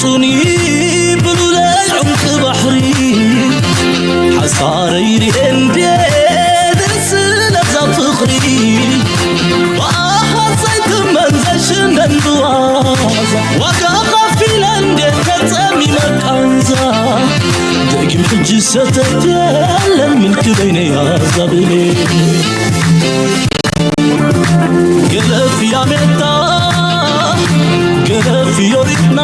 ጽኑይ ብሉለይ ዑምቂ ባሕሪ ሓሳረይ ርኤ እንዴ ደስ ለዛ ፍቕሪ ብኣሃት ዘይትመን ዘይሽነን ብዋዛ ዋጋ ኸፊለ እንዴ ተጸሚመ ቃንዛ ደጊም ሕጂ ሰተት የለን ምልኪ በይነይ ኣዛብሌ ገለፍ ያሜታ ገለፍ ዮሪትና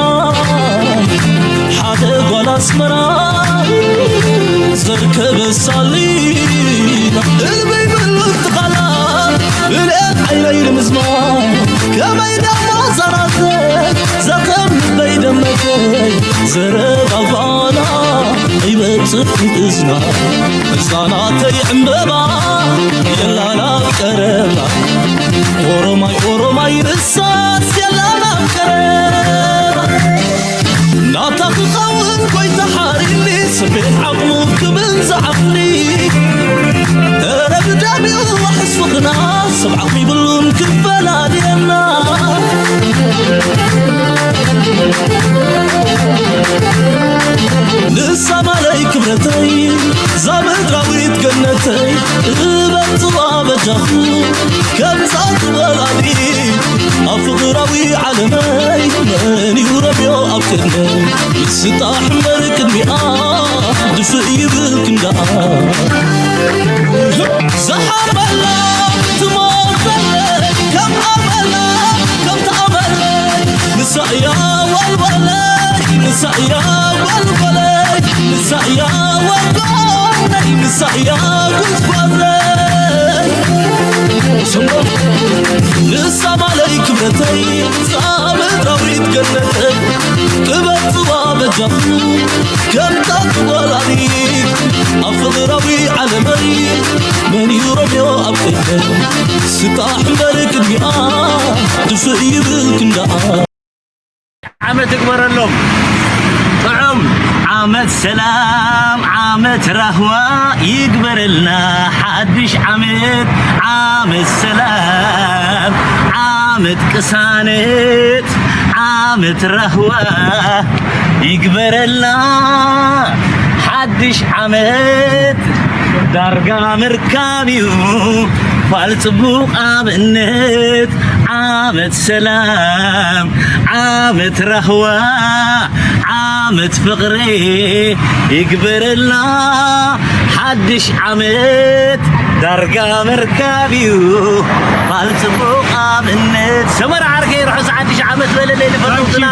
ሓደ ጓል ኣስመራ ዘርከበ ሳሊና እልበይ ብሉ ትኻላ ብልኤት ዓይነይ ንምዝማ ከመይ ደሞ ዘራተ ዘኸም ልበይ ደመተይ ዘረባ ጓላ ይበጽሕ እዝና ህፃናተይ ዕምበባ የላና ቀረባ ኦሮማይ ኦሮማይ ርሳስ የላና ቀረባ ናታ ክኸውን ጎይታ ሓሪኒ ስቤት ዓቕሙ ክብል ዝዓቕሊ ረብዳቢኡ ሕስፍኽና ሰብ ዓቕሚ ብሉን ክፈላልየና ንሳ ማለይ ክብረተይ ዛ ምድራዊት ገነተይ እበጽዋ በጃኹ ከምዛ ትበላሊ ኣብ ፍቕራዊ ዓለመይ መን ይውረብዮ ኣብ ቅድመይ ይስጣሕ እምበር ቅድሚኣ ድፍእ ይብል ክንዳኣ ዝሓርበላ ትሞተለይ ከም ኣመላ ከም ተኣመለይ ንሳ እያ ወልወለይ ንሳ እያ ወልወለይ ንሳ እያ ወልወለይ ንሳ እያ ጉዝጓዘይ ንሳ ማለይ ክብረተይ ፃምራዊት ገነተይ ጥበብ ፅዋ በጃኹ ከምታ ትወላዲት ኣብ ፍቕራዊ ዓለመይ መን እዩ ረብዮ ኣብ ቅድመይ ስጣሕ እምበር ቅድሚኣ ድፍእ ይብል ክንዳኣ ዓመት ይግበረሎም ጥዑም ዓመት ሰላም ዓመት ራህዋ ይግበረልና ሓድሽ ዓመት ዓመት ሰላም ዓመት ቅሳነት ዓመት ራህዋ ይግበረልና ሓድሽ ዓመት ዳርጋ ምርካብ እዩ ፋል ፅቡቕ ኣብነት ዓመት ሰላም ዓመት ራህዋ ዓመት ፍቕሪ ይግበረልና ሓድሽ ዓመት ዳርጋ ምርካብ እዩ ፋል ፅቡቕ ኣብነት ሰመራ ዓርከይ ርሑስ ሓድሽ ዓመት በለለይ ንፈተውትና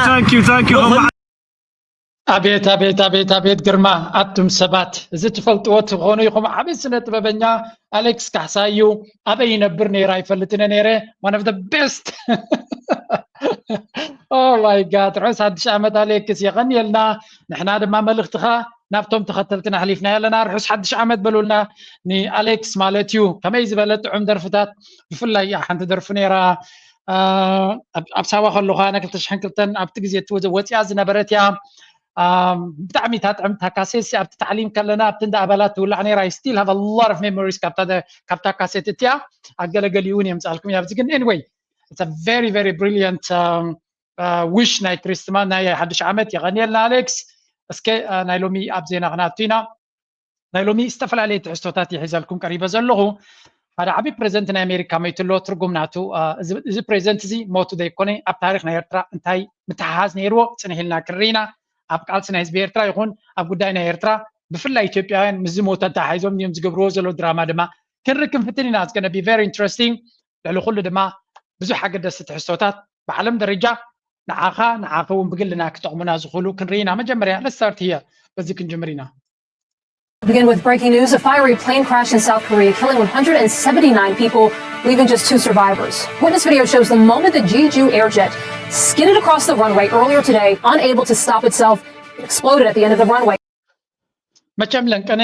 ኣቤት ኣቤት ኣቤት ኣቤት ግርማ ኣቱም ሰባት እዚ ትፈልጥዎ ትኾኑ ኢኹም ዓብይ ስነ ጥበበኛ ኣሌክስ ካሕሳይ እዩ ኣበይ ይነብር ነይረ ኣይፈልጥን ነይረ one of the best oh my god ርሑስ ሓድሽ ዓመት ኣሌክስ የቐንየልና ንሕና ድማ መልእኽትኻ ናብቶም ተኸተልትና ኣሕሊፍና ኣለና ርሑስ ሓድሽ ዓመት በሉልና ንኣሌክስ ማለት እዩ ከመይ ዝበለ ጥዑም ደርፍታት ብፍላይ ሓንቲ ደርፊ ነይራ ኣብ ሳዋ ከለኹ ኣነ ክልተ ሽሕን ክልተን ኣብቲ ግዜ እቲ ወፂኣ ዝነበረት እያ ብጣዕሚ እታ ጥዕምቲ ካሴት ኣብቲ ታዕሊም ከለና ኣብቲ እንዳ ኣባላት ትውላዕ ነይራ I still have a lot of memories ካብታ ካሴት እቲኣ ኣገለገሊኡ እውን የምፃልኩም እያ ኣብዚ ግን anyway it's a very very brilliant wish ናይ ክሪስትማስ ናይ ሓድሽ ዓመት የቐንየልና ኣሌክስ እስከ ናይ ሎሚ ኣብ ዜና ክናቱ ኢና ናይ ሎሚ ዝተፈላለየ ትሕዝቶታት ይሒዘልኩም ቀሪበ ዘለኹ ሓደ ዓብዪ ፕሬዚደንት ናይ ኣሜሪካ መይቱ ኣሎ ትርጉም ናቱ እዚ ፕሬዚደንት እዚ ሞቱ ዘይኮነ ኣብ ታሪክ ናይ ኤርትራ እንታይ ምትሓሓዝ ነይርዎ ፅንሕ ኢልና ክንርኢ ኢና ኣብ ቃልሲ ናይ ህዝቢ ኤርትራ ይኹን ኣብ ጉዳይ ናይ ኤርትራ ብፍላይ ኢትዮጵያውያን ምስዚ ሞተ ኣተሓሒዞም እዮም ዝገብርዎ ዘሎ ድራማ ድማ ክንርኢ ክንፍትን ኢና it's gonna be very interesting ልዕሊ ኩሉ ድማ ብዙሕ ኣገደስቲ ትሕዝቶታት ብዓለም ደረጃ ንዓኻ ንዓኺ እውን ብግልና ክጠቕሙና ዝኽእሉ ክንርኢ ኢና መጀመርያ let's start here በዚ ክንጅምር ኢና Begin with breaking news. A fiery plane crash in South Korea, killing one hundred seventy-nine people, leaving just two survivors. Witness video shows the moment the Jeju Airjet skidded across the runway earlier today, unable to stop itself. It exploded at the end of the runway. መቸም ለንቀነ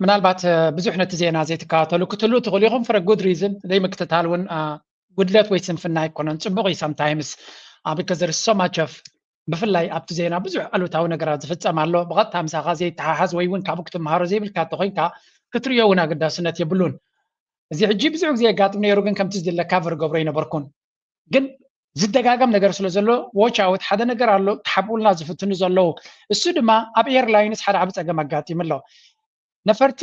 ምናልባት ብዙሕ ነቲ ዜና ዘይትከታተሉ ክትህሉ ትኽእሉ ኢኹም for a good reason ዘይምክትታል እውን ጉድለት ወይ ስንፍና ኣይኮነን ፅቡቕ እዩ sometimes because there is so much of ብፍላይ ኣብቲ ዜና ብዙሕ ኣሉታዊ ነገራት ዝፍፀም ኣሎ ብቐጥታ ምሳኻ ዘይተሓሓዝ ወይ እውን ካብኡ ክትመሃሮ ዘይብልካ እንተኮይንካ ክትሪኦ እውን ኣገዳስነት የብሉን እዚ ሕጂ ብዙሕ ግዜ የጋጥም ነይሩ ግን ከምቲ ዝድለ cover ገብሮ ኣይነበርኩን ግን ዝደጋገም ነገር ስለ ዘሎ፣ ዎቻውት ሓደ ነገር ኣሎ ክሓብኡልና ዝፍትኑ ዘለዉ። እሱ ድማ ኣብ ኤርላይንስ ሓደ ዓቢ ጸገም ኣጋጢሙ ኣሎ። ነፈርቲ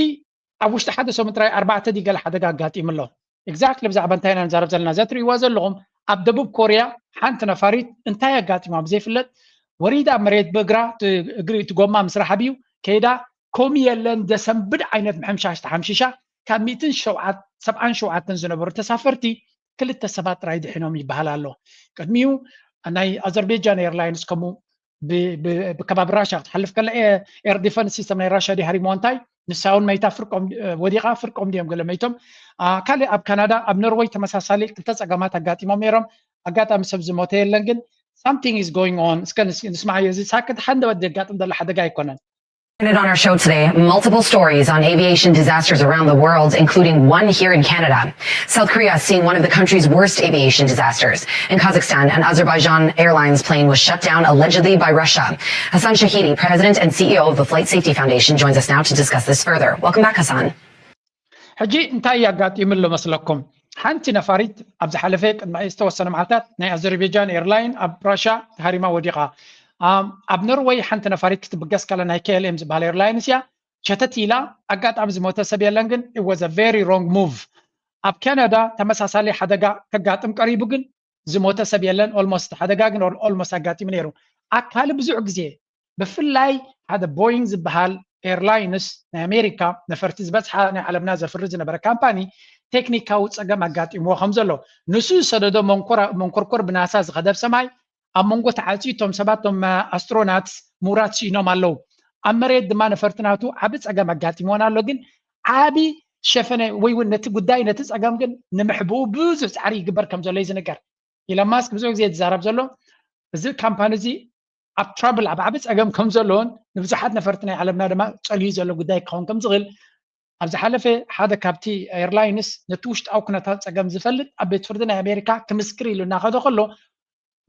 ኣብ ውሽጢ ሓደ ሰሙን ጥራይ ኣርባዕተ ድዩ ገለ ሓደጋ ኣጋጢሙ ኣሎ። ኤግዛክትሊ ብዛዕባ እንታይ ኢና ንዛረብ ዘለና? እዛ ትርእይዋ ዘለኹም ኣብ ደቡብ ኮርያ ሓንቲ ነፋሪት እንታይ ኣጋጢማ ብዘይፍለጥ ወሪዳ ኣብ መሬት ብእግራ፣ እቲ እግሪ እቲ ጎማ ምስ ረሓብ እዩ ከይዳ። ኮሚ የለን፣ ዘሰንብድ ዓይነት ምሕምሻሽ ተሓምሺሻ። ካብ ሚእትን ሸውዓት-፣ ሰብዓን ሸውዓተን ዝነበሩ ተሳፈርቲ ክልተ ሰባት ጥራይ ድሒኖም ይበሃል ኣሎ። ቅድሚኡ ናይ ኣዘርቤጃን ኤርላይንስ ከምኡ ብ-፣ ብ-፣ ብከባቢ ራሻ ክትሓልፍ ከላ ኤ-፣ ኤር ዲፈንስ ሲስተም ናይ ራሻ ድዩ ሃሪሞ እንታይ ንሳ እውን መይታ ፍርቆም፣ እ፣ ወዲቓ ፍርቆም ድዮም ገለ መይቶም። አ፣ ካልእ ኣብ ካናዳ ኣብ ኖርወይ ተመሳሳሊ ክልተ ጸገማት ኣጋጢሞም ነይሮም። ኣጋጣሚ ሰብ ዝሞተ የለን ግን something is going on። እስከ ንስ-፣ ንስማዓዮ እዚ ሳክት ሓንደበት ዘጋጥም ዘሎ ሓደጋ ኣይኮነን። On our show today, multiple stories on aviation disasters around the world, including one here in Canada. South Korea has seen one of the country's worst aviation disasters. In Kazakhstan, an Azerbaijan Airlines plane was shut down allegedly by Russia. Hassan Shahidi, president and C E O of the Flight Safety Foundation, joins us now to discuss this further. Welcome back, Hassan. ሕጂ እንታይ ኣጋጢሙ ኣሎ መስለኩም? ሓንቲ ነፋሪት ኣብ ዝሓለፈ ቅድሚ ዝተወሰነ መዓልታት ናይ ኣዘርቤጃን ኤርላይን ኣብ ራሻ ተሃሪማ ወዲቓ። ኣብ ኖርወይ ሓንቲ ነፋሪት ክትብገስ ከላ ናይ ኬኤልኤም ዝበሃል ኤርላይንስ እያ ሸተት ኢላ። ኣጋጣሚ ዝሞተ ሰብ የለን ግን it was a very wrong move። ኣብ ካናዳ ተመሳሳሊ ሓደጋ ከጋጥም ቀሪቡ ግን ዝሞተ ሰብ የለን። ኦልሞስት ሓደጋ ግን ኦልሞስት ኣጋጢሙ ነይሩ። ኣካል ብዙሕ ግዜ ብፍላይ ሓደ ቦይንግ ዝበሃል ኤርላይንስ ናይ ኣሜሪካ ነፈርቲ ዝበዝሓ ናይ ዓለምና ዘፍሪ ዝነበረ ካምፓኒ ቴክኒካዊ ጸገም ኣጋጢምዎ ከም ዘሎ ንሱ ዝሰደዶ መንኮርኮር ብናሳ ዝኸደብ ሰማይ ኣብ መንጎ ተዓፅዩ እቶም ሰባት እቶም ኣስትሮናትስ ምውራድ ስኢኖም ኣለዉ። ኣብ መሬት ድማ ነፈርቲ ናቱ ዓቢ ጸገም ኣጋጢምዎን ኣሎ። ግን ዓቢ ሸፈነ ወይ እውን ነቲ ጉዳይ ነቲ ጸገም ግን ንምሕብኡ ብዙሕ ጻዕሪ ይግበር ከም ዘሎ እዩ ዝንገር። ኢሎን ማስክ ብዙሕ ግዜ ዝዛረብ ዘሎ እዚ ካምፓኒ እዚ ኣብ ትራብል ኣብ ዓቢ ጸገም ከም ዘለዎን ንብዙሓት ነፈርቲ ናይ ዓለምና ድማ ጸልዩ ዘሎ ጉዳይ ክኸውን ከም ዝኽእል ኣብ ዝሓለፈ ሓደ ካብቲ ኤርላይንስ ነቲ ውሽጣዊ ኩነታት ጸገም ዝፈልጥ ኣብ ቤት ፍርዲ ናይ ኣሜሪካ ክምስክር ኢሉ እናኸደ ከሎ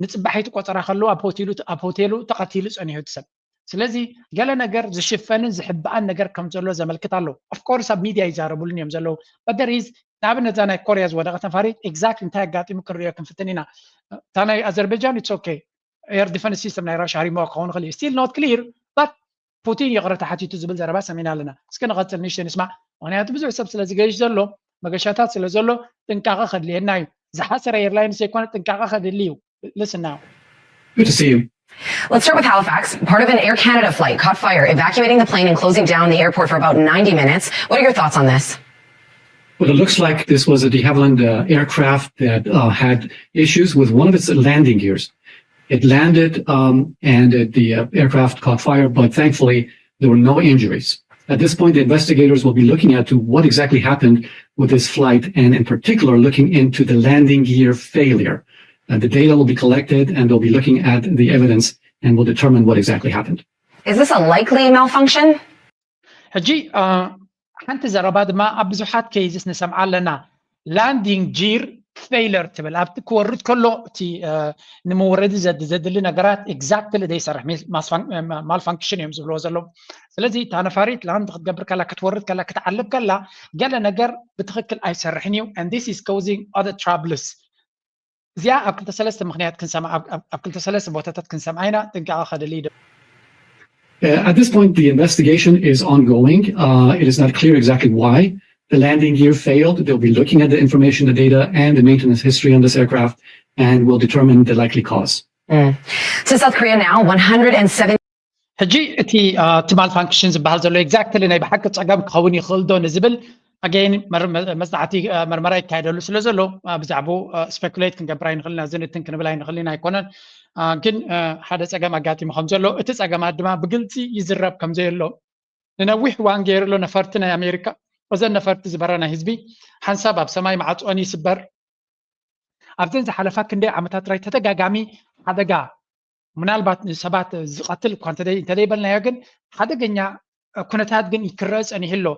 ንጽባሒቲ ቆጸራ ከለዉ ኣብ ሆቴሉ ኣብ ሆቴሉ ተቐቲሉ ጸኒሑ እቲ ሰብ። ስለዚ ገለ ነገር ዝሽፈንን ዝሕብኣን ነገር ከም ዘሎ ዘመልክት ኣሎ። ኦፍኮርስ ኣብ ሚድያ ይዛረቡሉን እዮም ዘለዉ። በደሪዝ ንኣብነት እዛ ናይ ኮርያ ዝወደቐት ነፋሪት ኤግዛክት እንታይ ኣጋጢሙ ክንሪኦ ክንፍትን ኢና። እታ ናይ ኣዘርቤጃን it's okay air defense system ናይ ራሻ ሃሪሞ ክኸውን ይኽእል እዩ still not clear but ፑቲን ይቕረታ ሓቲቱ ዝብል ዘረባ ሰሚና ኣለና። እስኪ ንቐጽል ንእሽተይ ንስማዕ፣ ምኽንያቱ ብዙሕ ሰብ ስለ ዝገይሽ ዘሎ መገሻታት ስለ ዘሎ ጥንቃቐ ከድልየና እዩ። ዝሓሰረ ኤርላይንስ ዘይኮነ ጥንቃቐ ከድሊ እዩ። Listen now. Good to see you. Let's start with Halifax. Part of an Air Canada flight caught fire, evacuating the plane and closing down the airport for about ninety minutes. What are your thoughts on this? Well, it looks like this was a de Havilland uh, aircraft that uh, had issues with one of its landing gears. It landed um, and uh, the uh, aircraft caught fire, but thankfully there were no injuries. At this point, the investigators will be looking at to what exactly happened with this flight, and in particular, looking into the landing gear failure. Uh, the data will be collected, and they'll be looking at the evidence and will determine what exactly happened. Is this a likely malfunction? ሕጂ ሓንቲ ዘረባ ድማ ኣብ ብዙሓት ኬይዝስ ንሰምዓ ኣለና። ላንዲንግ ጊር ፌይለር ትብል ኣብቲ ክወርድ ከሎ እቲ ንምውረዲ ዘድሊ ነገራት ኤግዛክትሊ ዘይሰርሕ ማልፋንክሽን እዮም ዝብልዎ ዘለዉ። ስለዚ እታ ነፋሪት ላንድ ክትገብር ከላ ክትወርድ ከላ ክትዓልብ ከላ ገለ ነገር ብትኽክል ኣይሰርሕን እዩ and this is causing other troubles። እዚኣ ኣብ ክልተ ሰለስተ ምክንያት ክንሰምዓ ኣብ ክልተ ሰለስተ ቦታታት ክንሰምዓ ኢና። ጥንቃቐ ከድሊ ዶ? Uh, at this point, the investigation is ongoing. Uh, it is not clear exactly why the landing gear failed. They'll be looking at the information, the data, and the maintenance history on this aircraft, and will determine the likely cause. Mm. So South Korea now, one hundred seventy. ሕጂ እቲ እቲ ማልፋንክሽን ዝበሃል ዘሎ ኤግዛክትሊ ናይ ብሓቂ ጸገም ክኸውን ይኽእል ዶ ንዝብል ኣገይን መጽናዕቲ መርመራ ይካየደሉ ስለ ዘሎ ብዛዕባኡ ስፔኩሌት ክንገብር ኣይንኽእልን፣ ዝንትን ክንብል ኣይንኽእልን ኣይኮነን። ግን ሓደ ጸገም ኣጋጢሙ ከም ዘሎ እቲ ጸገማት ድማ ብግልጺ ይዝረብ ከም ዘየሎ ንነዊሕ እዋን ገይሩ ኣሎ። ነፈርቲ ናይ ኣሜሪካ እዘን ነፈርቲ ዝበራ ናይ ህዝቢ ሓንሳብ ኣብ ሰማይ ማዕጾን ይስበር ኣብዘን ዝሓለፋ ክንደይ ዓመታት ጥራይ ተደጋጋሚ ሓደጋ ምናልባት ንሰባት ዝቐትል እኳ እንተደይበልናዮ ግን ሓደገኛ ኩነታት ግን ክረአ ጸኒሑ ኣሎ።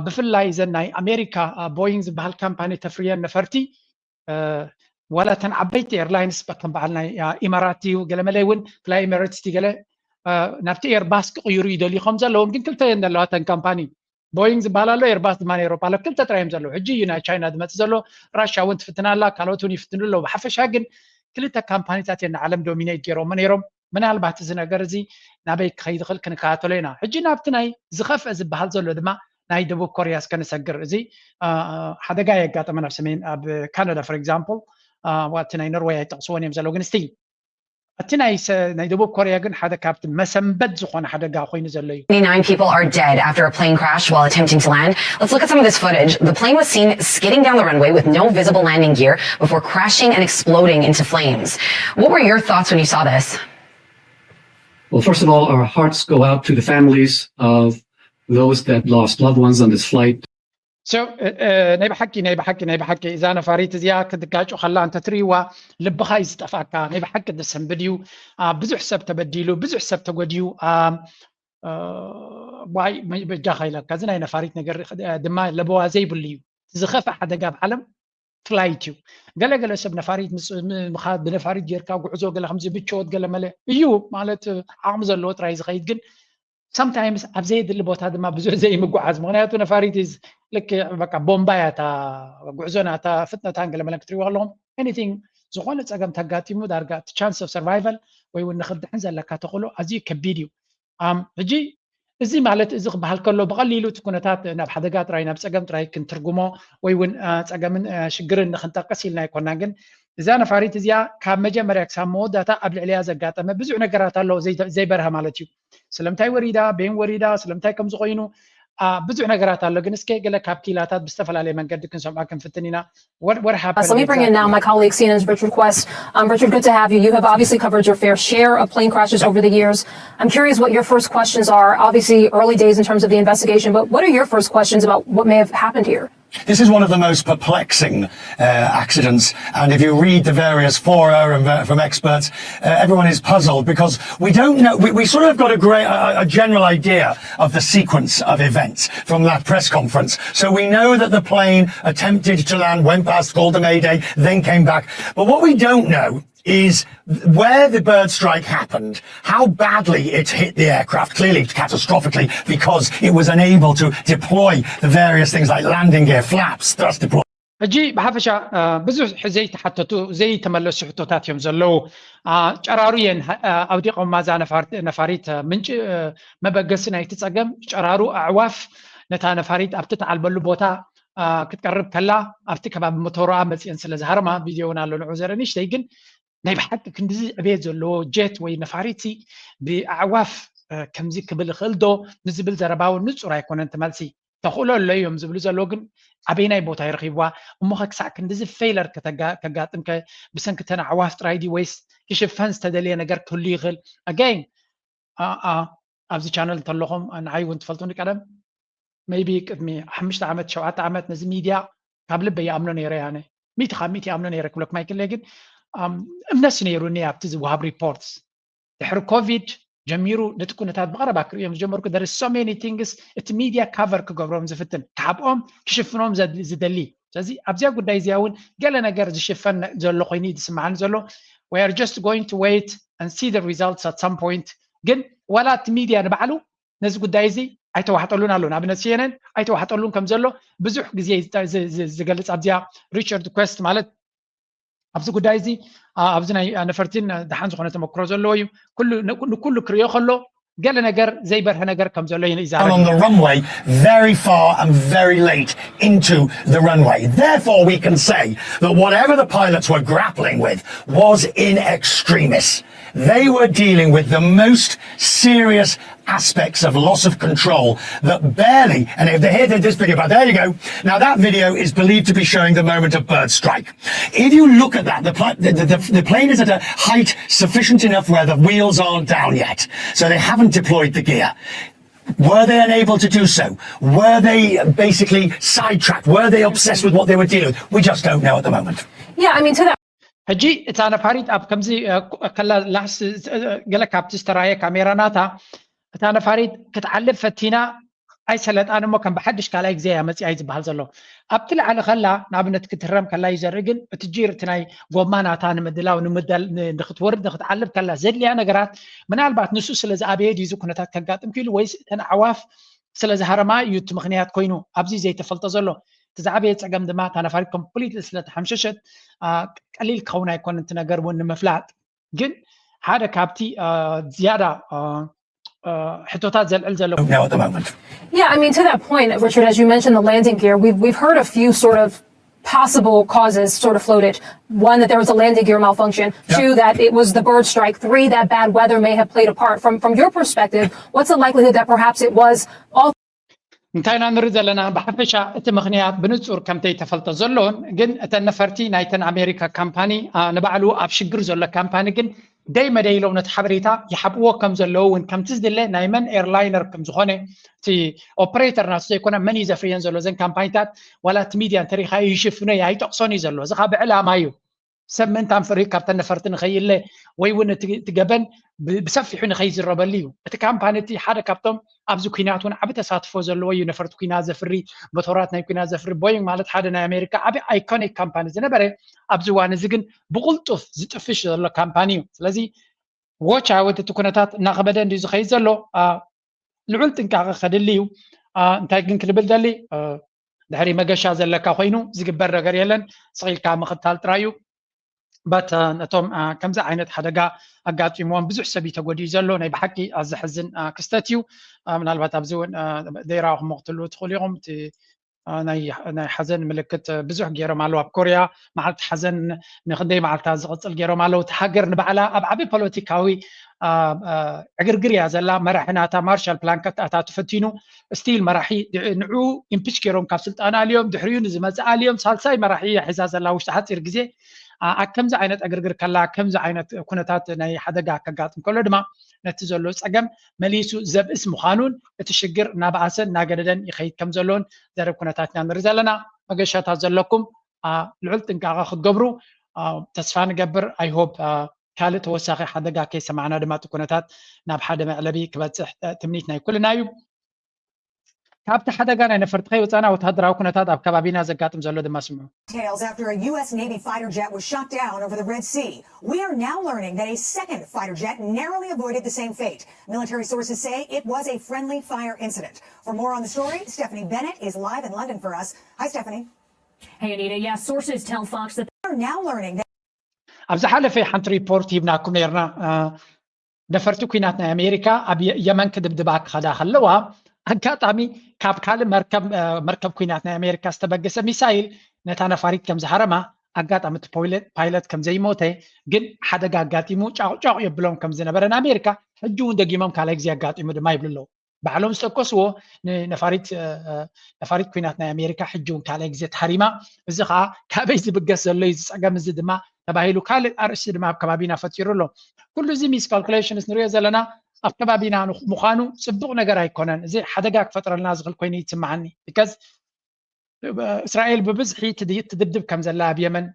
ብፍላይ እዘን ናይ ኣሜሪካ ቦይንግ ዝበሃል ካምፓኒ ተፍርየን ነፈርቲ ዋላ እተን ዓበይቲ ኤርላይንስ ከም በዓል ናይ ኢማራት እዩ ገለመለ እውን ፍላይ ኤሚሬትስ ገለ ናብቲ ኤርባስ ክቕይሩ ይደልዩ ከም ዘለዎም ግን ክልተ እየን ዘለዋ እተን ካምፓኒ ቦይንግ ዝበሃል ኣሎ ኤርባስ ድማ ኤሮፓ ኣሎ ክልተ ጥራይ እዮም ዘለዉ ሕጂ እዩ ናይ ቻይና ዝመፅእ ዘሎ ራሽያ እውን ትፍትን ኣላ ካልኦት እውን ይፍትኑ ኣለዉ ብሓፈሻ ግን ክልተ ካምፓኒታት እየን ንዓለም ዶሚኔት ገይሮሞ ነይሮም። ምናልባት እዚ ነገር እዚ ናበይ ክኸይድ ይኽእል ክንከታተሎ ኢና። ሕጂ ናብቲ ናይ ዝኸፍአ ዝበሃል ዘሎ ድማ ናይ ደቡብ ኮርያ እስከ ንሰግር። እዚ ሓደጋ የጋጠመን ኣብ ሰሜን ኣብ ካናዳ for example፣ እቲ ናይ ኖርወይ ኣይጠቕስዎን እዮም ዘለዉ ግን ስቲል እቲ ናይ ደቡብ ኮርያ ግን ሓደ ካብቲ መሰንበት ዝኾነ ሓደጋ ኮይኑ ዘሎ እዩ። Nine people are dead after a plane crash while attempting to land. Let's look at some of this footage. The plane was seen skidding down the runway with no visible landing gear before crashing and exploding into flames. What were your thoughts when you saw this? Well, first of all, our hearts go out to the families of those that lost loved ones on this flight. So ናይ ብሓቂ ናይ ብሓቂ ናይ ብሓቂ እዛ ነፋሪት እዚኣ ክትጋጩ ከላ እንተትርእይዋ ልብኻ እዩ ዝጠፍኣካ። ናይ ብሓቂ ዘሰንብድ እዩ። ብዙሕ ሰብ ተበዲሉ፣ ብዙሕ ሰብ ተጎድዩ። ዋይ በጃኻ ኢለካ። እዚ ናይ ነፋሪት ነገር ድማ ለበዋ ዘይብሉ እዩ። ዝኸፍእ ሓደጋ ኣብ ዓለም ፍላይት እዩ። ገለገለ ሰብ ነፋሪት ምኻድ ብነፋሪት ጌርካ ጉዕዞ ገለ ከምዚ ምቾት ገለ መለ እዩ ማለት ዓቕሚ ዘለዎ ጥራይ ዝኸይድ ግን sometimes ኣብ ዘየድሊ ቦታ ድማ ብዙሕ ዘይምጉዓዝ ምክንያቱ ነፋሪት ልክ በቃ ቦምባ እያ እታ ጉዕዞ ናታ ፍጥነታን ገለ መለን ክትሪእዋ ኣለኹም anything ዝኾነ ፀገም ተጋጢሙ ዳርጋ እቲ chance of survival ወይ እውን ንክድሕን ዘለካ ተኽእሎ ኣዝዩ ከቢድ እዩ። ሕጂ እዚ ማለት እዚ ክበሃል ከሎ ብቐሊሉ እቲ ኩነታት ናብ ሓደጋ ጥራይ ናብ ፀገም ጥራይ ክንትርጉሞ ወይ እውን ፀገምን ሽግርን ንክንጠቅስ ኢልና ኣይኮናን ግን እዛ ነፋሪት እዚኣ ካብ መጀመርያ ክሳብ መወዳእታ ኣብ ልዕሊያ ዘጋጠመ ብዙሕ ነገራት ኣሎ ዘይበርሀ ማለት እዩ። ስለምንታይ ወሪዳ፣ በይን ወሪዳ፣ ስለምንታይ ከምዚ ኮይኑ ብዙሕ ነገራት ኣሎ። ግን እስከ ገለ ካብ ኪላታት ብዝተፈላለየ መንገዲ ክንሰምዖ ክንፍትን ኢና። What, what happened? So let me bring in now my colleague C N N's Richard Quest. Um, Richard, good to have you. You have obviously covered your fair share of plane crashes over the years. I'm curious what your first questions are. Obviously, early days in terms of the investigation, but what are your first questions about what may have happened here? This is one of the most perplexing uh, accidents. And if you read the various fora and from experts, uh, everyone is puzzled because we don't know. We, we sort of got a, great, a, a general idea of the sequence of events from that press conference. So we know that the plane attempted to land, went past, called the Mayday, then came back. But what we don't know is where the bird strike happened, how badly it hit the aircraft, clearly catastrophically, because it was unable to deploy the various things like landing gear, flaps, thrust deploy. ሕጂ ብሓፈሻ ብዙሕ ዘይተሓተቱ ዘይተመለሱ ሕቶታት እዮም ዘለዉ። ጨራሩ እየን ኣውዲቖማ እዛ ነፋሪት። ምንጪ መበገሲ ናይቲ ፀገም ጨራሩ ኣዕዋፍ ነታ ነፋሪት ኣብቲ ተዓልበሉ ቦታ ክትቀርብ ከላ ኣብቲ ከባቢ ሞቶሮኣ መፅአን ስለ ዝሃረማ ቪድዮ እውን ኣሎ ንዑ ዘርኢ ንእሽተይ ግን ናይ ብሓቂ ክንድዚ ዕቤት ዘለዎ ጀት ወይ ነፋሪት ብኣዕዋፍ ከምዚ ክብል ይኽእል ዶ ንዝብል ዘረባ እውን ንፁር ኣይኮነን እቲ መልሲ። ተኽእሎ ኣሎ እዮም ዝብሉ ዘለዉ ግን ኣበይናይ ቦታ ይረኺብዋ እሞኸ ክሳዕ ክንድዚ ፌለር ከጋጥምከ ብሰንኪ ተን ኣዕዋፍ ጥራይ ድዩ ወይስ ክሽፈን ዝተደልየ ነገር ክህሉ ይኽእል? ኣጋይን ኣብዚ ቻነል እንተለኹም ንዓይ እውን ትፈልጡኒ ቀደም maybe ቅድሚ ሓሙሽተ ዓመት ሸውዓተ ዓመት ነዚ ሚድያ ካብ ልበይ ይኣምኖ ነይረ ያነ ሚእቲ ካብ ሚእቲ ይኣምኖ ነይረ ክብለኩም ኣይክእለ ግን እምነት ነይሩኒ ኣብቲ ዝወሃብ ሪፖርትስ ድሕሪ ኮቪድ ጀሚሩ ነቲ ኩነታት ብቐረባ ክርእዮም ዝጀመርኩ there is so many things እቲ ሚድያ ካቨር ክገብሮም ዝፍትን ክሓብኦም ክሽፍኖም ዝደሊ ስለዚ ኣብዚኣ ጉዳይ እዚኣ እውን ገለ ነገር ዝሽፈን ዘሎ ኮይኑ ዝስምዓኒ ዘሎ we are just going to wait and see the results at some point ግን ዋላ እቲ ሚድያ ንባዕሉ ነዚ ጉዳይ እዚ ኣይተዋሕጠሉን ኣሎ ንኣብነት ሲኤንኤን ኣይተዋሕጠሉን ከም ዘሎ ብዙሕ ግዜ ዝገልፅ ኣብዚኣ ሪቻርድ ኩዌስት ማለት ኣብዚ ጉዳይ እዚ ኣብዚ ናይ ነፈርቲን ደሓን ዝኾነ ተመክሮ ዘለዎ እዩ ንኩሉ ክሪኦ ከሎ ገለ ነገር ዘይበርሀ ነገር ከም ዘሎ ይዛረብ on the runway very far and very late into the runway. Therefore, we can say that whatever the pilots were grappling with was in extremis. They were dealing with the most serious aspects of loss of control that barely, and if they hear this video, but there you go. Now that video is believed to be showing the moment of bird strike. If you look at that, the, the, the, the plane is at a height sufficient enough where the wheels aren't down yet. So they haven't deployed the gear. Were they unable to do so? Were they basically sidetracked? Were they obsessed with what they were dealing with? We just don't know at the moment. Yeah, I mean, to that. ሕጂ እታ ነፋሪት ኣብ ከምዚ ከላ ላስ ገለ ካብቲ ዝተረኣየ ካሜራ ናታ እታ ነፋሪት ክትዓልብ ፈቲና ኣይሰለጣን እሞ ከም ብሓድሽ ካልኣይ ግዜ እያ መፂኣ እዩ ዝበሃል ዘሎ ኣብቲ ላዕሊ ከላ ንኣብነት ክትህረም ከላ እዩ ዘርኢ ግን እቲ ጂር እቲ ናይ ጎማ ናታ ንምድላው ንምደል ንክትወርድ ንክትዓልብ ከላ ዘድልያ ነገራት ምናልባት ንሱ ስለ ዝኣበየ ድዩ እዚ ኩነታት ከጋጥም ክኢሉ ወይስ እተን ኣዕዋፍ ስለ ዝሃረማ እዩ እቲ ምክንያት ኮይኑ ኣብዚ ዘይተፈልጠ ዘሎ እቲ ዝዓበየ ፀገም ድማ እታ ነፋሪት ኮምፕሊትሊ ስለተሓምሸሸት ቀሊል ክኸውን ኣይኮነን እቲ ነገር እውን ንምፍላጥ። ግን ሓደ ካብቲ ዝያዳ ሕቶታት ዘልዕል ዘሎ Yeah, I mean, to that point, Richard, as you mentioned the landing gear, we've, we've heard a few sort of possible causes sort of floated. One, that there was a landing gear malfunction. Yeah. Two, that it was the bird strike. Three, that bad weather may have played a part. From, from your perspective, what's the likelihood that perhaps it was all እንታይ ኢና ንርኢ ዘለና? ብሓፈሻ እቲ ምኽንያት ብንጹር ከምተይ ተፈልጠ ዘሎን፣ ግን እተን ነፈርቲ ናይተን ኣሜሪካ ካምፓኒ ንባዕሉ ኣብ ሽግር ዘሎ ካምፓኒ ግን ደይ መደይ ኢሎም ነቲ ሓበሬታ ይሓብዎ ከም ዘለዉ እውን ከምቲ ዝድለ ናይ መን ኤርላይነር ከም ዝኾነ እቲ ኦፕሬተር ናቱ ዘይኮነ መን እዩ ዘፍርየን ዘሎ እዘን ካምፓኒታት ዋላ እቲ ሚድያ እንተሪኻ ይሽፍኖ ኣይጠቕሶን እዩ ዘሎ። እዚ ካ ብዕላማ እዩ። ሰብ ምእንታን ፍሪ ካብተን ነፈርቲ ንኸይለ ወይ እውን እቲ ገበን ብሰፊሑ ንኸይዝረበሉ እዩ። እቲ ካምፓኒ እቲ ሓደ ካብቶም ኣብዚ ኩናት እውን ዓቢ ተሳትፎ ዘለዎ እዩ። ነፈርቲ ኩናት ዘፍሪ፣ ሞቶራት ናይ ኩናት ዘፍሪ፣ ቦይንግ ማለት ሓደ ናይ ኣሜሪካ ዓቢ ኣይኮኒክ ካምፓኒ ዝነበረ ኣብዚ እዋን እዚ ግን ብቕልጡፍ ዝጥፍሽ ዘሎ ካምፓኒ እዩ። ስለዚ ዎች ኣውት እቲ ኩነታት እናኸበደ እንዲ ዝኸይድ ዘሎ ልዑል ጥንቃቐ ከድሊ እዩ። እንታይ ግን ክንብል ደሊ ድሕሪ መገሻ ዘለካ ኮይኑ ዝግበር ነገር የለን። ስቕ ኢልካ ምኽታል ጥራይ እዩ። በት ነቶም ከምዚ ዓይነት ሓደጋ ኣጋጢምዎም ብዙሕ ሰብ እዩ ተጎዲኡ ዘሎ። ናይ ብሓቂ ኣዘሕዝን ክስተት እዩ። ምናልባት ኣብዚ እውን ደይራኹም ክትህልዉ ትኽእሉ ኢኹም። እቲ ናይ ሓዘን ምልክት ብዙሕ ገይሮም ኣለዉ። ኣብ ኮርያ መዓልቲ ሓዘን ንክንደይ መዓልታት ዝቕፅል ገይሮም ኣለዉ። እቲ ሃገር ንባዕላ ኣብ ዓቢ ፖለቲካዊ ዕግርግር እያ ዘላ። መራሒ ናታ ማርሻል ፕላን ከተኣታቱ ፈቲኑ ስቲል መራሒ ንዑ ኢምፒች ገይሮም ካብ ስልጣን ኣልዮም ድሕሪኡ ንዝመፅእ ኣልዮም ሳልሳይ መራሒ እያ ሒዛ ዘላ ውሽጢ ሓፂር ግዜ ኣብ ከምዚ ዓይነት ዕግርግር ከላ ከምዚ ዓይነት ኩነታት ናይ ሓደጋ ከጋጥም ከሎ ድማ ነቲ ዘሎ ፀገም መሊሱ ዘብእስ ምዃኑን እቲ ሽግር እናበኣሰን እናገደደን ይኸይድ ከም ዘሎን ዘረብ ኩነታት ኢና ንርኢ ዘለና። መገሻታት ዘለኩም ልዑል ጥንቃቐ ክትገብሩ ተስፋ ንገብር። ኣይሆፕ ካልእ ተወሳኺ ሓደጋ ከይሰማዕና ድማ እቲ ኩነታት ናብ ሓደ መዕለቢ ክበፅሕ ትምኒት ናይ ኩልና እዩ። ካብቲ ሓደጋ ናይ ነፈርቲ ከይወፃና ወታደራዊ ኩነታት ኣብ ከባቢና ዘጋጥም ዘሎ ድማ ስምዑ። Details after a U S Navy fighter jet was shot down over the Red Sea. We are now learning that a second fighter jet narrowly avoided the same fate. Military sources say it was a friendly fire incident. For more on the story, Stephanie Bennett is live in London for us. Hi, Stephanie. Hey, Anita. Yeah, sources tell Fox that We are now learning that ኣብ ዝሓለፈ ሓንቲ ሪፖርት ሂብናኩም ነርና። ነፈርቲ ኩናት ናይ ኣሜሪካ ኣብ የመን ክድብድባ ክኸዳ ከለዋ ኣጋጣሚ ካብ ካልእ መርከብ ኩናት ናይ ኣሜሪካ ዝተበገሰ ሚሳይል ነታ ነፋሪት ከም ዝሃረማ ኣጋጣሚ እቲ ፓይለት ከም ዘይሞተ ግን ሓደጋ ኣጋጢሙ ጫቑጫቑ የብሎም ከም ዝነበረ ንኣሜሪካ ሕጂ እውን ደጊሞም ካልኣይ ግዜ ኣጋጢሙ ድማ ይብሉ ኣለዉ። ባዕሎም ዝጠቀስዎ ንነፋሪት ነፋሪት ኩናት ናይ ኣሜሪካ ሕጂ እውን ካልኣይ ግዜ ተሃሪማ። እዚ ከዓ ካበይ ዝብገስ ዘሎ እዩ ዝፀገም። እዚ ድማ ተባሂሉ ካልእ ኣርእስቲ ድማ ኣብ ከባቢና ፈጢሩ ኣሎ። ኩሉ እዚ ሚስ ካልኩሌሽንስ ንሪኦ ዘለና ኣብ ከባቢና ምዃኑ ፅቡቕ ነገር ኣይኮነን። እዚ ሓደጋ ክፈጥረልና ዝኽእል ኮይኑ ይስምዓኒ። ቢካዝ እስራኤል ብብዝሒ ትድይት ትድብድብ ከም ዘላ ኣብ የመን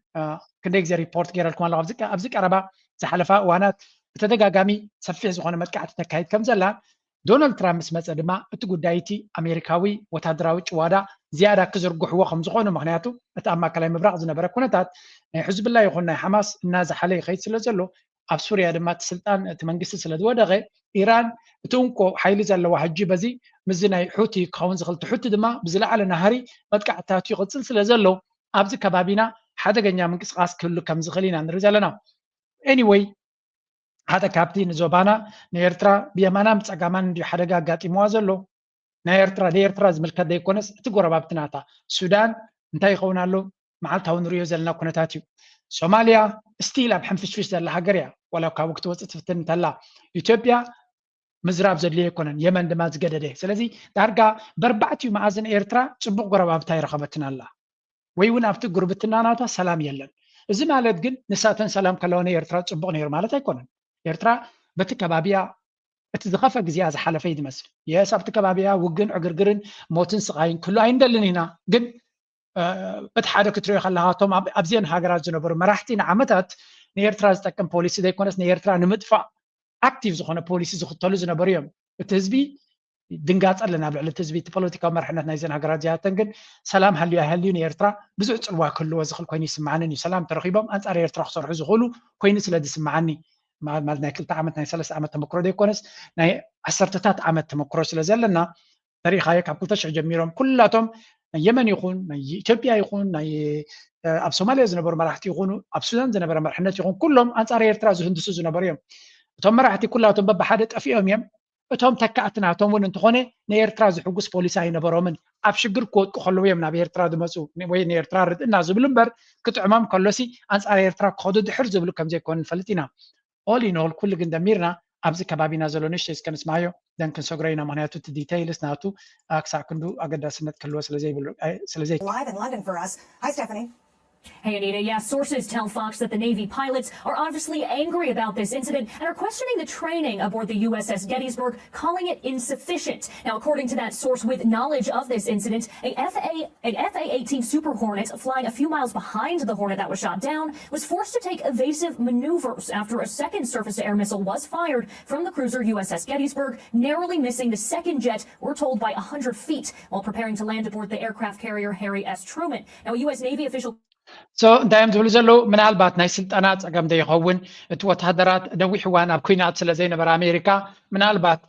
ክንደይ ግዜ ሪፖርት ገይረልኩም ኣለኹ። ኣብዚ ቀረባ ዝሓለፋ እዋናት ብተደጋጋሚ ሰፊሕ ዝኾነ መጥቃዕቲ ተካይድ ከም ዘላ ዶናልድ ትራምፕ ምስ መፀ ድማ እቲ ጉዳይ እቲ ኣሜሪካዊ ወታደራዊ ጭዋዳ ዝያዳ ክዝርግሕዎ ከም ዝኾኑ፣ ምክንያቱ እቲ ኣብ ማእከላይ ምብራቕ ዝነበረ ኩነታት ናይ ሕዝብላ ይኹን ናይ ሓማስ እናዝሓለ ይኸይድ ስለ ዘሎ ኣብ ሱርያ ድማ እቲ ስልጣን እቲ መንግስቲ ስለ ዝወደቐ ኢራን እቲ እንኮ ሓይሊ ዘለዋ ሕጂ በዚ ምስዚ ናይ ሑቲ ክኸውን ዝኽእል እቲ ሑቲ ድማ ብዝለዓለ ናህሪ መጥቃዕትታቱ ይቕፅል ስለ ዘሎ ኣብዚ ከባቢና ሓደገኛ ምንቅስቃስ ክህሉ ከም ዝኽእል ኢና ንርኢ ዘለና። ኤኒወይ ሓደ ካብቲ ንዞባና ንኤርትራ ብየማናን ብፀጋማን እንድዩ ሓደጋ ኣጋጢምዋ ዘሎ። ናይ ኤርትራ ንኤርትራ ዝምልከት ዘይኮነስ እቲ ጎረባብቲ ናታ ሱዳን እንታይ ይኸውን ኣሎ መዓልታዊ ንሪኦ ዘለና ኩነታት እዩ። ሶማልያ ስቲል ኣብ ሕንፍሽፍሽ ዘላ ሃገር እያ። ዋላ ካብ ክትወፅእ ትፍትን እንተላ ኢትዮጵያ ምዝራብ ዘድልዮ ኣይኮነን። የመን ድማ ዝገደደ። ስለዚ ዳርጋ በርባዕቲኡ መኣዝን ኤርትራ ፅቡቕ ጎረባብታ ይረኸበትን ኣላ። ወይ እውን ኣብቲ ጉርብትና ናታ ሰላም የለን። እዚ ማለት ግን ንሳተን ሰላም ከለዋ ንኤርትራ ፅቡቕ ነይሩ ማለት ኣይኮነን። ኤርትራ በቲ ከባቢያ እቲ ዝኸፈ ግዜኣ ዝሓለፈ እዩ ዝመስል። የስ ኣብቲ ከባቢያ ውግን ዕግርግርን ሞትን ስቓይን ክህሉ ኣይንደልን ኢና። ግን በቲ ሓደ ክትሪኦ ከለኻ እቶም ኣብዚአን ሃገራት ዝነበሩ መራሕቲ ንዓመታት ንኤርትራ ዝጠቅም ፖሊሲ ዘይኮነስ ንኤርትራ ንምጥፋእ ኣክቲቭ ዝኾነ ፖሊሲ ዝኽተሉ ዝነበሩ እዮም። እቲ ህዝቢ ድንጋፀ ኣለና ኣብ ልዕሊ እቲ ህዝቢ። እቲ ፖለቲካዊ መርሕነት ናይዘን ሃገራት እዚኣተን ግን ሰላም ሃልዩ ኣይሃልዩ ንኤርትራ ብዙሕ ፅልዋ ክህልዎ ዝኽእል ኮይኑ ይስምዓንን እዩ። ሰላም ተረኺቦም ኣንፃር ኤርትራ ክሰርሑ ዝኽእሉ ኮይኑ ስለ ዝስምዓኒ ማለት ናይ ክልተ ዓመት ናይ ሰለስተ ዓመት ተመክሮ ዘይኮነስ ናይ ዓሰርተታት ዓመት ተመክሮ ስለ ዘለና ተሪኻዮ ካብ ክልተ ሽሕ ጀሚሮም ኩላቶም ናይ የመን ይኹን ናይ ኢትዮጵያ ይኹን ናይ ኣብ ሶማልያ ዝነበሩ መራሕቲ ይኹኑ ኣብ ሱዳን ዝነበረ መርሕነት ይኹን ኩሎም ኣንፃር ኤርትራ ዝህንድሱ ዝነበሩ እዮም። እቶም መራሕቲ ኩላቶም በብሓደ ጠፊኦም እዮም። እቶም ተካእቲ ናቶም እውን እንተኾነ ንኤርትራ ዝሕጉስ ፖሊሲ ኣይነበሮምን። ኣብ ሽግር ክወድቁ ከለዉ እዮም ናብ ኤርትራ ዝመፁ ወይ ንኤርትራ ርድእና ዝብሉ እምበር ክጥዕሞም ከሎሲ ኣንፃር ኤርትራ ክኸዱ ድሕር ዝብሉ ከምዘይኮኑ ንፈልጥ ኢና። All in all ኩሉ ግን ደሚርና ኣብዚ ከባቢና ዘሎ ንእሽተይ እስከ ንስማዮ then ክንሰግሮ ኢና። ምክንያቱ እቲ details ናቱ ክሳዕ ክንዱ ኣገዳስነት ክህልዎ ስለዘይብሉ ስለዘይ Live in London for us. Hi, Stephanie. Hey, Anita. Yeah, sources tell Fox that the Navy pilots are obviously angry about this incident and are questioning the training aboard the U S S Gettysburg, calling it insufficient. Now, according to that source with knowledge of this incident, a F A, an F A eighteen Super Hornet flying a few miles behind the Hornet that was shot down was forced to take evasive maneuvers after a second surface-to-air missile was fired from the cruiser U S S Gettysburg, narrowly missing the second jet, we're told, by one hundred feet while preparing to land aboard the aircraft carrier Harry S Truman. Now, a U S Navy official so እንታይ እዮም ዝብሉ ዘለዉ? ምናልባት ናይ ስልጠና ፀገም ዶ ይኸውን? እቲ ወታደራት ነዊሕ እዋን ኣብ ኩናት ስለ ዘይነበረ ኣሜሪካ ምናልባት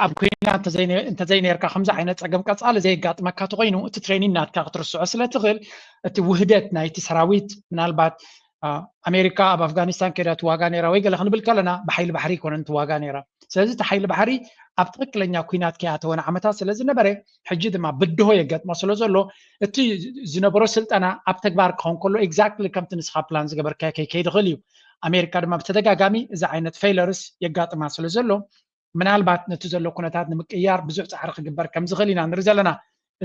ኣብ ኩናት እንተዘይነርካ ከምዚ ዓይነት ፀገም ቀፃሊ ዘየጋጥመካ ተኮይኑ እቲ ትሬኒን ናትካ ክትርስዖ ስለ ትኽእል እቲ ውህደት ናይቲ ሰራዊት ምናልባት ኣሜሪካ ኣብ ኣፍጋኒስታን ከይዳ ትዋጋ ነራ ወይ ገለ ክንብል ከለና ብሓይሊ ባሕሪ ይኮነን ትዋጋ ነራ። ስለዚ እቲ ሓይሊ ባሕሪ ኣብ ትክክለኛ ኩናት ከይኣተወ ንዓመታት ስለ ዝነበረ ሕጂ ድማ ብድሆ የጋጥሞ ስለ ዘሎ እቲ ዝነበሮ ስልጠና ኣብ ተግባር ክኸውን ከሎ exactly ከምቲ ንስኻ ፕላን ዝገበርካዮ ከይከይድ ይኽእል እዩ። ኣሜሪካ ድማ ብተደጋጋሚ እዚ ዓይነት failures የጋጥማ ስለ ዘሎ ምናልባት ነቲ ዘሎ ኩነታት ንምቅያር ብዙሕ ፃዕሪ ክግበር ከም ዝኽእል ኢና ንርኢ ዘለና።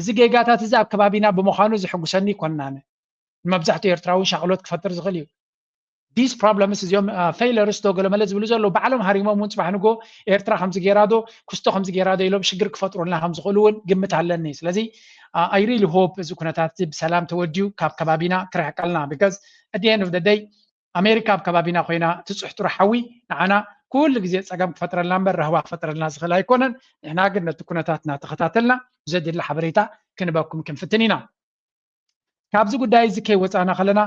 እዚ ጌጋታት እዚ ኣብ ከባቢና ብምዃኑ ዘሕጉሰኒ ይኮን ኣነ። ንመብዛሕትኡ ኤርትራዊ ሻቕሎት ክፈጥር ዝኽእል እዩ። These problems እዚኦም failures ዶ ገለመለ ዝብሉ ዘለዉ ባዕሎም ሃሪሞም እውን ፅባሕ ንጎ ኤርትራ ከምዚ ገይራ ዶ ክስቶ ከምዚ ገይራ ዶ ኢሎም ሽግር ክፈጥሩልና ከም ዝኽእሉ እውን ግምት ኣለኒ። ስለዚ I really hope እዚ ኩነታት እዚ ብሰላም ተወዲኡ ካብ ከባቢና ክርሕቀልና because at the end of the day ኣሜሪካ ኣብ ከባቢና ኮይና ትፅሕጥሮ ሓዊ ንዓና ኩሉ ግዜ ፀገም ክፈጥረልና እምበር ረህዋ ክፈጥረልና ዝኽእል ኣይኮነን። ንሕና ግን ነቲ ኩነታት እናተኸታተልና ዘድሊ ሓበሬታ ክንበኩም ክንፍትን ኢና። ካብዚ ጉዳይ እዚ ከይወፃና ከለና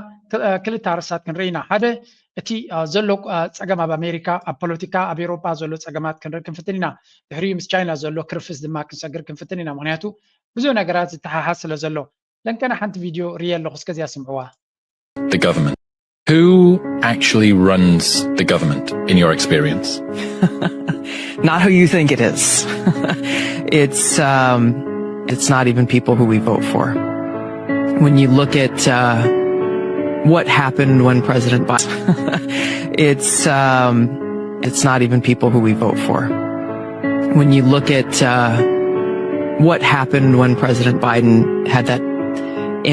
ክልተ ኣርሳት ክንርኢ ኢና። ሓደ እቲ ዘሎ ፀገም ኣብ ኣሜሪካ ኣብ ፖለቲካ ኣብ ኤሮጳ ዘሎ ፀገማት ክንርኢ ክንፍትን ኢና። ድሕሪኡ ምስ ቻይና ዘሎ ክርፍስ ድማ ክንሰግር ክንፍትን ኢና። ምክንያቱ ብዙ ነገራት ዝተሓሓዝ ስለ ዘሎ። ለንቀና ሓንቲ ቪድዮ ርየ ኣለኹ እስከዚያ ስምዕዋ። The government. Who actually runs the government in your experience? Not who you think it is. It's um, it's not even people who we vote for. When you look at uh, what happened when President Biden, it's um, it's not even people who we vote for. When you look at uh, what happened when President Biden had that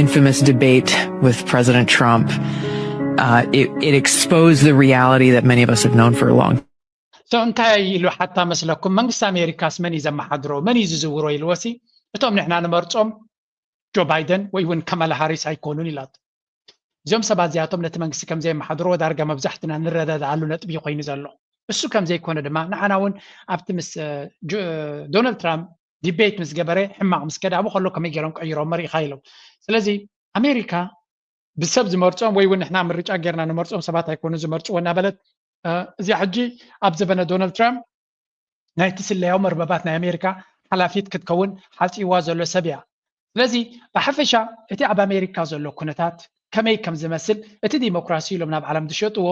infamous debate with President Trump, uh, it, it exposed the reality that many of us have known for a long time. So እንታይ ኢሉ ሓታ መስለኩም? መንግስቲ ኣሜሪካስ መን እዩ ዘመሓድሮ? መን እዩ ዝዝውሮ ኢልዎሲ እቶም ንሕና ንመርጾም ጆ ባይደን ወይ እውን ከማላ ሃሪስ ኣይኮኑን ኢላቶ። እዚኦም ሰባት እዚኣቶም ነቲ መንግስቲ ከም ዘየመሓድርዎ ዳርጋ መብዛሕትና ንረዳድኣሉ ነጥቢ ኮይኑ ዘሎ። እሱ ከም ዘይኮነ ድማ ንዓና እውን ኣብቲ ምስ ዶናልድ ትራምፕ ዲቤት ምስ ገበረ ሕማቕ ምስ ከደ ኣብኡ ከሎ ከመይ ገይሮም ቀይሮም መሪእኻ ኢሎም። ስለዚ ኣሜሪካ ብሰብ ዝመርጾም ወይ እውን ንሕና ምርጫ ጌርና ንመርጾም ሰባት ኣይኮኑ ዝመርጽዎ እናበለት እዚኣ ሕጂ ኣብ ዘበነ ዶናልድ ትራምፕ ናይቲ ስለያዊ መርበባት ናይ ኣሜሪካ ሓላፊት ክትከውን ሓፂዋ ዘሎ ሰብ እያ። ስለዚ ብሓፈሻ እቲ ኣብ ኣሜሪካ ዘሎ ኩነታት ከመይ ከም ዝመስል እቲ ዲሞክራሲ ኢሎም ናብ ዓለም ዝሸጥዎ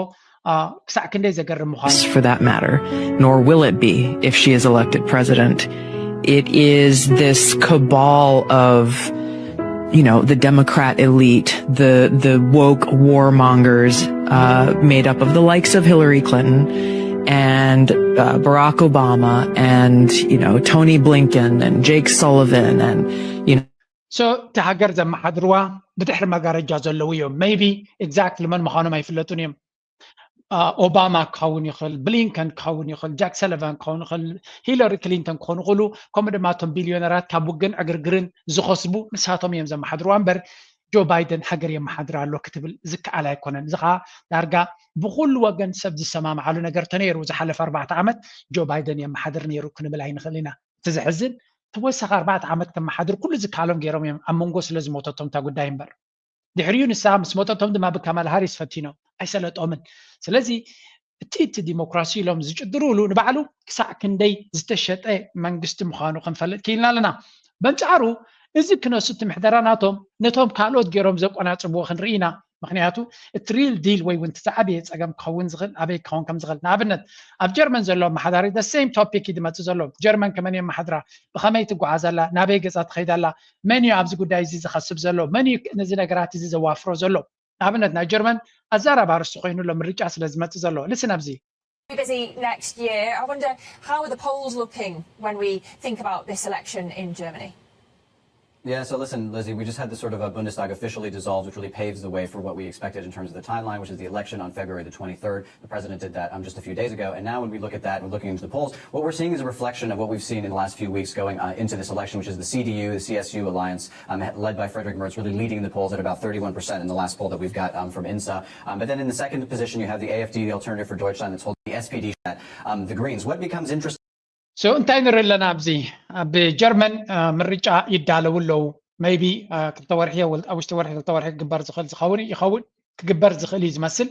ክሳዕ ክንደይ ዘገርም ምዃኑ for that matter, nor will it be if she is elected president. It is this cabal of, you know, the Democrat elite, the the woke warmongers, uh, made up of the likes of Hillary Clinton and uh, Barack Obama and, you know, Tony Blinken and Jake Sullivan and, you know. So እቲ ሃገር ዘመሓድርዋ ብድሕሪ መጋረጃ ዘለዉ እዮም። Maybe exactly መን ምዃኖም ኣይፍለጡን እዮም። ኦባማ ክኸውን ይኽእል፣ ብሊንከን ክኸውን ይኽእል፣ ጃክ ሰለቫን ክኸውን ይኽእል፣ ሂለሪ ክሊንተን ክኾኑ ይኽእሉ። ከምኡ ድማ እቶም ቢልዮነራት ካብ ውግን ዕግርግርን ዝኸስቡ ንሳቶም እዮም ዘመሓድርዋ እምበር ጆ ባይደን ሃገር የመሓድር ኣሎ ክትብል ዝከኣል ኣይኮነን። እዚ ከዓ ዳርጋ ብኩሉ ወገን ሰብ ዝሰማምዓሉ ነገር ተነይሩ ዝሓለፈ ኣርባዕተ ዓመት ጆ ባይደን የመሓድር ነይሩ ክንብል ኣይንኽእል ኢና። እቲ ዘሕዝን ተወሳኺ ኣርባዕተ ዓመት ከመሓድር ኩሉ ዝከኣሎም ገይሮም እዮም ኣብ መንጎ ስለ ዝሞተቶም እታ ጉዳይ እምበር ድሕሪኡ ንሳ ምስ መጠቶም ድማ ብካማላ ሃሪስ ፈቲኖም ኣይሰለጦምን። ስለዚ እቲ እቲ ዲሞክራሲ ኢሎም ዝጭድርሉ ንባዕሉ ክሳዕ ክንደይ ዝተሸጠ መንግስቲ ምዃኑ ክንፈልጥ ክኢልና ኣለና። በንጻሩ እዚ ክነሱ እቲ ምሕደራ ናቶም ነቶም ካልኦት ገይሮም ዘቆናፅብዎ ክንርኢ ኢና። ምክንያቱ እቲ ሪል ዲል ወይ እውን እቲ ዝዓበየ ፀገም ክኸውን ዝኽእል ኣበይ ክኸውን ከም ዝኽእል፣ ንኣብነት ኣብ ጀርመን ዘሎ ኣመሓዳሪ the same topic እዩ ዝመፅእ ዘሎ። ጀርመን ከመን የመሓድራ፣ ብኸመይ ትጓዓዝ ኣላ፣ ናበይ ገፃ ትኸይድ ኣላ፣ መን እዩ ኣብዚ ጉዳይ እዚ ዝኸስብ ዘሎ፣ መን እዩ ነዚ ነገራት እዚ ዘዋፍሮ ዘሎ። ንኣብነት ናይ ጀርመን ኣዛራቢ ኣርእስቲ ኮይኑ ኣሎ ምርጫ ስለ ዝመፅእ ዘሎ። ልስን ኣብዚ busy next year. I wonder, how are the polls looking when we think about this election in Germany? Yeah, so listen, Lizzie, we just had this sort of a Bundestag officially dissolved, which really paves the way for what we expected in terms of the timeline, which is the election on February the twenty-third. The president did that um, just a few days ago. And now, when we look at that, we're looking into the polls, what we're seeing is a reflection of what we've seen in the last few weeks going uh, into this election, which is the C D U, the C S U alliance, um, led by Friedrich Merz, really leading the polls at about thirty-one percent in the last poll that we've got um, from INSA. Um, but then in the second position, you have the A F D, the Alternative for Deutschland, that's holding the S P D, um, the Greens. What becomes interesting so እንታይ ንርኢ ኣለና ኣብዚ ኣብ ጀርመን ምርጫ ይዳለዉ ኣለዉ። maybe ክልተ ወርሒ ኣብ ውሽጢ ወርሒ ክልተ ወርሒ ክግበር ዝኽእል ዝኸውን ይኸውን ክግበር ዝኽእል እዩ ዝመስል።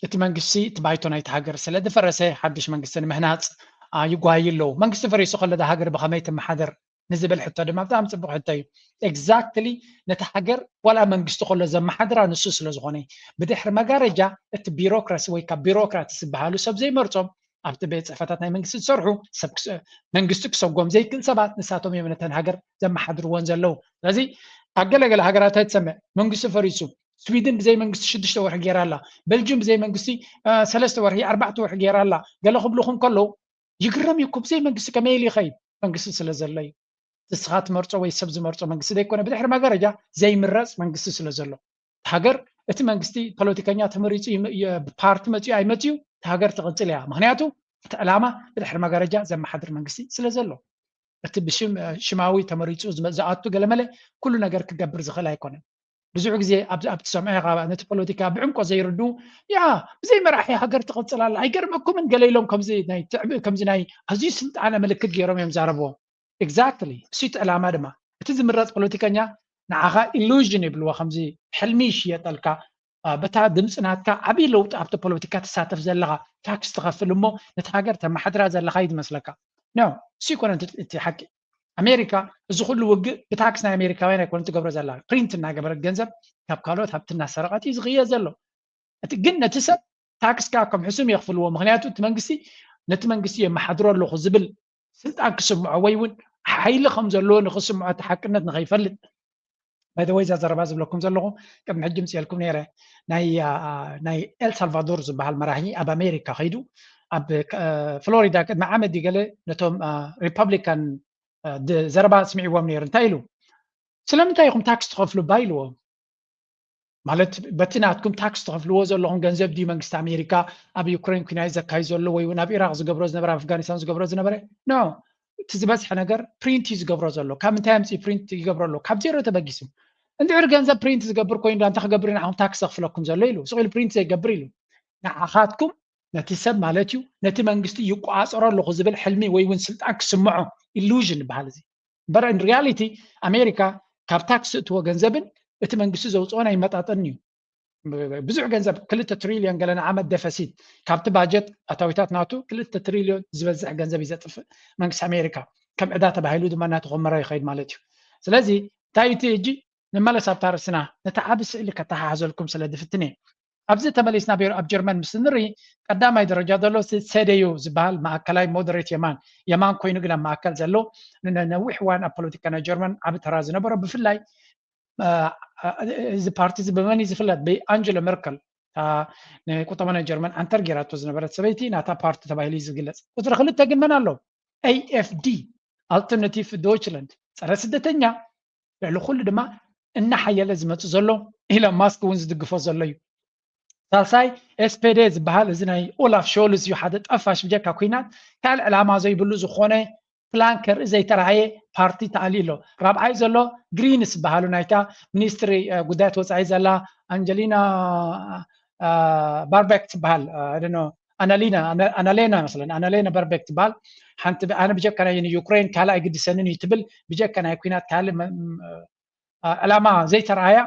እቲ መንግስቲ እቲ ባይቶ ናይቲ ሃገር ስለ ዝፈረሰ ሓድሽ መንግስቲ ንምህናፅ ይጓዩ ኣለዉ። መንግስቲ ፈሪሱ ከሎ እዛ ሃገር ብኸመይ ትመሓደር ንዝብል ሕቶ ድማ ብጣዕሚ ፅቡቅ ሕቶ እዩ። exactly ነቲ ሃገር ዋላ መንግስቲ ከሎ ዘመሓድራ ንሱ ስለ ዝኾነ ብድሕሪ መጋረጃ እቲ ቢሮክራሲ ወይ ካብ ቢሮክራትስ ዝበሃሉ ሰብ ዘይመርፆም ኣብቲ ቤት ፅሕፈታት ናይ መንግስቲ ዝሰርሑ መንግስቲ ክሰጎም ዘይክእል ሰባት ንሳቶም እዮም ነተን ሃገር ዘመሓድርዎን ዘለዉ። ስለዚ ኣብ ገለገለ ሃገራት ኣይትሰምዕ መንግስቲ ፈሪሱ ስዊድን ብዘይ መንግስቲ ሽዱሽተ ወርሒ ገይራ ኣላ። በልጅም ብዘይ መንግስቲ ሰለስተ ወርሒ ኣርባዕተ ወርሒ ገይራ ኣላ። ገለ ክብልኹም ከለዉ ይግረም እዩ እኮ ብዘይ መንግስቲ ከመይ ኢሉ ይኸይድ? መንግስቲ ስለ ዘሎ እዩ። ንስኻ ትመርፆ ወይ ሰብ ዝመርፆ መንግስቲ ዘይኮነ ብድሕሪ መጋረጃ ዘይምረፅ መንግስቲ ስለ ዘሎ ሃገር እቲ መንግስቲ ፖለቲከኛ ተመሪፁ ፓርቲ መፅኡ ኣይመፅኡ ሃገር ትቕፅል እያ። ምክንያቱ እቲ ዕላማ ብድሕሪ መጋረጃ ዘመሓድር መንግስቲ ስለ ዘሎ እቲ ብሽም ሽማዊ ተመሪፁ ዝኣቱ ገለመለ ኩሉ ነገር ክገብር ዝኽእል ኣይኮነን። ብዙሕ ግዜ ኣብቲ ሰምዐ ነቲ ፖለቲካ ብዕምቆ ዘይርዱ ያ ብዘይ መራሒ ሃገር ትቕፅል ኣላ ኣይገርመኩምን ገለ ኢሎም ከምዚ ናይ ኣዝዩ ስልጣነ ምልክት ገይሮም እዮም ዛረብዎ። exactly እሱ እቲ ዕላማ ድማ እቲ ዝምረፅ ፖለቲከኛ ንዓኻ ኢሉዥን ይብልዎ ከምዚ ሕልሚ ይሽየጠልካ በታ ድምፂ ናትካ ዓብዪ ለውጢ ኣብቲ ፖለቲካ ትሳተፍ ዘለኻ ታክስ ትኸፍል እሞ ነቲ ሃገር ተመሓድራ ዘለኻ እዩ ዝመስለካ። ኖ እሱ ይኮነ እቲ ሓቂ። ኣሜሪካ እዚ ኩሉ ውግእ ብታክስ ናይ ኣሜሪካውያን ኣይኮነ ትገብሮ ዘላ ፕሪንት እናገበረት ገንዘብ ካብ ካልኦት ሃብቲ እናሰረቐት እዩ ዝኽየ ዘሎ። ግን ነቲ ሰብ ታክስ ከዓ ከም ሕሱም የኽፍልዎ። ምክንያቱ እቲ መንግስቲ ነቲ መንግስቲ የመሓድሮ ኣለኹ ዝብል ስልጣን ክስምዖ ወይ እውን ሓይሊ ከም ዘለዎ ንክስምዖ እቲ ሓቅነት ንከይፈልጥ by the way እዛ ዘረባ ዝብለኩም ዘለኹ ቅድሚ ሕጂ ምፅኤልኩም ነይረ። ናይ ኤልሳልቫዶር ዝበሃል መራሒ ኣብ ኣሜሪካ ከይዱ ኣብ ፍሎሪዳ ቅድሚ ዓመት ገለ ነቶም ሪፐብሊካን ዘረባ ስምዒዎም ነይሩ። እንታይ ኢሉ? ስለምንታይ ኢኹም ታክስ ትኸፍሉ ባ ኢልዎም። ማለት በቲ ናትኩም ታክስ ትኸፍልዎ ዘለኹም ገንዘብ ድዩ መንግስቲ ኣሜሪካ ኣብ ዩክሬን ኩናት ዘካይ ዘሎ ወይ እውን ኣብ ኢራቅ ዝገብሮ ዝነበረ ኣፍጋኒስታን ዝገብሮ ዝነበረ ኖ እቲ ዝበዝሐ ነገር ፕሪንት እዩ ዝገብሮ ዘሎ። ካብ ምንታይ ኣምፅኡ ፕሪንት ይገብሮ ኣሎ? ካብ ዜሮ ተበጊሱ። እንድሕር ገንዘብ ፕሪንት ዝገብር ኮይኑ እንታይ ክገብር ንዓኹም ታክስ ዘኽፍለኩም ዘሎ ኢሉ ስቕ ኢሉ ፕሪንት ዘይገብር ኢሉ ንዓኻትኩም ነቲ ሰብ ማለት እዩ ነቲ መንግስቲ ይቆፃፀሮ ኣለኹ ዝብል ሕልሚ ወይ እውን ስልጣን ክስምዖ ኢሉዥን ይበሃል እዚ። እምበር in reality ኣሜሪካ ካብ ታክስ እትዎ ገንዘብን እቲ መንግስቲ ዘውፅኦን ኣይመጣጠን እዩ። ብዙሕ ገንዘብ ክልተ ትሪልዮን ገለ ንዓመት ደፈሲት ካብቲ ባጀት ኣታዊታት ናቱ ክልተ ትሪልዮን ዝበዝሕ ገንዘብ እዩ ዘጥፍእ መንግስቲ ኣሜሪካ። ከም ዕዳ ተባሂሉ ድማ እናተኾመረ ይኸይድ ማለት እዩ። ስለዚ እንታይ እቲ እጂ ንመለስ ኣብታ ርእስና ነቲ ዓቢ ስእሊ ከተሓሕዘልኩም ስለ ዝፍትን እየ። ኣብዚ ተመሊስና ቤሩ ኣብ ጀርመን ምስ ንርኢ ቀዳማይ ደረጃ ዘሎ ሰደዩ ዝበሃል ማእከላይ ሞደሬት የማን የማን ኮይኑ ግን ኣብ ማእከል ዘሎ ንነዊሕ እዋን ኣብ ፖለቲካ ናይ ጀርመን ዓቢ ተራ ዝነበሮ ብፍላይ እዚ ፓርቲ እዚ ብመን እዩ ዝፍለጥ? ብኣንጀሎ መርከል ንቁጠባ ናይ ጀርመን ዓንተር ጌራቶ ዝነበረት ሰበይቲ ናታ ፓርቲ ተባሂሉ እዩ ዝግለፅ። ቁፅሪ ክልተ ግን መን ኣሎ? ኤኤፍዲ ኣልተርናቲቭ ዶይችላንድ ፀረ ስደተኛ ልዕሊ ኩሉ ድማ እናሓየለ ዝመፅእ ዘሎ ኢሎን ማስክ እውን ዝድግፎ ዘሎ እዩ። ሳልሳይ ኤስፔዴ ዝበሃል እዚ ናይ ኦላፍ ሾልዝ እዩ ሓደ ጠፋሽ ብጀካ ኩናት ካልእ ዕላማ ዘይብሉ ዝኾነ ፕላን ከርኢ ዘይተረኣየ ፓርቲ ተኣልዩ ኣሎ። ራብዓይ ዘሎ ግሪንስ ዝበሃሉ ናይታ ሚኒስትሪ ጉዳያት ወፃኢ ዘላ ኣንጀሊና ባርበክ ትበሃል ኣናሊና ኣናሌና መስለን ኣናሌና በርቤክ ትበሃል ሓንቲ ኣነ ብጀካ ናይ ዩክሬን ካልእ ኣይግድሰንን እዩ ትብል ብጀካ ናይ ኩናት ካልእ ዕላማ ዘይተረኣያ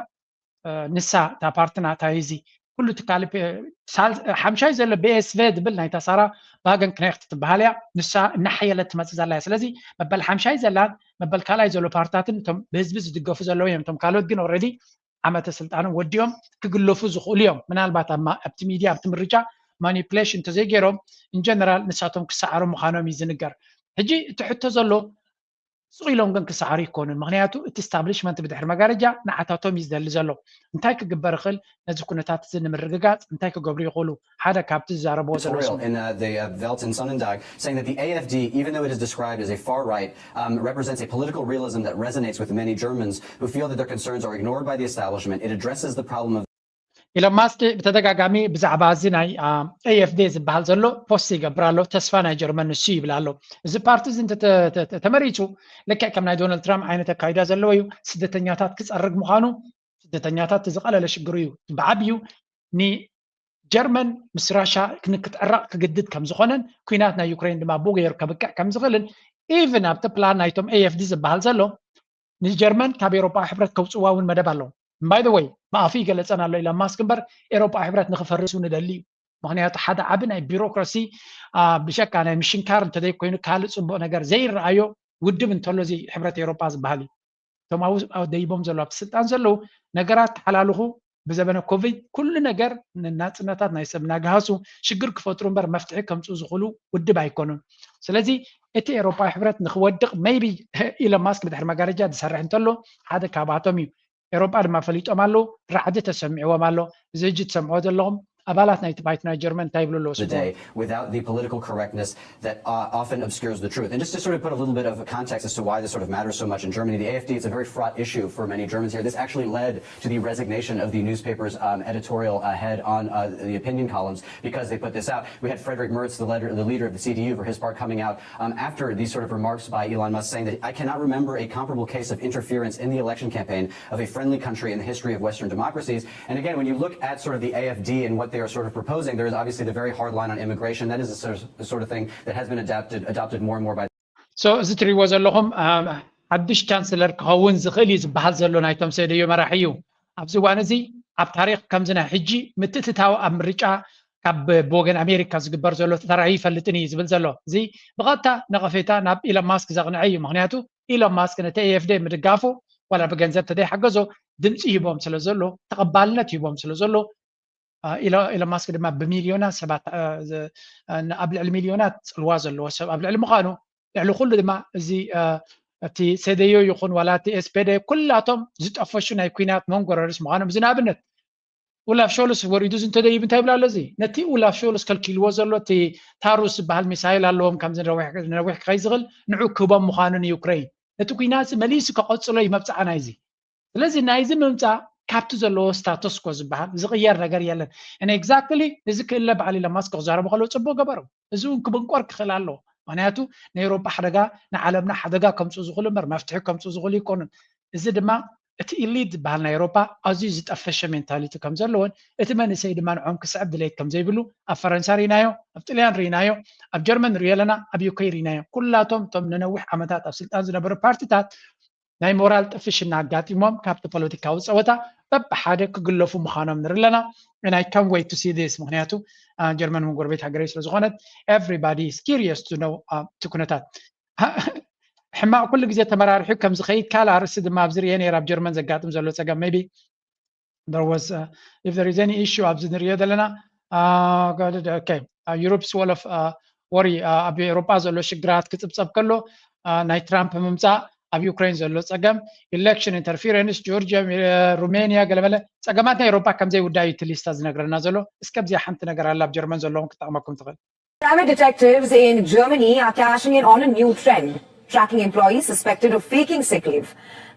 ንሳ እታ ፓርትና እታ እዚ ኩሉ ትካል ሓምሻይ ዘሎ ቢኤስቨ ዝብል ናይታ ሳራ ባገን ክነክት ትበሃል እያ። ንሳ እናሓየለት ትመፅእ ዘላ እያ። ስለዚ መበል ሓምሻይ ዘላን መበል ካልኣይ ዘሎ ፓርትታትን እቶም ብህዝቢ ዝድገፉ ዘለዉ እዮም። እቶም ካልኦት ግን ኦልሬዲ ዓመተ ስልጣኖም ወዲኦም ክግለፉ ዝኽእሉ እዮም። ምናልባት ኣብቲ ሚድያ ኣብቲ ምርጫ ማኒፕሌሽን እንተዘይገይሮም ኢንጀነራል ንሳቶም ክሰዓሩ ምዃኖም እዩ ዝንገር። ሕጂ እቲ ሕቶ ዘሎ ስቕ ኢሎም ግን ክሰዓሩ ይኮኑን። ምክንያቱ እቲ ስታብሊሽመንት ብድሕሪ መጋረጃ ንዓታቶም እዩ ዝደሊ ዘሎ። እንታይ ክግበር ይኽእል? ነዚ ኩነታት እዚ ንምርግጋፅ እንታይ ክገብሩ ይኽእሉ? ሓደ ካብቲ ዝዛረብዎ ዘለዉ editorial in uh, the uh, Welt and Sonnendag saying that the A F D, even though it is described as a far right, um, represents a political realism that resonates with many Germans who feel that their concerns are ignored by the establishment. It addresses the problem of ኢሎን ማስክ ብተደጋጋሚ ብዛዕባ እዚ ናይ ኤኤፍዲ ዝበሃል ዘሎ ፖስት ይገብር ኣሎ። ተስፋ ናይ ጀርመን ንሱ ይብል ኣሎ። እዚ ፓርቲ እዚ ተመሪፁ ልክዕ ከም ናይ ዶናልድ ትራምፕ ዓይነት ኣካይዳ ዘለዎ እዩ። ስደተኛታት ክፀርግ ምዃኑ፣ ስደተኛታት ዝቐለለ ሽግር እዩ። ብዓብዩ ንጀርመን ምስ ራሻ ክንክትዕረቕ ክግድድ ከም ዝኾነን ኩናት ናይ ዩክሬን ድማ ብኡ ገይሩ ከብቅዕ ከም ዝኽእልን ኢቭን ኣብቲ ፕላን ናይቶም ኤኤፍዲ ዝበሃል ዘሎ ንጀርመን ካብ ኤሮጳ ሕብረት ከውፅዋ እውን መደብ ኣለዎ። ባይ ዘ ወይ ብኣፉ ይገለፀን ኣሎ ኢሎን ማስክ እምበር ኤሮጳ ሕብረት ንክፈርስ እውን ንደሊ እዩ። ምክንያቱ ሓደ ዓቢ ናይ ቢሮክራሲ ብሸካ ናይ ምሽንካር እንተዘይኮይኑ ካልእ ፅቡቅ ነገር ዘይረኣዮ ውድብ እንተሎ እዚ ሕብረት ኤሮጳ ዝበሃል እዩ። እቶም ኣብኡ ደይቦም ዘለዉ ኣብቲ ስልጣን ዘለዉ ነገራት ተሓላልኹ ብዘበነ ኮቪድ ኩሉ ነገር ንናፅነታት ናይ ሰብ እናገሃሱ ሽግር ክፈጥሩ እምበር መፍትሒ ከምፅኡ ዝኽእሉ ውድብ ኣይኮኑን። ስለዚ እቲ ኤሮፓዊ ሕብረት ንክወድቕ maybe ኢሎን ማስክ ብድሕሪ መጋረጃ ዝሰርሕ እንተሎ ሓደ ካብኣቶም እዩ። ኤሮፓ ድማ ፈሊጦም ኣለዉ። ራዕዲ ተሰሚዕዎም ኣሎ። እዚ ሕጂ ትሰምዕዎ ዘለኹም ኣባላት ናይቲ ባይቶ ናይ ጀርመን እንታይ ይብሉ ኣለዉ? the day without the political correctness that uh, often obscures the truth. And just to sort of put a little bit of context as to why this sort of matters so much in Germany, the A F D, it's a very fraught issue for many Germans here. This actually led to the resignation of the newspaper's um, editorial uh, head on uh, the opinion columns because they put this out. We had Frederick Merz, the, leader, the leader of the C D U, for his part, coming out um, after these sort of remarks by Elon Musk, saying that I cannot remember a comparable case of interference in the election campaign of a friendly country in the history of Western democracies. And again, when you look at sort of the A F D and what they are sort of proposing, there is obviously the very hard line on immigration. That is the sort of, the sort of thing that has been adapted, adopted more and more by so እዚ ትሪእዎ ዘለኹም ሓድሽ ቻንስለር ክኸውን ዝኽእል እዩ ዝበሃል ዘሎ ናይቶም ሰደዮ መራሒ እዩ። ኣብዚ እዋን እዚ ኣብ ታሪክ ከምዚ ናይ ሕጂ ምትእትታው ኣብ ምርጫ ካብ ብወገን ኣሜሪካ ዝግበር ዘሎ ተራእዩ ይፈልጥን እዩ ዝብል ዘሎ። እዚ ብቐጥታ ነቐፌታ ናብ ኢሎን ማስክ ዘቕንዐ እዩ። ምክንያቱ ኢሎን ማስክ ነቲ ኤኤፍዲ ምድጋፉ ዋላ ብገንዘብ ተደይሓገዞ ድምፂ ሂቦም ስለ ዘሎ ተቐባልነት ሂቦም ስለ ዘሎ ኢሎን ማስክ ድማ ብሚልዮናት ሰባት ኣብ ልዕሊ ሚልዮናት ፅልዋ ዘለዎ ሰብ ኣብ ልዕሊ ምዃኑ ልዕሊ ኩሉ ድማ እዚ እቲ ሰደዮ ይኹን ዋላ እቲ ኤስፔደ ኩላቶም ዝጠፈሹ ናይ ኩናት መንጎረርስ ምዃኖም እዚ ንኣብነት ኡላፍ ሾልስ ወሪዱ እዚ እንተደይቡ እንታይ ይብል ኣሎ እዚ ነቲ ኡላፍ ሾልስ ከልኪልዎ ዘሎ እቲ ታሩስ ዝበሃል ሚሳይል ኣለዎም ከምዚ ነዊሕ ክኸይ ዝኽእል ንዑ ክህቦም ምዃኑ ንዩክሬን ነቲ ኩናት መሊሱ ከቐፅሎ እዩ መብፅዓ ናይዚ ስለዚ ናይዚ ምምፃእ ካብቲ ዘለዎ ስታተስኮ ዝበሃል ዝቕየር ነገር የለን። ን ኤግዛክትሊ እዚ ክእለ በዓል ኢሎን ማስክ ክዛረቡ ከለዉ ፅቡቅ ገበሩ። እዚ እውን ክብንቆር ክኽእል ኣለዎ። ምክንያቱ ንኤውሮጳ ሓደጋ ንዓለምና ሓደጋ ከምፅኡ ዝኽእሉ እምበር መፍትሒ ከምፅኡ ዝኽእሉ ይኮኑን። እዚ ድማ እቲ ኢሊት ዝበሃል ናይ ኤውሮጳ ኣዝዩ ዝጠፈሸ ሜንታሊቲ ከም ዘለዎን እቲ መንእሰይ ድማ ንዖም ክስዕብ ድሌት ከም ዘይብሉ ኣብ ፈረንሳ ርኢናዮ፣ ኣብ ጥልያን ርኢናዮ፣ ኣብ ጀርመን ንሪኦ ኣለና፣ ኣብ ዩኬ ርኢናዮ። ኩላቶም እቶም ንነዊሕ ዓመታት ኣብ ስልጣን ዝነበሩ ፓርቲታት ናይ ሞራል ጥፍሽና ኣጋጢሞም ካብቲ ፖለቲካዊ ፀወታ በብሓደ ክግለፉ ምዃኖም ንርኢ ኣለና። And I can't wait to see this ምክንያቱ ጀርመን እውን ጎረቤት ሃገረይ ስለ ዝኾነት everybody is curious to know እቲ ኩነታት ሕማቕ ኩሉ ግዜ ተመራሪሑ ከም ዝኸይድ ካልእ ኣርእስቲ ድማ ኣብዚ ርእየ ነይረ ኣብ ጀርመን ዘጋጥም ዘሎ ፀገም maybe there was uh, if there is any issue ኣብዚ ንሪኦ ዘለና okay Europe's Wall of Worry ኣብ ኤውሮጳ ዘሎ ሽግራት ክፅብፀብ ከሎ ናይ ትራምፕ ምምፃእ ኣብ ዩክሬን ዘሎ ፀገም election interference ጆርጅያ ሩሜንያ ገለመለ ፀገማት ናይ ኤውሮጳ ከምዘይ ውዳዩ እቲ ሊስታ ዝነግረና ዘሎ እስከ ኣብዚኣ ሓንቲ ነገር ኣላ ኣብ ጀርመን ዘለዎም ክጠቕመኩም ትኽእል Private detectives in Germany are cashing in on a new trend, tracking employees suspected of faking sick leave.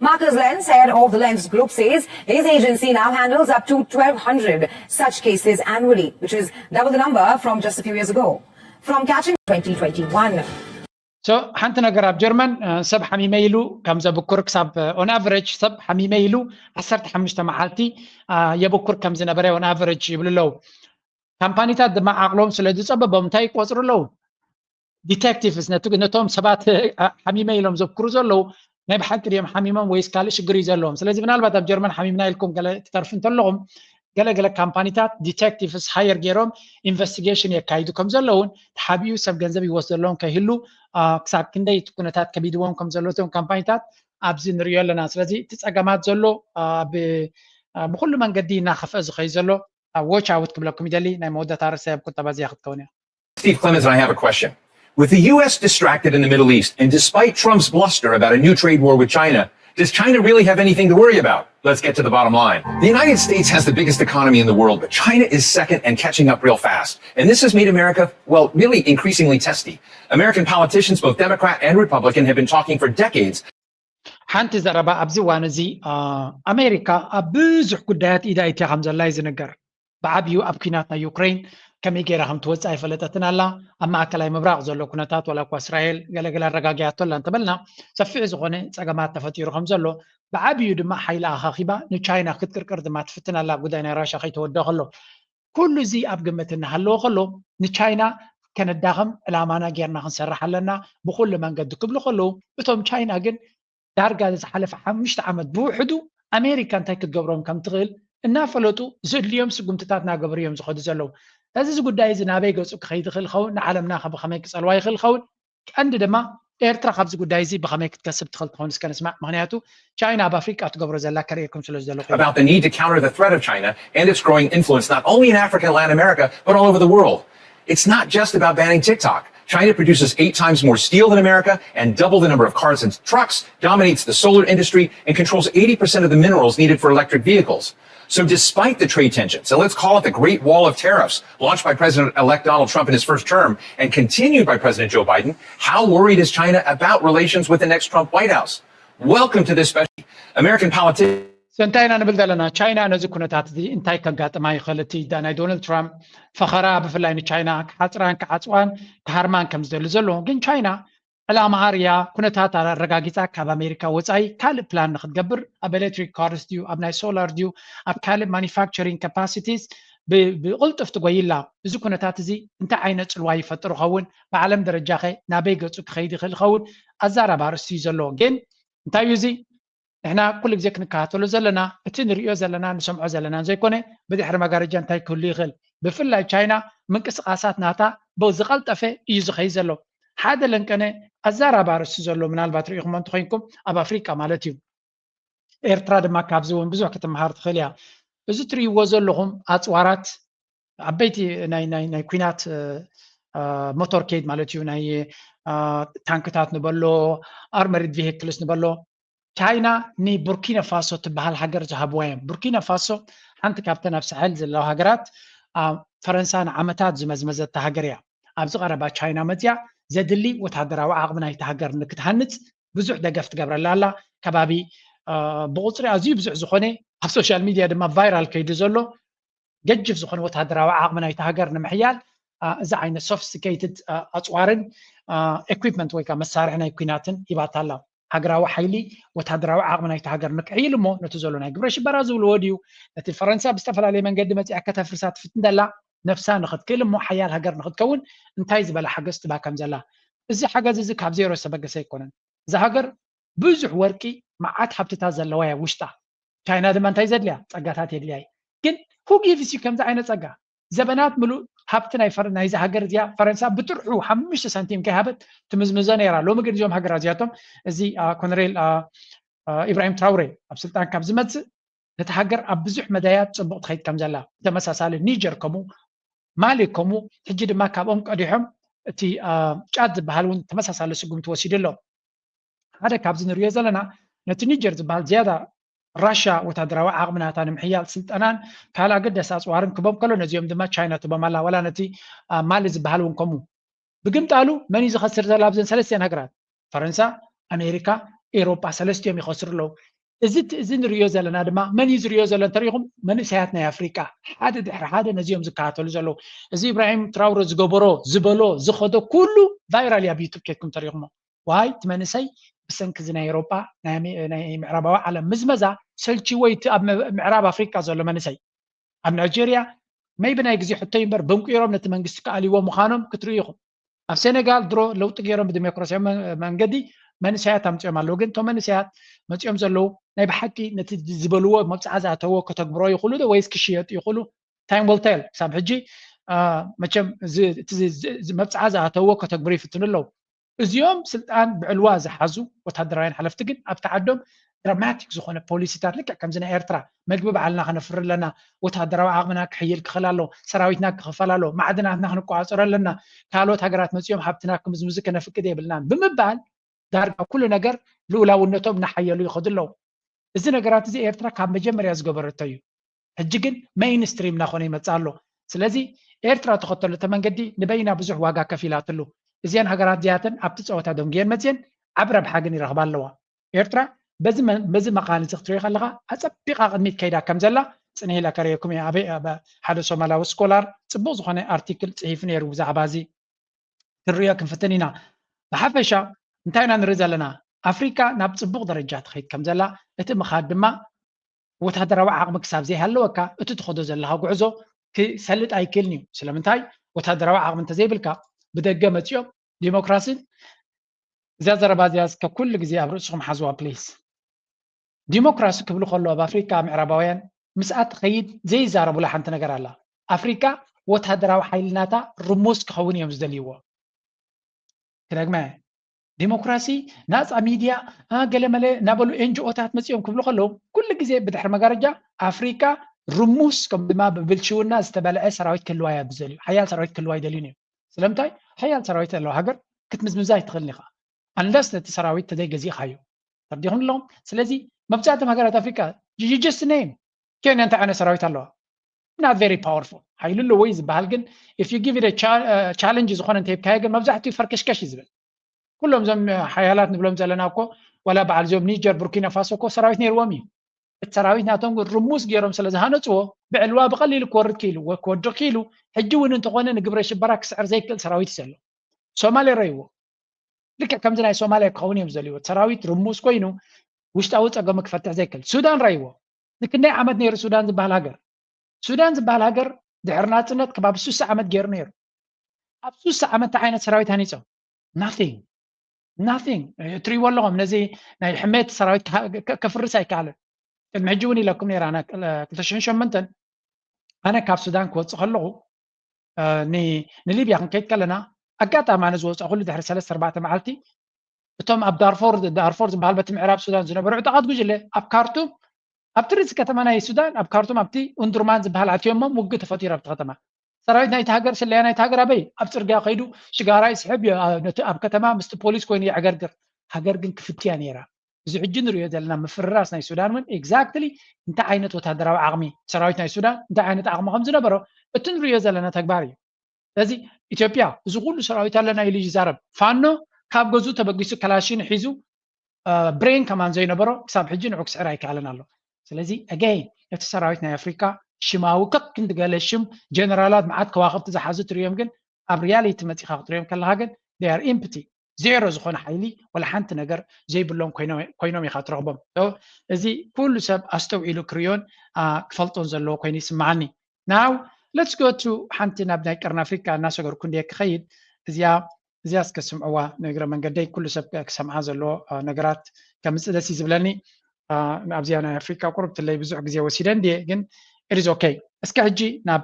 Marcus Lenz, head of the Lenz Group, says his agency now handles up to twelve hundred such cases annually, which is double the number from just a few years ago. From catching twenty twenty-one. So ሓንቲ ነገር ኣብ ጀርመን ሰብ ሓሚመ ኢሉ ከም ዘብኩር ክሳብ on average ሰብ ሓሚመ ኢሉ ዓሰርተ ሓሙሽተ መዓልቲ የብኩር ከም ዝነበረ on average ይብሉ ኣለዉ። ካምፓኒታት ድማ ዓቕሎም ስለ ዝፀበቦም እንታይ ይቆፅሩ ኣለዉ? ዲቴክቲቭስ ነቶም ሰባት ሓሚመ ኢሎም ዘብክሩ ዘለዉ ናይ ብሓቂ ድዮም ሓሚሞም ወይስ ካልእ ሽግር እዩ ዘለዎም? ስለዚ ምናልባት ኣብ ጀርመን ሓሚምና ኢልኩም ገለ ትተርፉ እንተለኹም ገለገለ ካምፓኒታት detectives hire ገይሮም ኢንቨስቲጌሽን የካይዱ ከም ዘለውን ተሓቢኡ ሰብ ገንዘብ ይወስደሎም ከይህሉ ክሳብ ክንደይ እቲ ኩነታት ከቢድዎም ከም ዘሎ እቶም ካምፓኒታት ኣብዚ ንሪኦ ኣለና። ስለዚ እቲ ፀገማት ዘሎ ብኩሉ መንገዲ እናኸፍአ ዝኸይ ዘሎ watch out ክብለኩም ይደሊ። ናይ መወዳእታ ርእሰይ ኣብ ቁጠባ እዚኣ ክትከውን እያ። Steve Clements, and I have a question. With the U S distracted in the Middle East, and despite Trump's bluster about a new trade war with China, does China really have anything to worry about? Let's get to the bottom line. The United States has the biggest economy in the world, but China is second and catching up real fast. And this has made America, well, really increasingly testy. American politicians, both Democrat and Republican, have been talking for decades ሓንቲ ዘረባ ኣብዚ እዋን እዚ ኣሜሪካ ኣብ ብዙሕ ጉዳያት ኢዳ ኢትያ ከም ዘላ እዩ ዝንገር። ብዓብዩ ኣብ ኲናት ናይ ዩክሬን ከመይ ገይራ ከም ትወፅእ ኣይፈለጠትን ኣላ። ኣብ ማእከላይ ምብራቕ ዘሎ ኩነታት ዋላ እኳ እስራኤል ገለገለ ኣረጋጊያቶ ኣላ እንተበልና ሰፊሕ ዝኾነ ፀገማት ተፈጢሩ ከም ዘሎ ብዓብዩ ድማ ሓይላ ኣኻኺባ ንቻይና ክትቅርቅር ድማ ትፍትን ኣላ። ጉዳይ ናይ ራሻ ከይተወደ ከሎ ኩሉ እዚ ኣብ ግምት እናሃለወ ከሎ ንቻይና ከነዳኸም ዕላማና ጌርና ክንሰርሕ ኣለና ብኩሉ መንገዲ ክብሉ ከለዉ እቶም ቻይና ግን ዳርጋ ዝሓለፈ ሓሙሽተ ዓመት ብውሕዱ ኣሜሪካ እንታይ ክትገብሮም ከም ትኽእል እናፈለጡ ዘድልዮም ስጉምትታት እናገበሩ እዮም ዝኸዱ ዘለዉ። እዚ ጉዳይ እዚ ናበይ ገፁ ክኸይድ ይኽእል ኸውን ንዓለምና ብኸመይ ክፀልዋ ይኽእል ኸውን ቀንዲ ድማ ኤርትራ ካብዚ ጉዳይ እዚ ብኸመይ ክትከስብ ትኽእል ትኸውን እስከ ንስማዕ ምክንያቱ ቻይና ኣብ ኣፍሪቃ ትገብሮ ዘላ ከርእየኩም ስለ ዝደለኹ about the need to counter the threat of China and its growing influence not only in Africa and Latin America, but all over the world. It's not just about banning TikTok. China produces eight times more steel than America and double the number of cars and trucks, dominates the solar industry, and controls eighty percent of the minerals needed for electric vehicles. So, despite the trade tensions, and let's call it the Great Wall of Tariffs, launched by President elect Donald Trump in his first term and continued by President Joe Biden, how worried is China about relations with the next Trump White House? Welcome to this special American politician. So እንታይ ኢና ንብል ዘለና? ቻይና ነዚ ኩነታት እዚ እንታይ ከጋጥማ ይኽእል? እቲ ናይ ዶናልድ ትራምፕ ፈኸራ ብፍላይ ንቻይና ክሓፅራን ክዓፅዋን ክሃርማን ከም ዝደሊ ዘሎ ግን ቻይና ዕላማ ኣርያ ኩነታት ኣረጋጊፃ ካብ ኣሜሪካ ወፃኢ ካልእ ፕላን ንክትገብር ኣብ ኤሌክትሪክ ካርስ ድዩ ኣብ ናይ ሶላር ድዩ ኣብ ካልእ ማኒፋክቸሪንግ ካፓሲቲስ ብቅልጡፍ ትጎይላ። እዚ ኩነታት እዚ እንታይ ዓይነት ፅልዋ ይፈጥር ይኸውን? ብዓለም ደረጃኸ ናበይ ገፁ ክኸይድ ይኽእል ይኸውን? ኣዛራቢ ኣርእስቲ እዩ ዘሎ። ግን እንታይ እዩ እዚ? ንሕና ኩሉ ግዜ ክንከታተሎ ዘለና እቲ ንሪኦ ዘለና ንሰምዖ ዘለናን ዘይኮነ ብድሕሪ መጋረጃ እንታይ ክህሉ ይኽእል ብፍላይ ቻይና ምንቅስቃሳት ናታ ብዝቀልጠፈ እዩ ዝኸይድ ዘሎ ሓደ ለንቀነ ኣዛራቢ ኣርእስቲ ዘሎ ምናልባት ርኢኹሞ እንተኮይንኩም ኣብ ኣፍሪቃ ማለት እዩ ኤርትራ ድማ ካብዚ እውን ብዙሕ ክትመሃር ትኽእል እያ እዚ ትርእይዎ ዘለኹም ኣፅዋራት ዓበይቲ ናይ ናይ ናይ ኩናት ሞቶርኬድ ማለት እዩ ናይ ታንክታት ንበሎ ኣርመሪድ ቪክልስ ንበሎ ቻይና ንቡርኪና ፋሶ ትበሃል ሃገር ዝሃብዋ እዮም። ቡርኪና ፋሶ ሓንቲ ካብተን ኣብ ሳሕል ዘለዋ ሃገራት ፈረንሳ ንዓመታት ዝመዝመዘታ ሃገር እያ። ኣብዚ ቀረባ ቻይና መፅያ ዘድሊ ወታደራዊ ዓቕሚ ናይቲ ሃገር ንክትሃንፅ ብዙሕ ደገፍ ትገብረላ ኣላ። ከባቢ ብቁፅሪ ኣዝዩ ብዙሕ ዝኾነ ኣብ ሶሻል ሚድያ ድማ ቫይራል ከይዱ ዘሎ ገጅፍ ዝኾነ ወታደራዊ ዓቕሚ ናይቲ ሃገር ንምሕያል እዚ ዓይነት ሶፊስቲኬትድ ኣፅዋርን ኤኩፕመንት ወይ ከዓ መሳርሒ ናይ ኩናትን ሂባታ ኣላ። ሃገራዊ ሓይሊ ወታደራዊ ዓቕሚ ናይቲ ሃገር ንክሕይል እሞ ነቲ ዘሎ ናይ ግብረ ሽበራ ዝብልዎ ድዩ ነቲ ፈረንሳ ብዝተፈላለየ መንገዲ መፂኣ ከተፍርሳ ትፍትን ዘላ ነብሳ ንክትክእል እሞ ሓያል ሃገር ንክትከውን እንታይ ዝበለ ሓገዝ ትባ ከም ዘላ እዚ ሓገዝ እዚ ካብ ዜሮ ዝተበገሰ ኣይኮነን። እዛ ሃገር ብዙሕ ወርቂ መዓት ሃብትታት ዘለዋ እያ ውሽጣ። ቻይና ድማ እንታይ ዘድልያ ጸጋታት የድልያ እዩ። ግን who gives you ከምዚ ዓይነት ጸጋ ዘበናት ምሉእ ሃብቲ ናይ ፈረ- ናይዚ ሃገር እዚኣ ፈረንሳ ብጥርሑ ሓሙሽተ ሳንቲም ከይሃበት ትምዝምዞ ነይራ። ሎሚ ግን እዚኦም ሃገራት እዚኣቶም እዚ አ፣ ኮነሬል አ፣ አ፣ ኢብራሂም ትራውሬ ኣብ ስልጣን ካብ ዝመጽእ ነቲ ሃገር ኣብ ብዙሕ መዳያት ጽቡቕ ትኸይድ ከም ዘላ ብተመሳሳሊ ኒጀር ከምኡ ማሊ ከምኡ ሕጂ ድማ ካብኦም ቀዲሖም እቲ ጫድ ዝበሃል እውን ተመሳሳሊ ስጉምቲ ወሲዱ ኣሎ። ሓደ ካብዚ ንሪኦ ዘለና ነቲ ኒጀር ዝበሃል ዝያዳ ራሻ ወታደራዊ ዓቕሚ ናታ ንምሕያል ስልጠናን ካልእ ኣገዳሲ ኣፅዋርን ክቦም ከሎ ነዚኦም ድማ ቻይና ትቦም ኣላ። ዋላ ነቲ ማሊ ዝበሃል እውን ከምኡ። ብግምጣሉ መን እዩ ዝኸስር ዘሎ ኣብዘን ሰለስቲኣን ሃገራት? ፈረንሳ፣ ኣሜሪካ፣ ኤውሮጳ ሰለስቲኦም ይኸስሩ ኣለዉ። እዚ እቲ- እዚ ንሪኦ ዘለና ድማ መን እዩ ዝሪኦ ዘሎ እንተሪኢኹም መንእሰያት ናይ ኣፍሪቃ ሓደ ድሕሪ ሓደ ነዚኦም ዝከታተሉ ዘለዉ። እዚ ኢብራሂም ትራውረ ዝገበሮ ዝበሎ ዝኸዶ ኩሉ ቫይራል እዩ ኣብ ዩቱብ ኬድኩም ተሪኢኹሞ። ዋይ እቲ መንእሰይ ብሰንኪ እዚ ናይ ኤውሮጳ ናይ ኣሜ- ናይ ምዕራባዊ ዓለም ምዝመዛ ሰልችዎ እዩ እቲ ኣብ ምዕራብ ኣፍሪቃ ዘሎ መንእሰይ ኣብ ናይጀርያ maybe ናይ ግዜ ሕቶ እዩ እምበር በንቂሮም ነቲ መንግስቲ ክኣልይዎ ምዃኖም ክትርእዩ ኢኹም። ኣብ ሴኔጋል ድሮ ለውጢ ገይሮም ብዲሞክራሲያዊ መንገዲ መንእሰያት ኣምፅኦም ኣለዉ። ግን እቶም መንእሰያት መፂኦም ዘለዉ ናይ ብሓቂ ነቲ ዝበልዎ መብፅዓ ዝኣተዎ ከተግብሮ ይኽእሉ ዶ ወይስ ክሽየጡ ይኽእሉ? Time will tell። ክሳብ ሕጂ መቸም መብፅዓ ዝኣተዎ ከተግብሩ ይፍትኑ ኣለዉ። እዚኦም ስልጣን ብዕልዋ ዝሓዙ ወታደራውያን ሓለፍቲ ግን ኣብቲ ዓዶም ድራማቲክ ዝኾነ ፖሊሲታት ልክዕ ከምዚ ናይ ኤርትራ መግቢ ባዕልና ከነፍሪ ኣለና፣ ወታደራዊ ዓቕምና ክሕይል ክኽእል ኣለዎ፣ ሰራዊትና ክኽፈል ኣለዎ፣ ማዕድናትና ክንቆፃፀሮ ኣለና፣ ካልኦት ሃገራት መፂኦም ሃብትና ክምዝምዙ ከነፍቅድ የብልናን ብምባል ዳርጋ ኩሉ ነገር ልኡላውነቶም እናሓየሉ ይኸዱ ኣለዉ። እዚ ነገራት እዚ ኤርትራ ካብ መጀመርያ ዝገበረቶ እዩ። ሕጂ ግን ሜይንስትሪም እናኾነ ይመፅእ ኣሎ። ስለዚ ኤርትራ ተኸተለቶ መንገዲ ንበይና ብዙሕ ዋጋ ከፊላትሉ። እዚአን ሃገራት እዚኣተን ኣብቲ ፀወታ ደንጉየን መፅየን ዓብ ረብሓ ግን ይረኽባ ኣለዋ። ኤርትራ በዚ መ- በዚ መቓን እዚ ክትሪኦ ከለኻ ኣፀቢቓ ቅድሚት ከይዳ ከም ዘላ ፅንሕ ኢለ ከርእየኩም እየ። ኣበይ ኣብ ሓደ ሶማላዊ ስኮላር ፅቡቕ ዝኾነ ኣርቲክል ፅሒፉ ነይሩ ብዛዕባ እዚ። ክንሪኦ ክንፍትን ኢና። ብሓፈሻ እንታይ ኢና ንርኢ ዘለና? ኣፍሪካ ናብ ፅቡቕ ደረጃ ትኸይድ ከም ዘላ፣ እቲ ምኻድ ድማ ወታደራዊ ዓቕሚ ክሳብ ዘይሃለወካ እቲ ትኸዶ ዘለኻ ጉዕዞ ክሰልጥ ኣይክእልን እዩ። ስለምንታይ? ወታደራዊ ዓቕሚ እንተዘይብልካ ብደገ መፂኦም ዲሞክራስን እዛ ዘረባ እዚኣ እስከ ኩሉ ግዜ ኣብ ርእስኹም ሓዝዋ ፕሊስ። ዲሞክራሲ ክብሉ ከለዉ ኣብ ኣፍሪካ ምዕራባውያን ምስኣ ትኸይድ ዘይዛረቡላ ሓንቲ ነገር ኣላ። ኣፍሪካ ወታደራዊ ሓይሊ ናታ ርሙስ ክኸውን እዮም ዝደልይዎ። ክደግመ፣ ዲሞክራሲ፣ ናፃ ሚድያ፣ አ፣ ገለመለ እናበሉ ኤንጂኦታት መፂኦም ክብሉ ከለዉ ኩሉ ግዜ ብድሕሪ መጋረጃ ኣፍሪካ ርሙስ ከም ድማ ብብልሽውና ዝተበልዐ ሰራዊት ክህልዋ እያ ዝደልዩ። ሓያል ሰራዊት ክህልዋ ይደልዩን እዮም። ስለምንታይ? ሓያል ሰራዊት ዘለዋ ሃገር ክትምዝምዛ ኣይትኽእልን ኢኻ። ኣንለስ ነቲ ሰራዊት ተዘይገዚእኻዮ። ተረዲኹም ኣለኹም? ስለዚ መብዛሕትኦም ሃገራት ኣፍሪካ ጅጅስ ኔም ኬንያ እንታይ ዓይነት ሰራዊት ኣለዋ? Not very powerful። ሓይሊ ኣለዎ እዩ ዝበሃል ግን if you give it a challenge ዝኾነ እንተሂብካዮ ግን መብዛሕትኡ ፈርከሽከሽ እዩ ዝብል። ኩሎም እዞም ሓያላት ንብሎም ዘለና እኮ ዋላ በዓል እዚኦም ኒጀር ቡርኪና ፋሶ እኮ ሰራዊት ነይርዎም እዩ። እቲ ሰራዊት ናቶም ግን ርሙስ ገይሮም ስለ ዝሃነፅዎ ብዕልዋ ብቐሊሉ ክወርድ ክኢሉ ክወድቕ ክኢሉ ሕጂ እውን እንተኾነ ንግብረ ሽበራ ክስዕር ዘይክእል ሰራዊት እዩ ዘሎ። ሶማሌ ረይዎ ልክዕ ከምዚ ናይ ሶማልያ ክኸውን እዮም ዝደልይዎ። ሰራዊት ርሙስ ኮይኑ ውሽጣዊ ፀገሙ ክፈትሕ ዘይክእል። ሱዳን ረይዎ። ንክንደይ ዓመት ነይሩ ሱዳን ዝበሃል ሃገር? ሱዳን ዝበሃል ሃገር ድሕሪ ናፅነት ከባቢ ሱሳ ዓመት ገይሩ ነይሩ። ኣብ ሱሳ ዓመት እንታይ ዓይነት ሰራዊት ሃኒፆም? Nothing። Nothing። እትሪእዎ ኣለኹም ነዚ ናይ ሕሜት ሰራዊት ከፍርስ ኣይከኣልን። ቅድሚ ሕጂ እውን ኢለኩም ነይራ ክልተ ሽሕን ሸሞንተን ኣነ ካብ ሱዳን ክወፅእ ከለኹ ንሊብያ ክንከይድ ከለና ኣጋጣሚ ኣነ ዝወፃእኩሉ ድሕሪ ሰለስተ ኣርባዕተ መዓልቲ እቶም ኣብ ዳርፎር ዳርፎር ዝበሃል በቲ ምዕራብ ሱዳን ዝነበሩ ዕጣቓት ጉጅለ ኣብ ካርቱም ኣብቲ ርእሲ ከተማ ናይ ሱዳን ኣብ ካርቱም ኣብቲ ኡንዱርማን ዝበሃል ኣትዮሞም ውግእ ተፈጢሩ ኣብቲ ከተማ ሰራዊት ናይቲ ሃገር ስለያ ናይቲ ሃገር ኣበይ ኣብ ፅርግያ ከይዱ ሽጋራ ይስሕብ ነቲ ኣብ ከተማ ምስቲ ፖሊስ ኮይኑ የዕገርግር ሃገር ግን ክፍትያ ነይራ እዚ ሕጂ ንሪኦ ዘለና ምፍርራስ ናይ ሱዳን እውን exactly እንታይ ዓይነት ወታደራዊ ዓቕሚ ሰራዊት ናይ ሱዳን እንታይ ዓይነት ዓቕሚ ከም ዝነበሮ እቲ ንሪኦ ዘለና ተግባር እዩ። ስለዚ ኢትዮጵያ እዚ ኩሉ ሰራዊት ኣለና ኢሉ ይዛረብ። ፋኖ ካብ ገዝኡ ተበጊሱ ከላሽን ሒዙ ብሬን ከማን ዘይነበሮ ክሳብ ሕጂ ንዑ ክስዕር ኣይከኣለን ኣሎ። ስለዚ again ነቲ ሰራዊት ናይ ኣፍሪካ ሽማዊ ከክ ክንዲ ገለ ሽም ጀነራላት መዓት ከዋኽብቲ ዝሓዙ ትርእዮም ግን ኣብ ሪያሊቲ መፂኻ ክትርእዮም ከለካ ግን they are empty ዜሮ ዝኾነ ሓይሊ ወላ ሓንቲ ነገር ዘይብሎም ኮይኖም ኢኻ ትረኽቦም። እዚ ኩሉ ሰብ ኣስተውዒሉ ክርእዮን ክፈልጦን ዘለዎ ኮይኑ ይስምዓኒ። Now let's go to ሓንቲ ናብ ናይ ቀርኒ ኣፍሪካ እናሰገርኩ እንድየ ክኸይድ እዚኣ እዚኣ እስከ ስምዕዋ ንእግረ መንገደይ ኩሉ ሰብ ክሰምዓ ዘለዎ ነገራት ከምፅእ ደስ እዩ ዝብለኒ። ኣብዚኣ ናይ ኣፍሪካ ቁርብትለይ ብዙሕ ግዜ ወሲደ እንድየ ግን it is okay። እስከ ሕጂ ናብ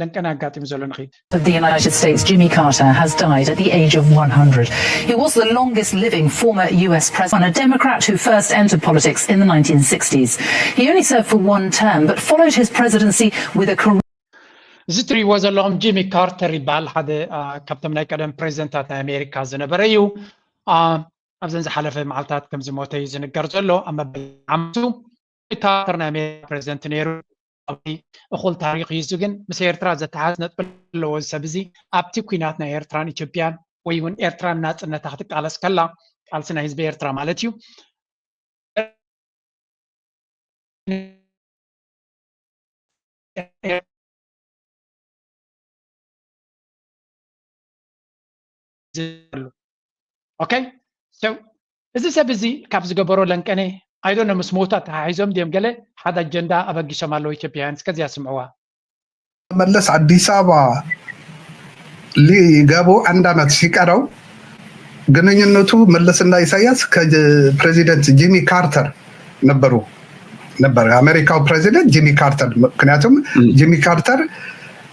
ለንቀና ኣጋጢሙ ዘሎ ንኸይድ። of the United States, Jimmy Carter, has died at the age of one hundred. He was the longest living former U S president, a Democrat who first entered politics in the nineteen sixties. He only served for one term, but followed his presidency with a career. እዚ ትሪእዎ ዘለኹም ጂሚ ካርተር ይበሃል። ሓደ ካብቶም ናይ ቀደም ፕሬዚደንታት ናይ ኣሜሪካ ዝነበረ እዩ። ኣብዘን ዝሓለፈ መዓልታት ከም ዝሞተ እዩ ዝንገር ዘሎ ኣብ መበል ዓመቱ። ካርተር ናይ ኣሜሪካ ፕሬዚደንት ነይሩ። እኹል ታሪክ እዩ። እዚ ግን ምስ ኤርትራ ዘተሓዝ ነጥቢ ኣለዎ። እዚ ሰብ እዚ ኣብቲ ኲናት ናይ ኤርትራን ኢትዮጵያን ወይ እውን ኤርትራን ናጽነታ ክትቃለስ ከላ ቃልሲ ናይ ህዝቢ ኤርትራ ማለት እዩ። Okay so እዚ ሰብ እዚ ካብ ዝገበሮ ለንቀነ I don't know ምስ ሞቱ ኣተሓሒዞም ድዮም ገለ ሓደ ኣጀንዳ ኣበጊሶም ኣለዉ ኢትዮጵያውያን እስከ እዚኣ ስምዕዋ። መለስ አዲስ አበባ ሊገቡ አንድ አመት ሲቀረው ግንኙነቱ መለስና ኢሳያስ ከፕሬዚደንት ጂሚ ካርተር ነበሩ ነበር፣ ኣሜሪካው ፕሬዚደንት ጂሚ ካርተር። ምክንያቱም ጂሚ ካርተር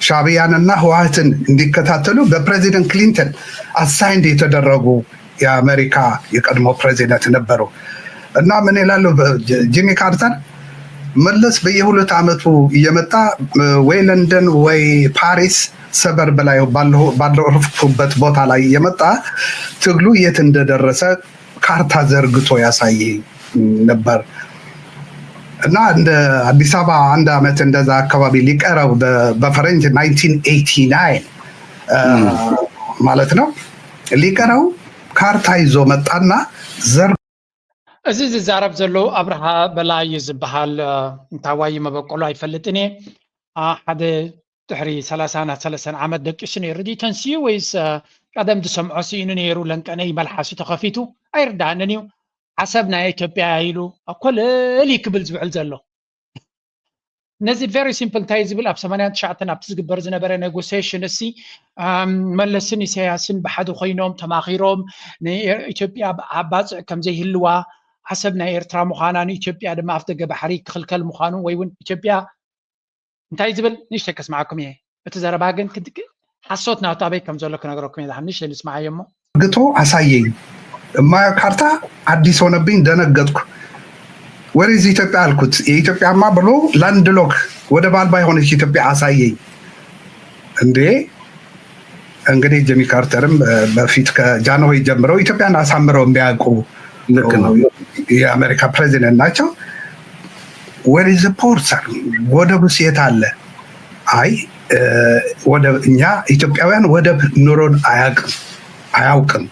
ሻዕብያንና ህወሓትን እንዲከታተሉ በፕሬዚደንት ክሊንተን assign የተደረጉ የአሜሪካ የቀድሞ ፕሬዚደንት ነበሩ። እና ምን ይላሉ ጂሚ ካርተር፣ መለስ በየሁለት ዓመቱ እየመጣ ወይ ለንደን ወይ ፓሪስ ሰበርብ ላይ ባለሁበት ቦታ ላይ እየመጣ ትግሉ የት እንደደረሰ ካርታ ዘርግቶ ያሳይ ነበር። እና እንደ አዲስ አበባ አንድ ዓመት እንደዛ አካባቢ ሊቀረው በፈረንጅ nineteen eighty nine ማለት ነው፣ ሊቀረው ካርታ ይዞ መጣና ዘር እዚ ዝዛረብ ዘሎ ኣብርሃ በላይ እዩ ዝበሃል። እንታዋይ መበቆሉ ኣይፈልጥን እየ። ሓደ ድሕሪ ሰላሳ ሰለስተ ዓመት ደቂሱ ነይሩ ድዩ ተንስዩ ወይስ ቀደም ዝሰምዖ ስኢኑ ነይሩ ለንቀነይ መልሓሱ ተኸፊቱ ኣይርዳእንን እዩ። ዓሰብ ናይ ኢትዮጵያ ኢሉ ኮለል ክብል ዝውዕል ዘሎ። ነዚ very simple እንታይ ዝብል ኣብ ሰማንያን ትሽዓተን ኣብቲ ዝግበር ዝነበረ negotiation እሲ መለስን ኢሳያስን ብሓደ ኮይኖም ተማኺሮም ንኢትዮጵያ ባፅዕ ከም ዘይህልዋ ዓሰብ ናይ ኤርትራ ምዃና ንኢትዮጵያ ድማ ኣፍ ደገ ባሕሪ ክኽልከል ምዃኑ ወይ እውን ኢትዮጵያ እንታይ ዝብል ንእሽተይ ከስምዓኩም እየ። እቲ ዘረባ ግን ሓሶት ናቱ ኣበይ ከም ዘሎ ክነግረኩም እየ። ንእሽተይ ንስምዓዮ እሞ ግቶ አሳየኝ። የማየው ካርታ አዲስ ሆነብኝ፣ ደነገጥኩ። Where is ኢትዮጵያ አልኩት። የኢትዮጵያማ ብሎ landlock ወደብ አልባ የሆነች ኢትዮጵያ አሳየኝ። እንዴ እንግዲህ ጂሚ ካርተርም በፊት ከጃንሆይ ጀምረው ኢትዮጵያን አሳምረው የሚያውቁ ልክ ነው። የአሜሪካ ፕሬዚደንት ናቸው። Where is port አሉ። ወደቡስ የት አለ? አይ ወደብ እኛ ኢትዮጵያውያን ወደብ ኑሮን አያውቅም አያውቅም።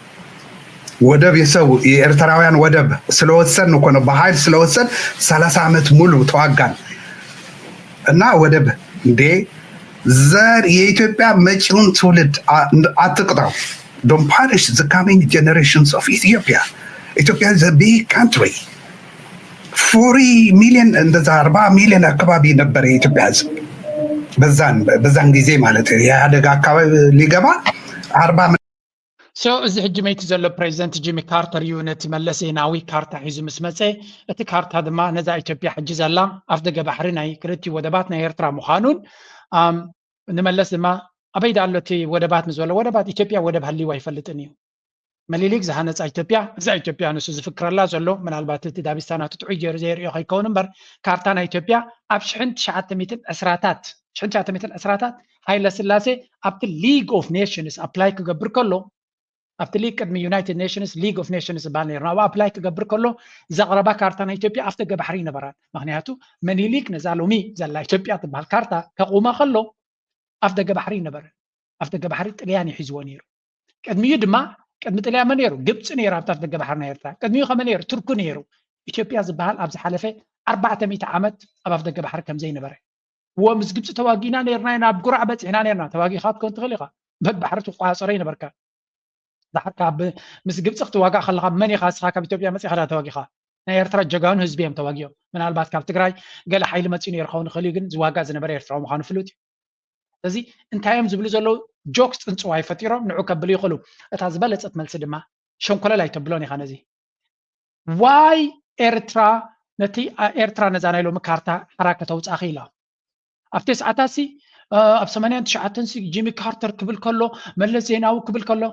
ወደብ የሰው የኤርትራውያን ወደብ ስለወሰን እኮ ነው፣ በኃይል ስለወሰን ሰላሳ ዓመት ሙሉ ተዋጋን እና ወደብ እንዴ ዘር የኢትዮጵያ መጪውን ትውልድ አትቅጣው። Don't punish the coming generations of Ethiopia. ኢትዮጵያ is a big country. Forty million እንደዛ አርባ ሚሊዮን አካባቢ ነበረ የኢትዮጵያ ህዝብ በዛን በዛን ጊዜ ማለት ኢህአደግ አካባቢ ሊገባ አርባ So እዚ ሕጂ መይቲ ዘሎ ፕሬዚደንት ጂሚ ካርተር እዩ ነቲ መለስ ዜናዊ ካርታ ሒዙ ምስ መፀ፣ እቲ ካርታ ድማ ነዛ ኢትዮጵያ ሕጂ ዘላ ኣፍ ደገ ባሕሪ ናይ ክልቲኡ ወደባት ናይ ኤርትራ ምዃኑን ንመለስ ድማ ኣበይ ዳ ኣሎ እቲ ወደባት ንዝበሎ ወደባት ኢትዮጵያ ወደብ ሃልይዋ ኣይፈልጥን እዩ። መሊሊክ ዝሃነፃ ኢትዮጵያ እዛ ኢትዮጵያ ንሱ ዝፍክረላ ዘሎ ምናልባት እቲ ዳቢስታ ናቱ ጥዑይ ገይሩ ዘየርእዮ ከይከውን እምበር ካርታ ናይ ኢትዮጵያ ኣብ ሽሕን ትሽዓተ ሚእትን ዕስራታት ሽሕን ትሽዓተ ሚእትን ዕስራታት ሃይለ ስላሴ ኣብቲ ሊግ ኦፍ ኔሽንስ ኣፕላይ ክገብር ከሎ ኣብቲ ሊግ ቅድሚ ዩናይትድ ኔሽንስ ሊግ ኦፍ ኔሽንስ ዝበሃል ነይሩ ናብኡ ኣፕላይ ክገብር ከሎ ዘቕረባ ካርታ ናይ ኢትዮጵያ ኣፍ ደገ ባሕሪ ይነበራን ምክንያቱ መኒሊክ ነዛ ሎሚ ዘላ ኢትዮጵያ ትበሃል ካርታ ከቑማ ከሎ ኣፍ ደገ ባሕሪ ይነበረ ኣፍ ደገ ባሕሪ ጥልያን ይሒዝዎ ነይሩ ቅድሚኡ ድማ ቅድሚ ጥልያን መን ነይሩ ግብፂ ነይሩ ኣብቲ ኣፍ ደገ ባሕሪ ናይ ኤርትራ ቅድሚኡ ከመ ነይሩ ቱርኩ ነይሩ ኢትዮጵያ ዝበሃል ኣብ ዝሓለፈ ኣርባዕተ ሚእቲ ዓመት ኣብ ኣፍ ደገ ባሕሪ ከምዘይነበረ እዎ ምስ ግብፂ ተዋጊና ነርና ኢና ኣብ ጉራዕ በፂሕና ነርና ተዋጊኻ ክትኮን ትኽእል ኢኻ በባሕሪ ትቋፀሮ ይነበርካ ዳሕር ካብ ምስ ግብፂ ክትዋጋእ ከለካ መን ኢኻ እስኻ ካብ ኢትዮጵያ መፂኻ ዳ ተዋጊኻ ናይ ኤርትራ ጀጋኑ ህዝቢ እዮም ተዋጊኦም ምናልባት ካብ ትግራይ ገለ ሓይሊ መፂኡ ነይሩ ክኸውን ይኽእል እዩ ግን ዝዋጋእ ዝነበረ ኤርትራዊ ምዃኑ ፍሉጥ እዩ ስለዚ እንታይ እዮም ዝብሉ ዘለዉ ጆክስ ፅንፅዋይ ፈጢሮም ንዑ ከብሉ ይኽእሉ እታ ዝበለፀት መልሲ ድማ ሸንኮለል ኣይተብሎን ኢኻ ነዚ ዋይ ኤርትራ ነቲ ኤርትራ ነዛ ናይ ሎሚ ካርታ ሓራ ከተውፅኣ ክኢላ ኣብ ተስዓታት ሲ ኣብ ሰማንያን ትሽዓተን ሲ ጂሚ ካርተር ክብል ከሎ መለስ ዜናዊ ክብል ከሎ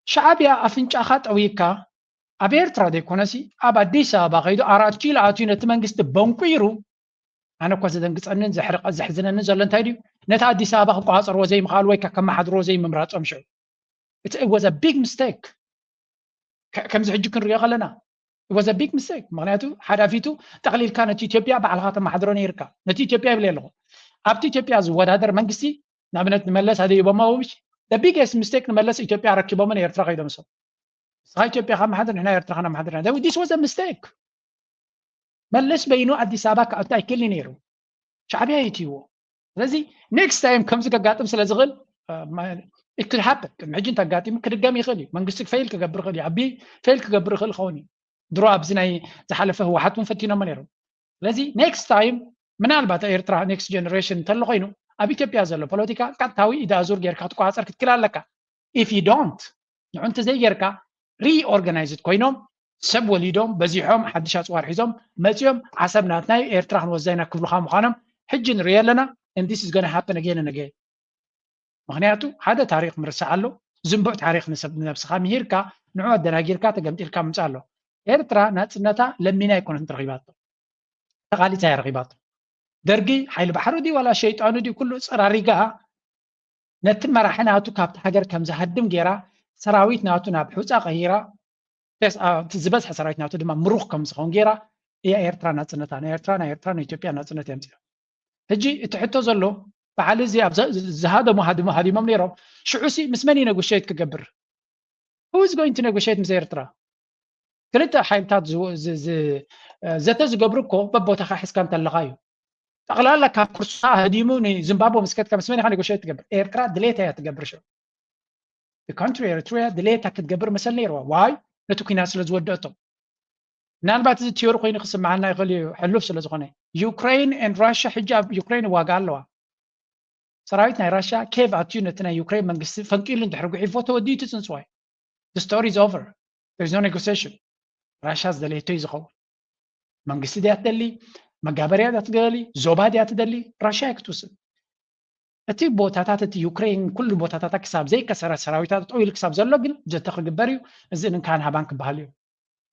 ሻዕብያ ኣፍንጫኻ ጠዊካ ኣብ ኤርትራ ዘይኮነሲ ኣብ ኣዲስ ኣበባ ከይዱ ኣራት ኪሎ ኣትዩ ነቲ መንግስቲ በንቁይሩ ኣነ እኮ ዘደንግፀንን ዘሕዝነንን ዘሎ እንታይ ድዩ ነቲ ኣዲስ ኣበባ ክቋፀርዎ ዘይምኽኣሉ ወይ ከመሓድርዎ ዘይምምራፆም ሽዑ እቲ was a big mistake ከምዚ ሕጂ ክንሪኦ ከለና was a big mistake ምክንያቱ ሓዳፊቱ ጠቕሊልካ ነቲ ኢትዮጵያ ባዕልካ ተመሓድሮ ነይርካ ነቲ ኢትዮጵያ ይብል ኣለኹ ኣብቲ ኢትዮጵያ ዝወዳደር መንግስቲ ንኣብነት ንመለስ ኣደይቦማ ውሽ the biggest mistake ንመለስ ኢትዮጵያ ረኪቦምን ኤርትራ ከይዶም ሰው ንስኻ ኢትዮጵያ ካብ መሓድር ንሕና ኤርትራ ከነመሓድር this was a mistake መለስ በይኑ ኣዲስ ኣበባ ክኣቱ ኣይክእልን ነይሩ ሻዕብያ የእትይዎ ስለዚ next time ከምዚ ከጋጥም ስለ ዝኽእል it could happen ቅድሚ ሕጂ እንተጋጢሙ ክድገም ይኽእል እዩ መንግስቲ ፌል ክገብር ይኽእል እዩ ኣቢ ፌል ክገብር ይኽእል ይኸውን እዩ ድሮ ኣብዚ ናይ ዝሓለፈ ህወሓት እውን ፈቲኖሞ ነይሮም ስለዚ next time ምናልባት ኤርትራ next generation እንተሎ ኮይኑ ኣብ ኢትዮጵያ ዘሎ ፖለቲካ ቀጥታዊ ኢድ ኣዙር ጌርካ ክትቆፃፀር ክትክእል ኣለካ if you don't ንዑ እንተዘይጌርካ reorganized ኮይኖም ሰብ ወሊዶም በዚሖም ሓድሽ ኣፅዋር ሒዞም መፂኦም ዓሰብ ናትና እዩ ኤርትራ ክንወስዳ ኢና ክብሉኻ ምዃኖም ሕጂ ንሪኦ ኣለና። And this is gonna happen again and again። ምክንያቱ ሓደ ታሪክ ምርሳዕ ኣሎ። ዝንቡዕ ታሪክ ንሰብ ንነብስኻ ምሂርካ ንዑ ኣደናጊርካ ተገምጢልካ ምምፃእ ኣሎ። ኤርትራ ናፅነታ ለሚና ኣይኮነትን ትረኪባቶ፣ ተቓሊሳ እያ ረኺባቶ። ደርጊ ሓይሊ ባሕሪ ድዩ ዋላ ሸይጣኑ ድዩ ኩሉ ፀራሪጋ ነቲ መራሒ ናቱ ካብቲ ሃገር ከም ዝሃድም ገይራ ሰራዊት ናቱ ናብ ሑፃ ቀይራ ዝበዝሐ ሰራዊት ናቱ ድማ ምሩኽ ከም ዝኸውን ገይራ እያ ኤርትራ ናፅነታ ናይ ኤርትራ ናይ ኤርትራ ናይ ኢትዮጵያ ናፅነት የምፅያ። ሕጂ እቲ ሕቶ ዘሎ በዓል እዚ ኣብ ዝሃደሙ ሃዲሞም ነይሮም ሽዑ ሲ ምስ መን እዩ ነጉሸየት ክገብር? Who is going to negotiate ምስ ኤርትራ? ክልተ ሓይልታት ዘተ ዝገብሩ እኮ በቦታኻ ሒዝካ እንተለኻ እዩ። ጠቕላላ ካብ ኩርሳ ህዲሙ ንዚምባብወ ምስ ከድካ ምስ መን ኢኻ ኔጎሽት ትገብር? ኤርትራ ድሌታ እያ ትገብር። ሽዑ country ኤርትራ ድሌታ ክትገብር መሰል ነይርዋ። ዋይ? ነቲ ኩናት ስለ ዝወደእቶ። ምናልባት እዚ ቲዮሪ ኮይኑ ክስምዓና ይኽእል እዩ፣ ሕሉፍ ስለ ዝኾነ። ዩክሬን and ራሽያ ሕጂ ኣብ ዩክሬን ዋጋ ኣለዋ። ሰራዊት ናይ ራሽያ ኬቭ ኣትዩ ነቲ ናይ ዩክሬን መንግስቲ ፈንቂሉ እንድሕሪ ጉሒፎ ተወዲኡ ትፅንፅዋይ። The story is over. There is no negotiation. ራሽያ ዝደለየቶ እዩ ዝኸውን። መንግስቲ ድያ ትደሊ? መጋበርያ ድያ ትደሊ? ዞባ ድያ ትደሊ? ራሽያ እያ ክትውስን። እቲ ቦታታት እቲ ዩክሬን ኩሉ ቦታታታ ክሳብ ዘይከሰረ ሰራዊታት ጠው ኢሉ ክሳብ ዘሎ ግን ዘተ ክግበር እዩ። እዚ እንካን ሃባን ክበሃል እዩ።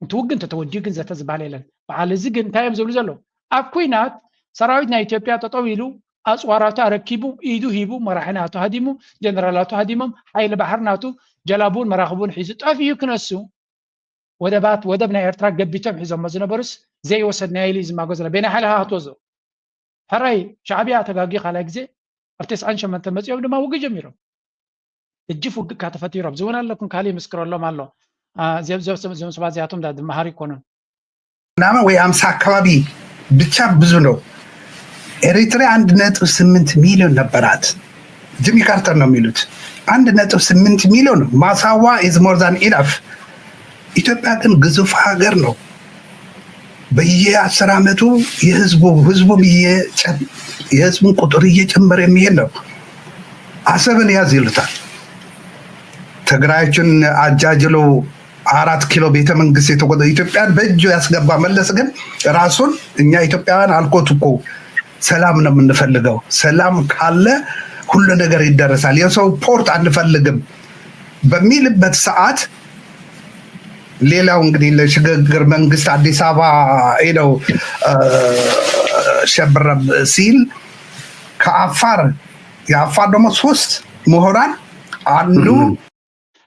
እንትውግ እንተተወዲኡ ግን ዘተ ዝበሃል የለን። በዓል እዚ ግን እንታይ እዮም ዝብሉ ዘለዉ? ኣብ ኩናት ሰራዊት ናይ ኢትዮጵያ ጠጠው ኢሉ ኣፅዋራቱ ኣረኪቡ ኢዱ ሂቡ መራሒ ናቱ ሃዲሙ ጀነራላቱ ሃዲሞም ሓይሊ ባሕር ናቱ ጀላቡን መራኽቡን ሒዙ ጠፊኡ ክነሱ ወደባት ወደብ ናይ ኤርትራ ገቢቶም ሒዞሞ ዝነበሩስ ዘይወሰድናዮ ኢሉ እዩ ዝማጎ ዘሎ። ቤና ሓይሊ ሃህቶ ዞ ሕራይ ሻዕብያ ተጋጊ ካልኣይ ግዜ ኣብ ተስዓን ሸሞንተን መፂኦም ድማ ውግእ ጀሚሮም። እጅፍ ውግእ ካተፈቲሮም ዝውን ኣለኩም ካሊእ ምስክረሎም ኣሎ። እዞም ሰባት እዚኣቶም ድመሃር ይኮኑን። ናመ ወይ ኣምሳ ኣካባቢ ብቻ ብዙ ነው። ኤሪትሪያ አንድ ነጥብ ስምንት ሚሊዮን ነበራት። ጂሚ ካርተር ነው የሚሉት አንድ ነጥብ ስምንት ሚሊዮን ማሳዋ is more than enough። ኢትዮጵያ ግን ግዙፍ ሀገር ነው። በየአስር ዓመቱ የህዝቡ ህዝቡም የህዝቡን ቁጥር እየጨመረ የሚሄድ ነው። አሰብን ያዝ ይሉታል። ትግራዮችን አጃጅለው አራት ኪሎ ቤተመንግስት የተቆጠ ኢትዮጵያን በእጁ ያስገባ መለስ ግን ራሱን እኛ ኢትዮጵያውያን አልኮት እኮ ሰላም ነው የምንፈልገው፣ ሰላም ካለ ሁሉ ነገር ይደረሳል፣ የሰው ፖርት አንፈልግም በሚልበት ሰዓት ሌላው እንግዲህ ለሽግግር መንግስት አዲስ አበባ ሄደው ሸብረብ ሲል ከአፋር የአፋር ደግሞ ሶስት ምሁራን አንዱ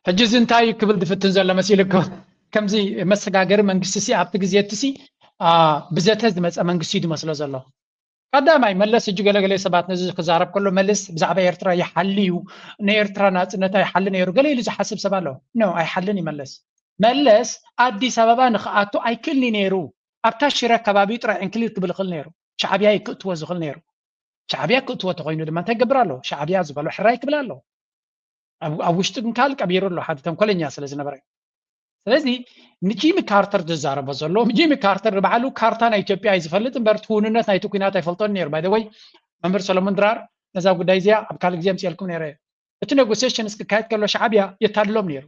ሕጂ እዚ እንታይ ክብል ዝፍትን ዘሎ መሲልኩም? ከምዚ መሰጋገሪ መንግስቲ ሲ ኣብቲ ግዜ እቲ ሲ ብዘተ ዝመፀ መንግስቲ እዩ ዝመስሎ ዘሎ። ቀዳማይ መለስ ሕጂ ገለገለ ሰባት ነዚ ክዛረብ ከሎ መለስ ብዛዕባ ኤርትራ ይሓሊ እዩ፣ ንኤርትራ ናፅነታ ይሓሊ ነይሩ ገለ ኢሉ ዝሓስብ ሰብ ኣሎ። ኖ ኣይሓልን እዩ መለስ። መለስ ኣዲስ ኣበባ ንክኣቱ ኣይክእልኒ ነይሩ። ኣብታ ሽረ ከባቢ ጥራይ ዕንክሊል ክብል ይኽእል ነይሩ። ሻዕብያ እዩ ክእትዎ ዝኽእል ነይሩ። ሻዕብያ ክእትዎ ተኮይኑ ድማ እንታይ ገብር ኣሎ? ሻዕብያ ዝበሎ ሕራይ ክብል ኣሎ። ኣብ ውሽጢ ግን ካል ቀቢሩ ኣሎ ሓደ ተንኮለኛ ስለ ዝነበረ። ስለዚ ንጂሚ ካርተር ዝዛረቦ ዘሎ ጂሚ ካርተር ንባዕሉ ካርታ ናይ ኢትዮጵያ እዩ ዝፈልጥ እምበር ትውንነት ናይቲ ኩናት ኣይፈልጦን ነይሩ። ባይ ወይ መምህር ሰለሞን ድራር ነዛ ጉዳይ እዚኣ ኣብ ካልእ ግዜ ምፅኤልኩም ነይረ። እቲ ኔጎሲሽንስ ክካየድ ከሎ ሻዕብያ የታልሎም ነይሩ።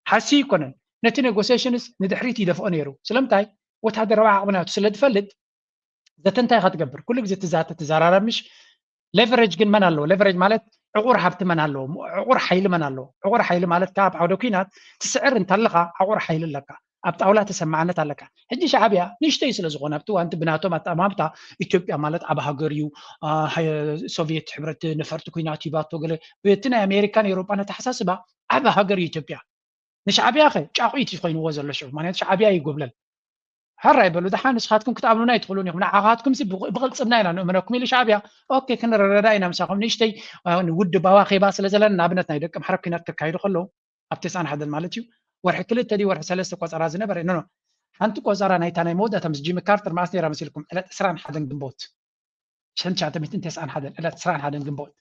ሓሲ ይኮነን ነቲ ኔጎሲሽንስ ንድሕሪት ይደፍኦ ነይሩ። ስለምንታይ? ወታደራዊ ዓቕሚ ናቱ ስለ ዝፈልጥ ዘተ እንታይ ኢኻ ትገብር? ኩሉ ግዜ ትዛተ ትዘራረብ ምሽ? ሌቨሬጅ ግን መን ኣለዎ? ሌቨሬጅ ማለት ዕቑር ሃብቲ መን ኣለዎ? ዕቑር ሓይሊ መን ኣለዎ? ዕቑር ሓይሊ ማለት ካብ ዓውደ ኩናት ትስዕር እንተለኻ ዕቑር ሓይሊ ኣለካ፣ ኣብ ጣውላ ተሰማዕነት ኣለካ። ሕጂ ሻዕብያ ንእሽተይ ስለ ዝኾነ ኣብቲ ዋንቲ ብናቶም ኣጠማምታ ኢትዮጵያ ማለት ዓብ ሃገር እዩ፣ ሶቪየት ሕብረት ነፈርቲ ኩናት ሂባቶ ገለ ብቲ ናይ ኣሜሪካን ኤሮጳን ኣተሓሳስባ ዓብ ሃገር እዩ ኢትዮጵያ። ንሻዕብያ ኸ ጫቑይቲ ኮይንዎ ዘሎ ሽዑ፣ ምክንያቱ ሻዕብያ ይጎብለል። ሕራይ በሉ፣ ደሓን ንስኻትኩም ክትኣምኑና ኣይትኽእሉን ኢኹም፣ ንዓኻትኩም ሲ ብቕ- ብቕልጽምና ኢና ንእምነኩም ኢሉ ሻዕብያ። ኦኬ፣ ክንረዳዳ ኢና ምሳኹም። ንእሽተይ አ፣ ውድባዊ ኣኼባ ስለ ዘለና፣ ንኣብነት ናይ ደቂ ኣምሓራ ኲናት ከካይዱ ከለዉ፣ ኣብ ተስዓን ሓደን ማለት እዩ፣ ወርሒ ክልተ ድዩ ወርሒ ሰለስተ ቆጸራ ዝነበረ፣ ኖ፣ ኖ፣ ሓንቲ ቆጸራ ናይታ ናይ መወዳእታ ምስ ጂሚ ካርተር መዓስ ነይራ መሲልኩም? ዕለት ዕስራን ሓደን ግንቦት። ሽሕን ትሽዓተ ሚእትን ተስዓን ሓደን ዕለት ዕስራን ሓደን ግንቦት።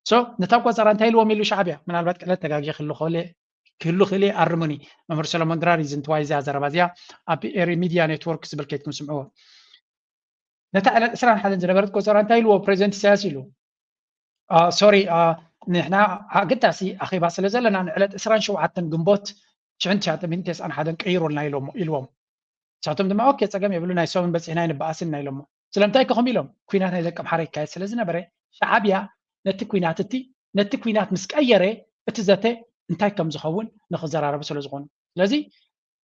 So ነታ ቆጸራ እንታይ ኢልዎም ኢሉ ሻዕብያ? ምናልባት ቅለት ተጋጊ ክህሉ ክእል ክህሉ ክእል ኣርሙኒ። መምህር ሰለሞን ድራር እዩ ዝንትዋይ እዚኣ ዘረባ እዚኣ ኣብ ኤሪ ሚድያ ኔትወርክ ዝብል ከይድኩም ስምዕዎ። ነታ ዕለት ዕስራን ሓደን ዝነበረት ቆጸራ እንታይ ኢልዎ ፕሬዚደንት ኢሳያስ ኢሉ? ሶሪ፣ ንሕና ኣገዳሲ ኣኼባ ስለ ዘለና ንዕለት ዕስራን ሸውዓተን ግንቦት ሽሕን ትሽዓተ ሚእትን ተስዓን ሓደን ቀይሩልና ኢሎሞ ኢልዎም። ንሳቶም ድማ ኦኬ፣ ጸገም የብሉ፣ ናይ ሰብን በጺሕና ኣይንበኣስን ኢና ኢሎሞ። ስለምንታይ ከ ከምኡ ኢሎም? ኲናት ናይ ደቂ ኣምሓራ ይካየድ ስለ ዝነበረ፣ ሻዕብያ ነቲ ኲናት እቲ ነቲ ኲናት ምስ ቀየረ፣ እቲ ዘተ እንታይ ከም ዝኸውን ንኽዘራረቡ ስለ ዝኾኑ። ስለዚ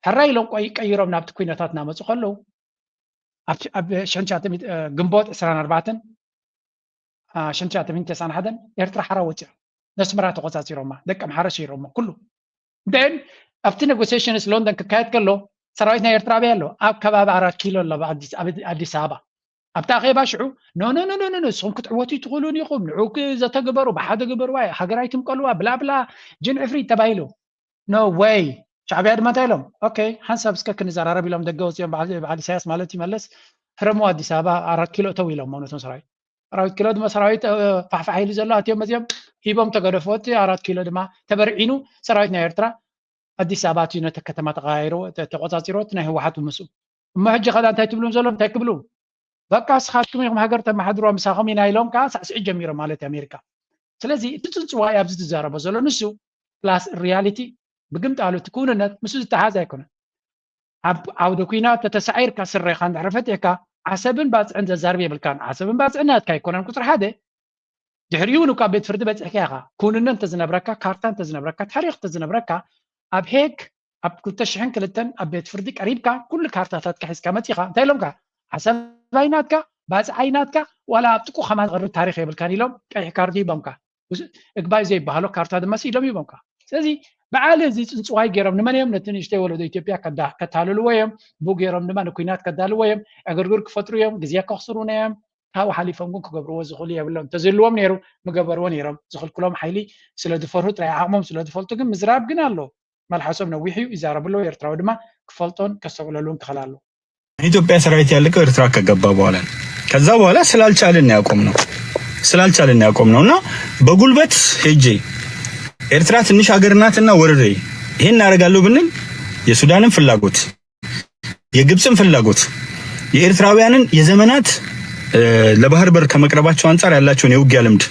ሕራይ ኢሎም ቆይ ቀይሮም ናብቲ ኲነታት እናመጹ ከለዉ፣ ኣብ ኣብ ሽሕን ትሽዓተ ሚእቲ ግንቦት ዕስራን ኣርባዕተን ሽሕን ትሽዓተ ሚእትን ተስዓን ሓደን ኤርትራ ሓራ ወፂኦም ነስመራ ተቆፃፂሮማ፣ ደቂ ኣምሓራ ሽይሮሞ ኩሉ። ደን ኣብቲ ኔጎሲሽንስ ሎንደን ክካየድ ከሎ፣ ሰራዊት ናይ ኤርትራ ኣበይ ኣሎ? ኣብ ከባቢ ኣራት ኪሎ ኣሎ፣ ኣብ ኣዲስ ኣበባ። ኣብቲ ኣኼባ ሽዑ ኖ ኖ ኖ ኖ ኖ፣ ንስኹም ክትዕወቱ ኣይትኽእሉን ኢኹም፣ ንዑ ዘተግበሩ፣ ብሓደ ግበርዋ፣ ሃገር ኣይትምቀልዋ፣ ብላ ብላ፣ ጅን ዕፍሪት ተባሂሉ። ኖ ወይ። ሻዕብያ ድማ እንታይ ኢሎም? ኦኬ፣ ሓንሳብ እስከ ክንዘራረብ ኢሎም ደገ ወፂኦም። በዓል በዓል ኢሳያስ ማለት ይመለስ፣ ሕረሙ ኣዲስ ኣበባ፣ ኣራት ኪሎ እተው ኢሎም ነቶም ሰራዊት። ኣራት ኪሎ ድማ ሰራዊት እ፣ ፋሕፋሕ ኢሉ ዘሎ ኣትዮም መፅዮም ሂቦም ተገደፎ። እቲ ኣራት ኪሎ ድማ ተበርዒኑ፣ ሰራዊት ናይ ኤርትራ ኣዲስ ኣበባ ኣትዩ ነቲ ከተማ ተቐያይሮ ተ- ተቆፃፂሮ፣ እቲ ናይ ህወሓት ምስኡ። እሞ ሕጂ ከዳ እንታይ ትብሉም ዘሎ? እንታይ ክብሉ? በቃ ንስኻትኩም ኢኹም ሃገር ተመሓድሮ፣ ምሳኹም ኢና ኢሎም ከዓ ሳዕስዒ ጀሚሮም ማለት እዩ ኣሜሪካ። ስለዚ እቲ ፅንፅዋይ ኣብዚ ዝዛረቦ ዘሎ ንሱ ፕላስ ሪያሊቲ ብግምጣሉ እቲ ክውንነት ምስ ዝተሓዝ ኣይኮነን። ኣብ ዓውደ ኲናት ተተሳዒርካ ስረኻ እንድሕር ፈቲሕካ ዓሰብን ባፅዕን ዘዛርብ የብልካን። ዓሰብን ባፅዕን ናትካ ኣይኮነን ቁፅሪ ሓደ። ድሕሪኡ እውን እኳ ቤት ፍርዲ በፂሕካ ኢኻ። ክውንነት እንተዝነብረካ፣ ካርታ እንተዝነብረካ፣ ታሪኽ እንተዝነብረካ፣ ኣብ ሄግ ኣብ ክልተ ሽሕን ክልተን ኣብ ቤት ፍርዲ ቀሪብካ ኩሉ ካርታታትካ ሒዝካ መፂኻ እንታይ ኢሎምካ? ዓሰብ ኣይናትካ፣ ባፅዕ ኣይናትካ፣ ዋላ ኣብ ጥቁ ከማን ዝቐርብ ታሪኽ የብልካን ኢሎም ቀይሕ ካርዲ ሂቦምካ። እግባይ ዘይበሃሎ ካርታ ድማ ስኢሎም ሂቦምካ። ስለዚ በዓል እዚ ፅንፅዋይ ገይሮም ንመን እዮም? ነቲ ንእሽተይ ወለዶ ኢትዮጵያ ከዳ- ከታልልዎ እዮም። ብኡ ገይሮም ድማ ንኩናት ከዳልዎ እዮም። ዕግርግር ክፈጥሩ እዮም። ግዜ ከኽስሩና እዮም። ካብኡ ሓሊፎም ግን ክገብርዎ ዝኽእሉ የብሎም። እንተዝህልዎም ነይሩ ምገበርዎ ነይሮም። ዝኽልክሎም ሓይሊ ስለ ዝፈርሁ ጥራይ ዓቕሞም ስለ ዝፈልጡ ግን ምዝራብ ግን ኣሎ። መልሓሶም ነዊሕ እዩ፣ ይዛረቡ ኣለዉ። ኤርትራዊ ድማ ክፈልጦን ከስተውዕለሉን ክኽእል ኣለዎ። የኢትዮጵያ ሰራዊት ያለቀው ኤርትራ ከገባ በኋላ ነው። ከዛ በኋላ ስላልቻልን ያቆም ነው ስላልቻልን ያቆም ነው እና በጉልበት ሄጄ ኤርትራ ትንሽ ሀገር ናትና ወረሬ ይሄን እናደርጋለሁ ብንል የሱዳንን ፍላጎት የግብፅን ፍላጎት የኤርትራውያንን የዘመናት ለባህር በር ከመቅረባቸው አንጻር ያላቸውን የውጊያ ልምድ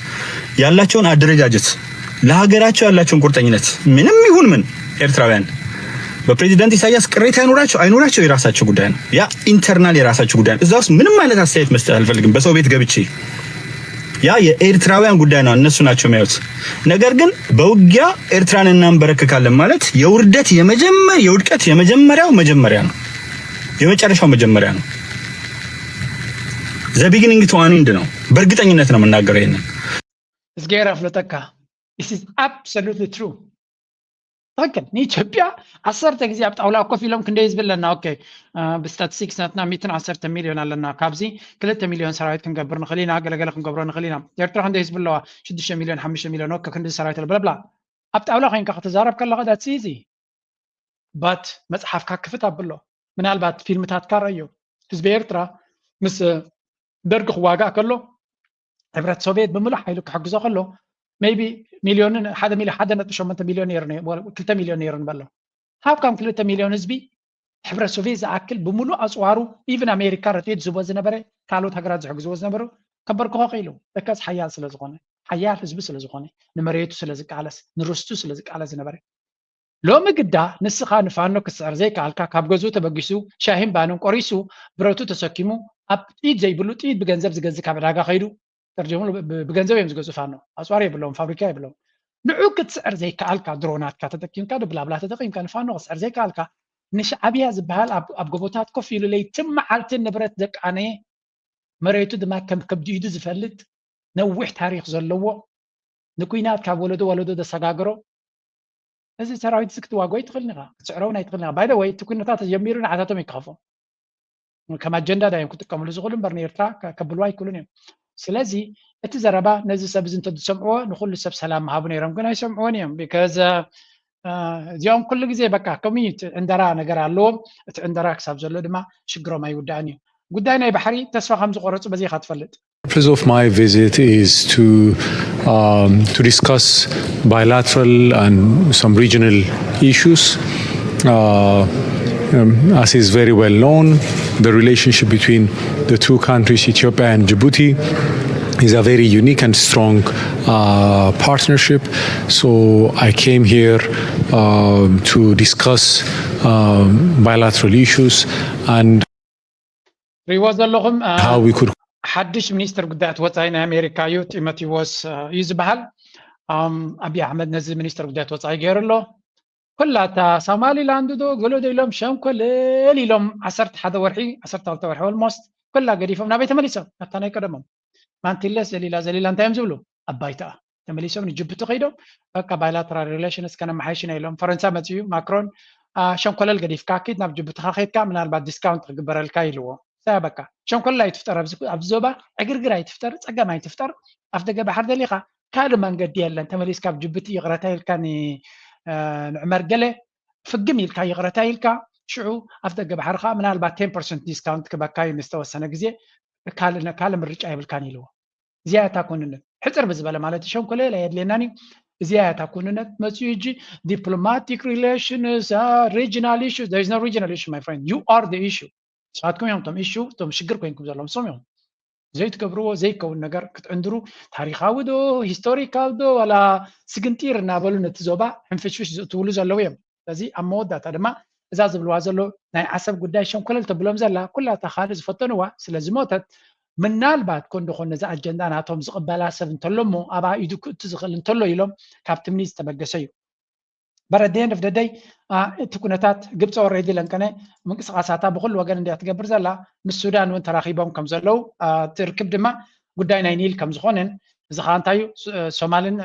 ያላቸውን አደረጃጀት ለሀገራቸው ያላቸውን ቁርጠኝነት ምንም ይሁን ምን ኤርትራውያን በፕሬዚዳንት ኢሳያስ ቅሬታ ይኖራቸው አይኖራቸው የራሳቸው ጉዳይ ነው። ያ ኢንተርናል የራሳቸው ጉዳይ ነው። እዛ ውስጥ ምንም አይነት አስተያየት መስጠት አልፈልግም። በሰው ቤት ገብቼ ያ የኤርትራውያን ጉዳይ ነው። እነሱ ናቸው የሚያዩት። ነገር ግን በውጊያ ኤርትራን እናንበረክካለን ማለት የውርደት የመጀመር የውድቀት የመጀመሪያው መጀመሪያ ነው። የመጨረሻው መጀመሪያ ነው። The beginning to an end ነው። በእርግጠኝነት ነው የምናገረው ይሄንን። እዝጌር ኣፍለጠካ። This is absolutely true። ትክክል። ንኢትዮጵያ ዓሰርተ ግዜ ኣብ ጣውላ ኮፍ ኢሎም ክንደይ ህዝቢ ኣለና? ኦኬ፣ ብስታትስቲክስ ናትና ሚእትን ዓሰርተ ሚልዮን ኣለና። ካብዚ ክልተ ሚልዮን ሰራዊት ክንገብር ንኽእል ኢና፣ ገለገለ ክንገብሮ ንኽእል ኢና። ኤርትራ ክንደይ ህዝቢ ኣለዋ? ሽዱሽተ ሚልዮን፣ ሓሙሽተ ሚልዮን። ኦኬ፣ ክንዲ ሰራዊት ኣሎ ብለብላ። ኣብ ጣውላ ኮይንካ ክትዛረብ ከለኻ that's easy። But መፅሓፍካ ክፍት ኣብሎ። ምናልባት ፊልምታትካ ረእዮ። ህዝቢ ኤርትራ ምስ ደርጊ ክዋጋእ ከሎ ሕብረት ሶቪየት ብምሉእ ሓይሉ ክሕግዞ ከሎ maybe ሚልዮንን ሓደ ሚልዮን ሓደ ነጥቢ ሸሞንተ ሚልዮን ነይሩ ነይሩ ክልተ ሚልዮን ነይሩ ንበሎ። How come ክልተ ሚልዮን ህዝቢ ሕብረት ሶቪየት ዝኣክል ብምሉእ ኣፅዋሩ even ኣሜሪካ ረድኤት ዝህቦ ዝነበረ ካልኦት ሃገራት ዝሕግዝዎ ዝነበሩ ከንበርክኾ ክኢሉ? Because ሓያል ስለ ዝኾነ፣ ሓያል ህዝቢ ስለ ዝኾነ፣ ንመሬቱ ስለ ዝቃለስ፣ ንርስቱ ስለ ዝቃለስ ዝነበረ። ሎሚ ግዳ ንስኻ ንፋኖ ክትስዕር ዘይከኣልካ ካብ ገዝኡ ተበጊሱ ሻሂን ባንን ቆሪሱ ብረቱ ተሰኪሙ ኣብ ጥይት ዘይብሉ ጥይት ብገንዘብ ዝገዝእ ካብ ዕዳጋ ከይዱ ተርጀምሉ ብገንዘብ እዮም ዝገዝኡ ፋኖ ኣፅዋር የብለዎም ፋብሪካ የብለዎም ንዑ ክትስዕር ዘይከኣልካ ድሮናትካ ተጠቂምካ ድብላብላ ተጠቂምካ ንፋኖ ክትስዕር ዘይከኣልካ ንሻዕብያ ዝበሃል ኣብ ጎቦታት ኮፍ ኢሉ ለይትን መዓልትን ንብረት ዘቃነየ መሬቱ ድማ ከም ከብዲ ኢዱ ዝፈልጥ ነዊሕ ታሪክ ዘለዎ ንኩናት ካብ ወለዶ ወለዶ ዘሰጋገሮ እዚ ሰራዊት እዚ ክትዋግኦ ኣይትኽእልን ኢኻ ክትስዕሮ እውን ኣይትኽእልን ኢኻ by the way እቲ ኩነታት ተጀሚሩ ንዓታቶም ይከኸፎም ከም ኣጀንዳ ዳዮም ክጥቀምሉ ዝኽእሉ እምበር ንኤርትራ ከብልዋ ኣይክእሉን እዮም ስለዚ እቲ ዘረባ ነዚ ሰብ እዚ እንተዝሰምዕዎ ንኩሉ ሰብ ሰላም ምሃቡ ነይሮም ግን ኣይሰምዕዎን እዮም because እዚኦም ኩሉ ግዜ በቃ ከምኡ እዩ እቲ ዕንደራ ነገር ኣለዎም እቲ ዕንደራ ክሳብ ዘሎ ድማ ሽግሮም ኣይውዳእን እዩ ጉዳይ ናይ ባሕሪ ተስፋ ከም ዝቆረፁ በዚ ኢኻ ትፈልጥ The purpose of my visit is to um, to discuss bilateral and some regional issues. Uh, um, as is very well known, the relationship between the two countries, Ethiopia and Djibouti, is a very unique and strong uh, partnership. So I came here um, to discuss um, bilateral issues and ሪዎ ዘለኹም አ፣ how we could ሓድሽ ሚኒስትር ጉዳያት ወፃኢ ናይ ኣሜሪካ እዩ። ጢሞቴዎስ አ፣ እዩ ዝበሃል። ኣም፣ ኣብይ ኣሕመድ ነዚ ሚኒስትር ጉዳያት ወፃኢ ገይሩ ኣሎ። ኩላ እታ ሶማሊላንድ ዶ ገሎ ዶ ኢሎም ሸንኮለል ኢሎም ዓሰርተ ሓደ ወርሒ ዓሰርተ ክልተ ወርሒ ኦልሞስት ኩላ ገዲፎም ናበይ ተመሊሶም? ናብታ ናይ ቀደሞም ማንቲለስ ዘሊላ ዘሊላ እንታይ እዮም ዝብሉ? ኣብ ባይታ ተመሊሶም ንጅቡቲ ከይዶም በቃ ባይላተራል ሪሌሽንስ ከነመሓይሽ ኢና ኢሎም። ፈረንሳ መፅኡ ማክሮን አ፣ ሸንኮለል ገዲፍካ ኪድ ናብ ጅቡትኻ ከይድካ ምናልባት ዲስካውንት ክግበረልካ ኢልዎ። ሳያ በቃ ሸንኮለል ኣይትፍጠር ኣብዚ ኣብዚ ዞባ ዕግርግር ኣይትፍጠር ጸገም ኣይትፍጠር። ኣፍ ደገ ባሕር ደሊኻ ካልእ መንገዲ የለን። ተመሊስካ ኣብ ጅቡቲ ይቕረታ ኢልካ ን- አ፣ ንዕመር ገለ ፍግም ኢልካ ይቕረታ ኢልካ ሽዑ ኣፍ ደገ ባሕርኻ ምናልባት ቴን ፐርሰንት ዲስካውንት ክበካ እዩ ንዝተወሰነ ግዜ ካልእ ካልእ ምርጫ የብልካን ኢልዎ። እዚኣ እታ ኩንነት ሕፅር ብዝበለ ማለት ሸንኮለል ኣየድልየናን እዩ። እዚኣ እታ ኩንነት መፅኡ ሕጂ diplomatic relations regional issues there is no regional issue my friend you are the issue ንስኻትኩም እዮም እቶም issue እቶም ሽግር ኮይንኩም ዘለዎም ንሶም እዮም ዘይትገብርዎ ዘይከውን ነገር ክትዕንድሩ ታሪካዊ ዶ ሂስቶሪካል ዶ ዋላ ስግንጢር እናበሉ ነቲ ዞባ ሕንፍሽፍሽ ትብሉ ዘለዉ እዮም። ስለዚ ኣብ መወዳእታ ድማ እዛ ዝብልዋ ዘሎ ናይ ዓሰብ ጉዳይ ሸንኮለል ተብሎም ዘላ ኩላ እታ ካልእ ዝፈተንዋ ስለ ዝሞተት ምናልባት ኮን ዶ ኮን ነዚ ኣጀንዳ ናቶም ዝቕበላ ሰብ እንተሎ እሞ ኣብኣ ኢዱ ክእቱ ዝኽእል እንተሎ ኢሎም ካብ ትምኒት ዝተበገሰ እዩ። But at the end of the day እቲ ኩነታት ግብፂ already ለንቀነ ምንቅስቃሳታ ብኩሉ ወገን እንድያ ትገብር ዘላ ምስ ሱዳን እውን ተራኺቦም ከም ዘለዉ እቲ ርክብ ድማ ጉዳይ ናይ ኒል ከም ዝኾነን እዚ ከዓ እንታይ እዩ ሶማልን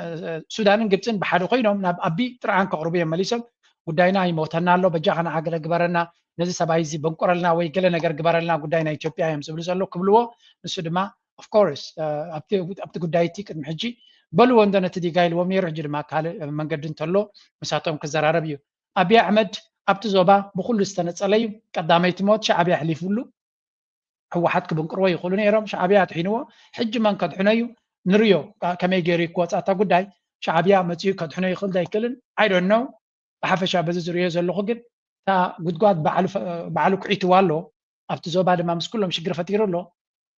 ሱዳንን ግብፅን ብሓደ ኮይኖም ናብ ኣቢ ጥርዓን ከቕርቡ እዮም መሊሶም ጉዳይና ይሞተና ኣሎ በጃኻ ንዓ ገለ ግበረና ነዚ ሰብኣይ እዚ በንቁረልና ወይ ገለ ነገር ግበረልና ጉዳይ ናይ ኢትዮጵያ እዮም ዝብሉ ዘሎ ክብልዎ ንሱ ድማ of course ኣብቲ ጉዳይ እቲ ቅድሚ ሕጂ በልዎ እንዶ ነቲ ዲጋ ኢልዎም ነይሩ ሕጂ ድማ ካልእ መንገዲ እንተሎ ምሳቶም ክዘራረብ እዩ ኣብይ ኣሕመድ ኣብቲ ዞባ ብኩሉ ዝተነፀለ እዩ ቀዳመይቲ ሞት ሻዕብያ ኣሕሊፉሉ ህወሓት ክብንቅርዎ ይኽእሉ ነይሮም ሻዕብያ ኣድሒንዎ ሕጂ መን ከድሕኖ እዩ ንርዮ ከመይ ገይሩ ክወፃ እታ ጉዳይ ሻዕብያ መፅኡ ከድሕኖ ይኽእል ዶ ኣይክእልን I don't know ብሓፈሻ በዚ ዝሪኦ ዘለኹ ግን እታ ጉድጓድ ባዕሉ ኩዒትዋ ኣሎ ኣብቲ ዞባ ድማ ምስ ኩሎም ሽግር ፈጢሩ ኣሎ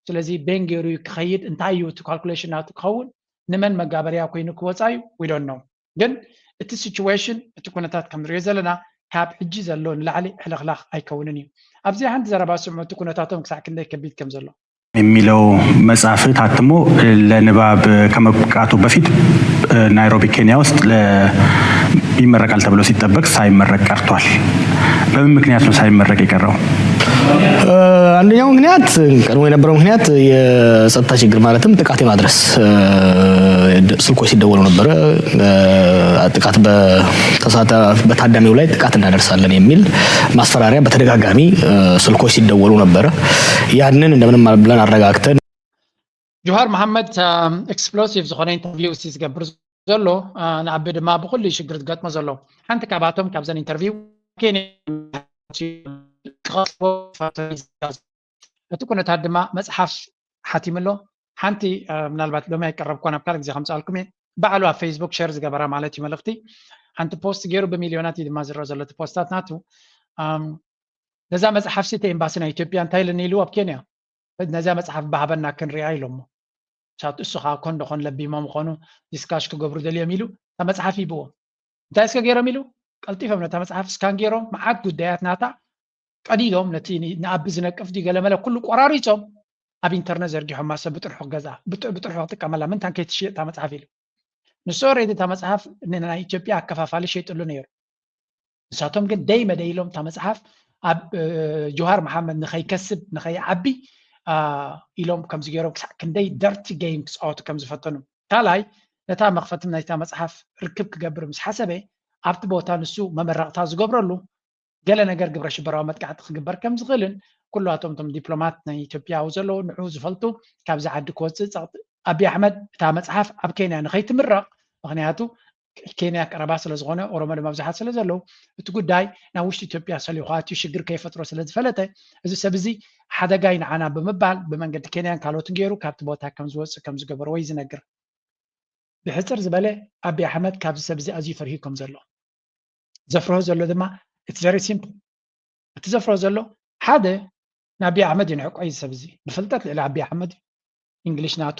ስለዚ ቤን ገይሩ ክኸይድ እንታይ እዩ እቲ ካልኩሌሽን ናቱ ክኸውን ንመን መጋበርያ ኮይኑ ክወፃ እዩ we don't know ግን እቲ situation እቲ ኩነታት ከም ንሪኦ ዘለና ካብ ሕጂ ዘሎ ንላዕሊ ሕልኽላኽ ኣይከውንን እዩ ኣብዚኣ ሓንቲ ዘረባ ስምዑ እቲ ኩነታቶም ክሳዕ ክንደይ ከቢድ ከም ዘሎ የሚለው መጽሐፍ ታትሞ ለንባብ ከመብቃቱ በፊት ናይሮቢ ኬንያ ውስጥ ይመረቃል ተብሎ ሲጠበቅ ሳይመረቅ ቀርቷል። በምን ምክንያት ነው ሳይመረቅ የቀረው? አንደኛው ምክንያት ቀድሞ የነበረው ምክንያት የጸጥታ ችግር ማለትም ጥቃት የማድረስ ስልኮች ሲደወሉ ነበረ። ጥቃት በታዳሚው ላይ ጥቃት እናደርሳለን የሚል ማስፈራሪያ በተደጋጋሚ ስልኮች ሲደወሉ ነበረ። ያንን እንደምንም ብለን አረጋግተን ጆሃር መሓመድ explosive ዝኾነ interview ሲ ዝገብር ዘሎ ንዓቢ ድማ ብኩሉ ሽግር ዝገጥሞ ዘሎ ሓንቲ ካብኣቶም ካብዘን interview እቲ ኩነታት ድማ መፅሓፍ ሓቲሙ ኣሎ ሓንቲ ምናልባት ሎሚ ኣይቀረብኳ ናብ ካልእ ግዜ ከምፅኣልኩም እየ ባዕሉ ኣብ ፌስቡክ ሸር ዝገበራ ማለት እዩ መልእክቲ ሓንቲ ፖስት ገይሩ ብሚልዮናት እዩ ድማ ዝረአ ዘሎ እቲ ፖስታት ናቱ ነዛ መፅሓፍ ሲ እቲ ኤምባሲ ናይ ኢትዮጵያ እንታይ ኢልኒ ኢሉ ኣብ ኬንያ ነዛ መፅሓፍ ባህበና ክንሪኣ ኢሎሞ ሳት እሱ ከዓ ኮን ደኾን ለቢሞም ኾኑ ዲስካሽ ክገብሩ ደልዮም ኢሉ እታ መፅሓፍ ይብዎም እንታይ እስከ ገይሮም ኢሉ ቀልጢፎም ነታ መፅሓፍ ስካን ገይሮም መዓት ጉዳያት ናታ ቀዲዶም ነቲ ንኣቢ ዝነቅፍ ድዩ ገለመለ ኩሉ ቆራሪፆም ኣብ ኢንተርነት ዘርጊሖማ ሰብ ብጥርሑ ክገዝኣ ብጥርሑ ክጥቀመላ ምንታን ከይትሽየጥ እታ መፅሓፍ ኢሉ ንሱ ኦሬዲ እታ መፅሓፍ ንናይ ኢትዮጵያ ኣከፋፋሊ ሸይጥሉ ነይሩ ንሳቶም ግን ደይ መደይ ኢሎም እታ መፅሓፍ ኣብ ጆሃር መሓመድ ንኸይከስብ ንኸይዓቢ ኢሎም ከምዚ ገይሮም ክሳዕ ክንደይ ደርቲ ገይም ክፃወቱ ከም ዝፈተኑ ካልኣይ ነታ መኽፈትም ናይታ መፅሓፍ ርክብ ክገብር ምስ ሓሰበ ኣብቲ ቦታ ንሱ መመረቕታ ዝገብረሉ ገለ ነገር ግብረ ሽበራዊ መጥቃዕቲ ክግበር ከም ዝኽእልን ኩላቶም እቶም ዲፕሎማት ናይ ኢትዮጵያ ዘለዉ ንዑ ዝፈልጡ ካብዚ ዓዲ ክወፅእ ፀቕጢ ኣብይ ኣሕመድ እታ መፅሓፍ ኣብ ኬንያ ንኸይትምረቕ ምክንያቱ ኬንያ ቀረባ ስለ ዝኾነ ኦሮሞ ድማ ብዙሓት ስለ ዘለዉ እቲ ጉዳይ ናብ ውሽጢ ኢትዮጵያ ሰሊኹ ኣትዩ ሽግር ከይፈጥሮ ስለ ዝፈለጠ እዚ ሰብ እዚ ሓደጋ እዩ ንዓና ብምባል ብመንገዲ ኬንያን ካልኦትን ገይሩ ካብቲ ቦታ ከም ዝወፅእ ከም ዝገበርዎ እዩ ዝነግር ብሕፅር ዝበለ ኣብይ ኣሕመድ ካብዚ ሰብ እዚ ኣዝዩ ፈሪሁ ከም ዘሎ ዘፍርሆ ዘሎ ድማ it's very simple እቲ ዘፍርሆ ዘሎ ሓደ ንኣብይ ኣሕመድ እዩ ንሕቆ እዩ ሰብ እዚ ብፍልጠት ልዕሊ ኣብይ ኣሕመድ እዩ እንግሊሽ ናቱ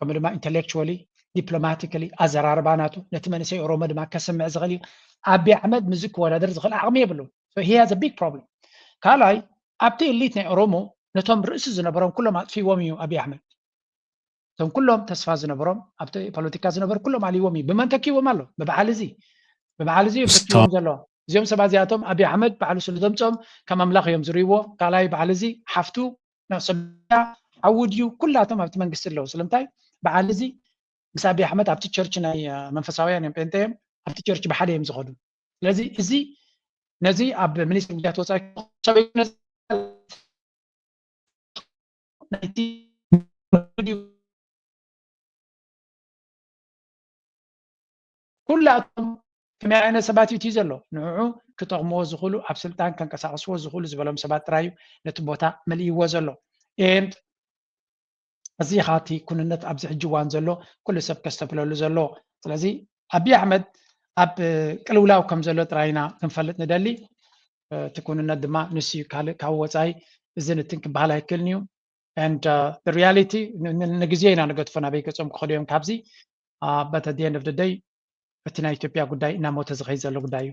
ከምኡ ድማ intellectually ዲፕሎማቲካሊ ኣዘራርባ ናቱ ነቲ መንእሰይ ኦሮሞ ድማ ከስምዕ ዝኽእል እዩ። ኣቢ ኣሕመድ ምዚ ክወዳደር ዝኽእል ዓቕሚ የብሉ። He has a big problem። ካልኣይ ኣብቲ ኤሊት ናይ ኦሮሞ ነቶም ርእሲ ዝነበሮም ኩሎም ኣጥፊዎም እዩ ኣቢ ኣሕመድ። እቶም ኩሎም ተስፋ ዝነበሮም ኣብቲ ፖለቲካ ዝነበሩ ኩሎም ኣልዎም እዩ። ብመን ተኪዎም ኣሎ? ብበዓል እዚ ብበዓል እዚ እዮም ተኪዎም ዘሎ። እዚኦም ሰባት እዚኣቶም ኣቢ ኣሕመድ ባዕሉ ስለ ዘምፅኦም ከም ኣምላኽ እዮም ዝርእይዎ። ካልኣይ በዓል እዚ ሓፍቱ ሰብያ ሓዉ ድዩ? ኩላቶም ኣብቲ መንግስቲ ኣለዉ። ስለምንታይ በዓል እዚ ምስ ኣቢ ኣሕመድ ኣብቲ ቸርች ናይ መንፈሳውያን እዮም፣ ጴንጤ እዮም፣ ኣብቲ ቸርች ብሓደ እዮም ዝኸዱ። ስለዚ እዚ ነዚ ኣብ ሚኒስትሪ ጉዳያት ወፃኢ ናይቲ ኩላቶም ከመይ ዓይነት ሰባት እዩ እቲ ዘሎ ንዕዑ ክጠቕምዎ ዝኽእሉ ኣብ ስልጣን ከንቀሳቕስዎ ዝኽእሉ ዝበሎም ሰባት ጥራይ እዩ ነቲ ቦታ መሊእዎ ዘሎ። And እዚ ኢኻ እቲ ኩንነት ኣብዚ ሕጂ እዋን ዘሎ ኩሉ ሰብ ከስተብለሉ ዘሎ። ስለዚ ኣቢ ኣሕመድ ኣብ ቅልውላው ከም ዘሎ ጥራይ ኢና ክንፈልጥ ንደሊ። እቲ ኩንነት ድማ ንሱ እዩ፣ ካልእ ካብ ወፃኢ እዚ ንትን ክበሃል ኣይክእልን እዩ። And reality ንግዜ ኢና ንገድፎ ናበይ ገፆም ክኸዱ እዮም ካብዚ። But at the end of the day እቲ ናይ ኢትዮጵያ ጉዳይ እናሞተ ዝኸይድ ዘሎ ጉዳይ እዩ።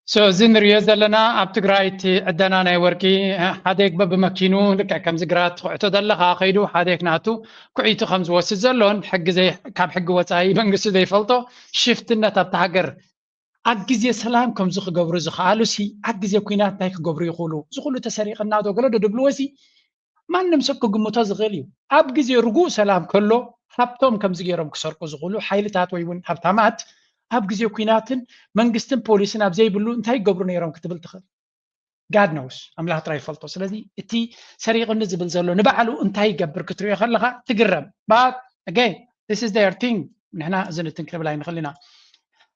So እዚ ንሪኦ ዘለና ኣብ ትግራይ እቲ ዕደና ናይ ወርቂ ሓደ ይግበ ብመኪኑ ልክዕ ከምዚ ግራት ትኹዕቶ ዘለኻ ከይዱ ሓደ ክናቱ ኩዒቱ ከም ዝወስድ ዘሎን ሕጊ ዘይ- ካብ ሕጊ ወፃኢ መንግስቲ ዘይፈልጦ ሽፍትነት ኣብቲ ሃገር ኣብ ግዜ ሰላም ከምዚ ክገብሩ ዝኸኣሉ ሲ ኣብ ግዜ ኩናት እንታይ ክገብሩ ይኽእሉ? እዚ ኩሉ ተሰሪቕና ዶ ገለ ዶ ድብልዎ ሲ ማንም ሰብ ክግምቶ ዝኽእል እዩ። ኣብ ግዜ ርጉእ ሰላም ከሎ ሃብቶም ከምዚ ገይሮም ክሰርቁ ዝኽእሉ ሓይልታት ወይ እውን ሃብታማት ኣብ ግዜ ኩናትን መንግስትን ፖሊስን ኣብ ዘይብሉ እንታይ ይገብሩ ነይሮም ክትብል ትኽእል? God knows፣ ኣምላኽ ጥራይ ይፈልጦ። ስለዚ እቲ ሰሪቕኒ ዝብል ዘሎ ንባዕሉ እንታይ ይገብር ክትሪኦ ከለኻ ትግረም። But again this is their thing። ንሕና እዚ ንትን ክንብል ኣይንኽእል ኢና።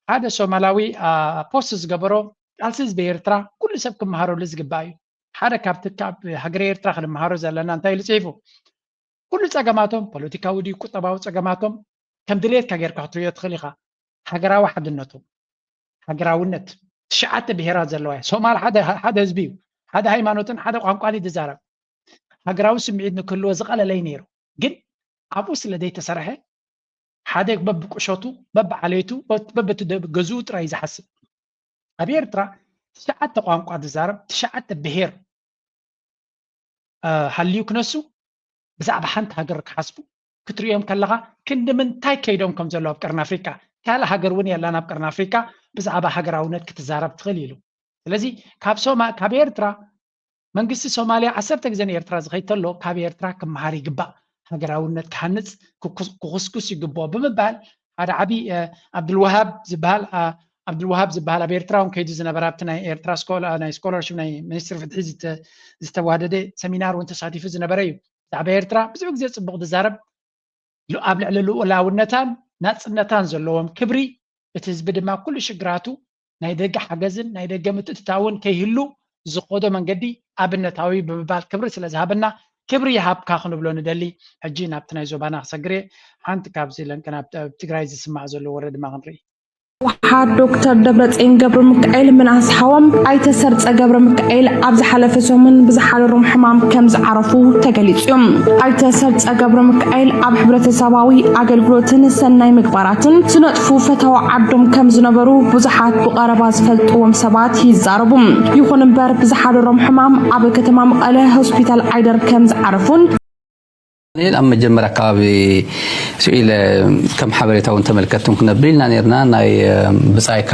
ሓደ ሶማላዊ ፖስት ዝገበሮ ቃልሲ ህዝቢ ኤርትራ ኩሉ ሰብ ክመሃረሉ ዝግባእ እዩ። ሓደ ካብቲ ካብ ሃገረ ኤርትራ ክንመሃሮ ዘለና እንታይ ኢሉ ፅሒፉ? ኩሉ ፀገማቶም ፖለቲካዊ ድዩ ቁጠባዊ ፀገማቶም ከም ድሌትካ ጌርካ ክትሪኦ ትኽእል ኢኻ። ሃገራዊ ሓድነቶም፣ ሃገራውነት፣ ትሽዓተ ብሄራት ዘለዋ እያ። ሶማል ሓደ ሓደ ህዝቢ እዩ። ሓደ ሃይማኖትን ሓደ ቋንቋን እዩ ዝዛረብ። ሃገራዊ ስምዒት ንክህልዎ ዝቐለለይ ነይሩ። ግን ኣብኡ ስለ ዘይተሰርሐ ሓደ በብቁሸቱ በብዓሌቱ በብቲ ገዝኡ ጥራይ ዝሓስብ። ኣብ ኤርትራ ትሽዓተ ቋንቋ ዝዛረብ ትሽዓተ ብሄር ሃልዩ ክነሱ ብዛዕባ ሓንቲ ሃገር ክሓስቡ ክትሪኦም ከለኻ ክንዲ ምንታይ ከይዶም ከም ዘለዉ ኣብ ቀርኒ ኣፍሪካ ካልእ ሃገር እውን የላን ኣብ ቀርኒ ኣፍሪካ ብዛዕባ ሃገራውነት ክትዛረብ ትኽእል ኢሉ። ስለዚ ካብ ሶማ ካብ ኤርትራ መንግስቲ ሶማልያ ዓሰርተ ግዜ ንኤርትራ ዝኸይድ ተሎ ካብ ኤርትራ ክመሃር ይግባእ፣ ሃገራውነት ክሃንፅ ክኩስኩስ ይግብኦ ብምባል ሓደ ዓብዪ ኣብዱልዋሃብ ዝበሃል ኣብዱልዋሃብ ዝበሃል ኣብ ኤርትራ እውን ከይዱ ዝነበረ ኣብቲ ናይ ኤርትራ ናይ ስኮላርሽፕ ናይ ሚኒስትሪ ፍትሒ ዝተዋደደ ሰሚናር እውን ተሳቲፉ ዝነበረ እዩ። ብዛዕባ ኤርትራ ብዙሕ ግዜ ፅቡቕ ዝዛረብ ኣብ ልዕሊ ልኡላውነታን ናፅነታን ዘለዎም ክብሪ እቲ ህዝቢ ድማ ኩሉ ሽግራቱ ናይ ደገ ሓገዝን ናይ ደገ ምትእትታውን ከይህሉ ዝኸዶ መንገዲ ኣብነታዊ ብምባል ክብሪ ስለ ዝሃበና ክብሪ ይሃብካ ክንብሎ ንደሊ። ሕጂ ናብቲ ናይ ዞባና ክሰግር እየ። ሓንቲ ካብዚ ለንቅና ኣብ ትግራይ ዝስማዕ ዘሎ ወረ ድማ ክንርኢ። ህወሓት ዶክተር ደብረፅዮን ገብረሚካኤል ምንኣስ ሓዎም ኣይተ ሰርፀ ገብረሚካኤል ኣብ ዝሓለፈ ሰሙን ብዝሓደሮም ሕማም ከም ዝዓረፉ ተገሊፁ እዩ። ኣይተ ሰርፀ ገብረሚካኤል ኣብ ሕብረተሰባዊ ኣገልግሎትን ሰናይ ምግባራትን ዝነጥፉ ፈታዊ ዓዶም ከም ዝነበሩ ብዙሓት ብቐረባ ዝፈልጥዎም ሰባት ይዛረቡ። ይኹን እምበር ብዝሓደሮም ሕማም ኣብ ከተማ መቐለ ሆስፒታል ዓይደር ከም ዝዓረፉን ዳንኤል ኣብ መጀመርያ ኣካባቢ ስኢለ ከም ሓበሬታ እውን ተመልከትኩም ክነብል ኢልና ነርና ናይ ብፃይካ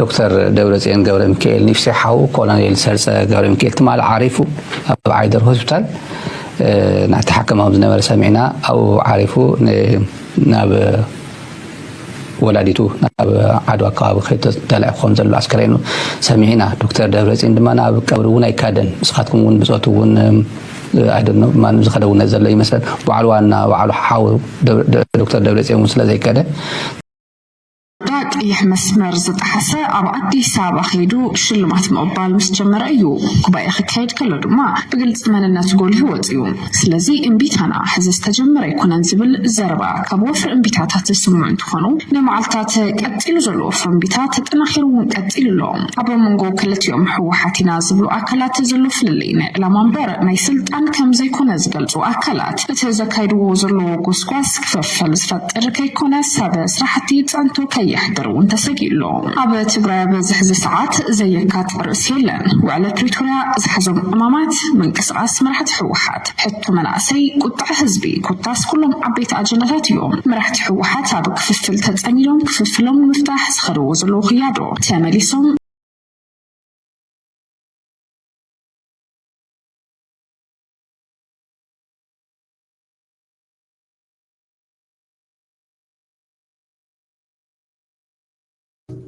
ዶክተር ደብረፅዮን ገብረ ሚካኤል ንእሽተይ ሓው ኮሎኔል ሰርፀ ገብረ ሚካኤል ትማሊ ዓሪፉ ኣብ ዓይደር ሆስፒታል ናተሓከመ ከም ዝነበረ ሰሚዕና ኣብኡ ዓሪፉ ናብ ወላዲቱ ናብ ዓድዋ ኣከባቢ ከይተዳልዐ ክኾን ዘሎ ኣስከሬኑ ሰሚዕና። ዶክተር ደብረፅዮን ድማ ናብ ቀብሪ እውን ኣይካደን። ንስኻትኩም እውን ብፆት እውን ኣይደኖ ማንም ዝኸደ እውን ዘሎ ይመስለን። ባዕሉ ዋና ባዕሉ ሓው ዶክተር ደብረፅዮን እውን ስለ ዘይከደ ዳ ቀይሕ መስመር ዝጠሓሰ ኣብ ኣዲስ ኣበባ ከይዱ ሽልማት ምቕባል ምስ ጀመረ እዩ። ጉባኤ ክካየድ ከሎ ድማ ብግልፂ መንነቱ ጎሊሁ ወፂኡ። ስለዚ እምቢታና ሕዚ ዝተጀመረ ኣይኮነን ዝብል ዘረባ ካብ ወፍሪ እምቢታታት ዝስምዑ እንትኾኑ፣ ንመዓልታት ቀፂሉ ዘሎ ወፍሪ እምቢታ ተጠናኺሩ እውን ቀፂሉ ኣሎ። ኣብ መንጎ ክልቲኦም ህወሓት ኢና ዝብሉ ኣካላት ዘሎ ፍልልይ ናይ ዕላማ እምበር ናይ ስልጣን ከም ዘይኮነ ዝገልፁ ኣካላት፣ እቲ ዘካይድዎ ዘለዉ ጎስጓስ ክፍፍል ዝፈጥር ከይኮነ፣ ሰብ ስራሕቲ ጸንቶ ከየሕድር እውን ተሰጊኡ ኣሎ። ኣብ ትግራይ ኣብዚ ሕዚ ሰዓት ዘየካትዕ ርእሲ የለን። ውዕለ ፕሪቶርያ ዝሓዞም ዕማማት፣ ምንቅስቓስ መራሕቲ ህወሓት፣ ሕቶ መናእሰይ፣ ቁጥዐ ህዝቢ፣ ኮታስ ኩሎም ዓበይቲ ኣጀንዳታት እዮም። መራሕቲ ህወሓት ኣብ ክፍፍል ተጸሚዶም ክፍፍሎም ንምፍታሕ ዝኸድዎ ዘለዉ ክያዶ ተመሊሶም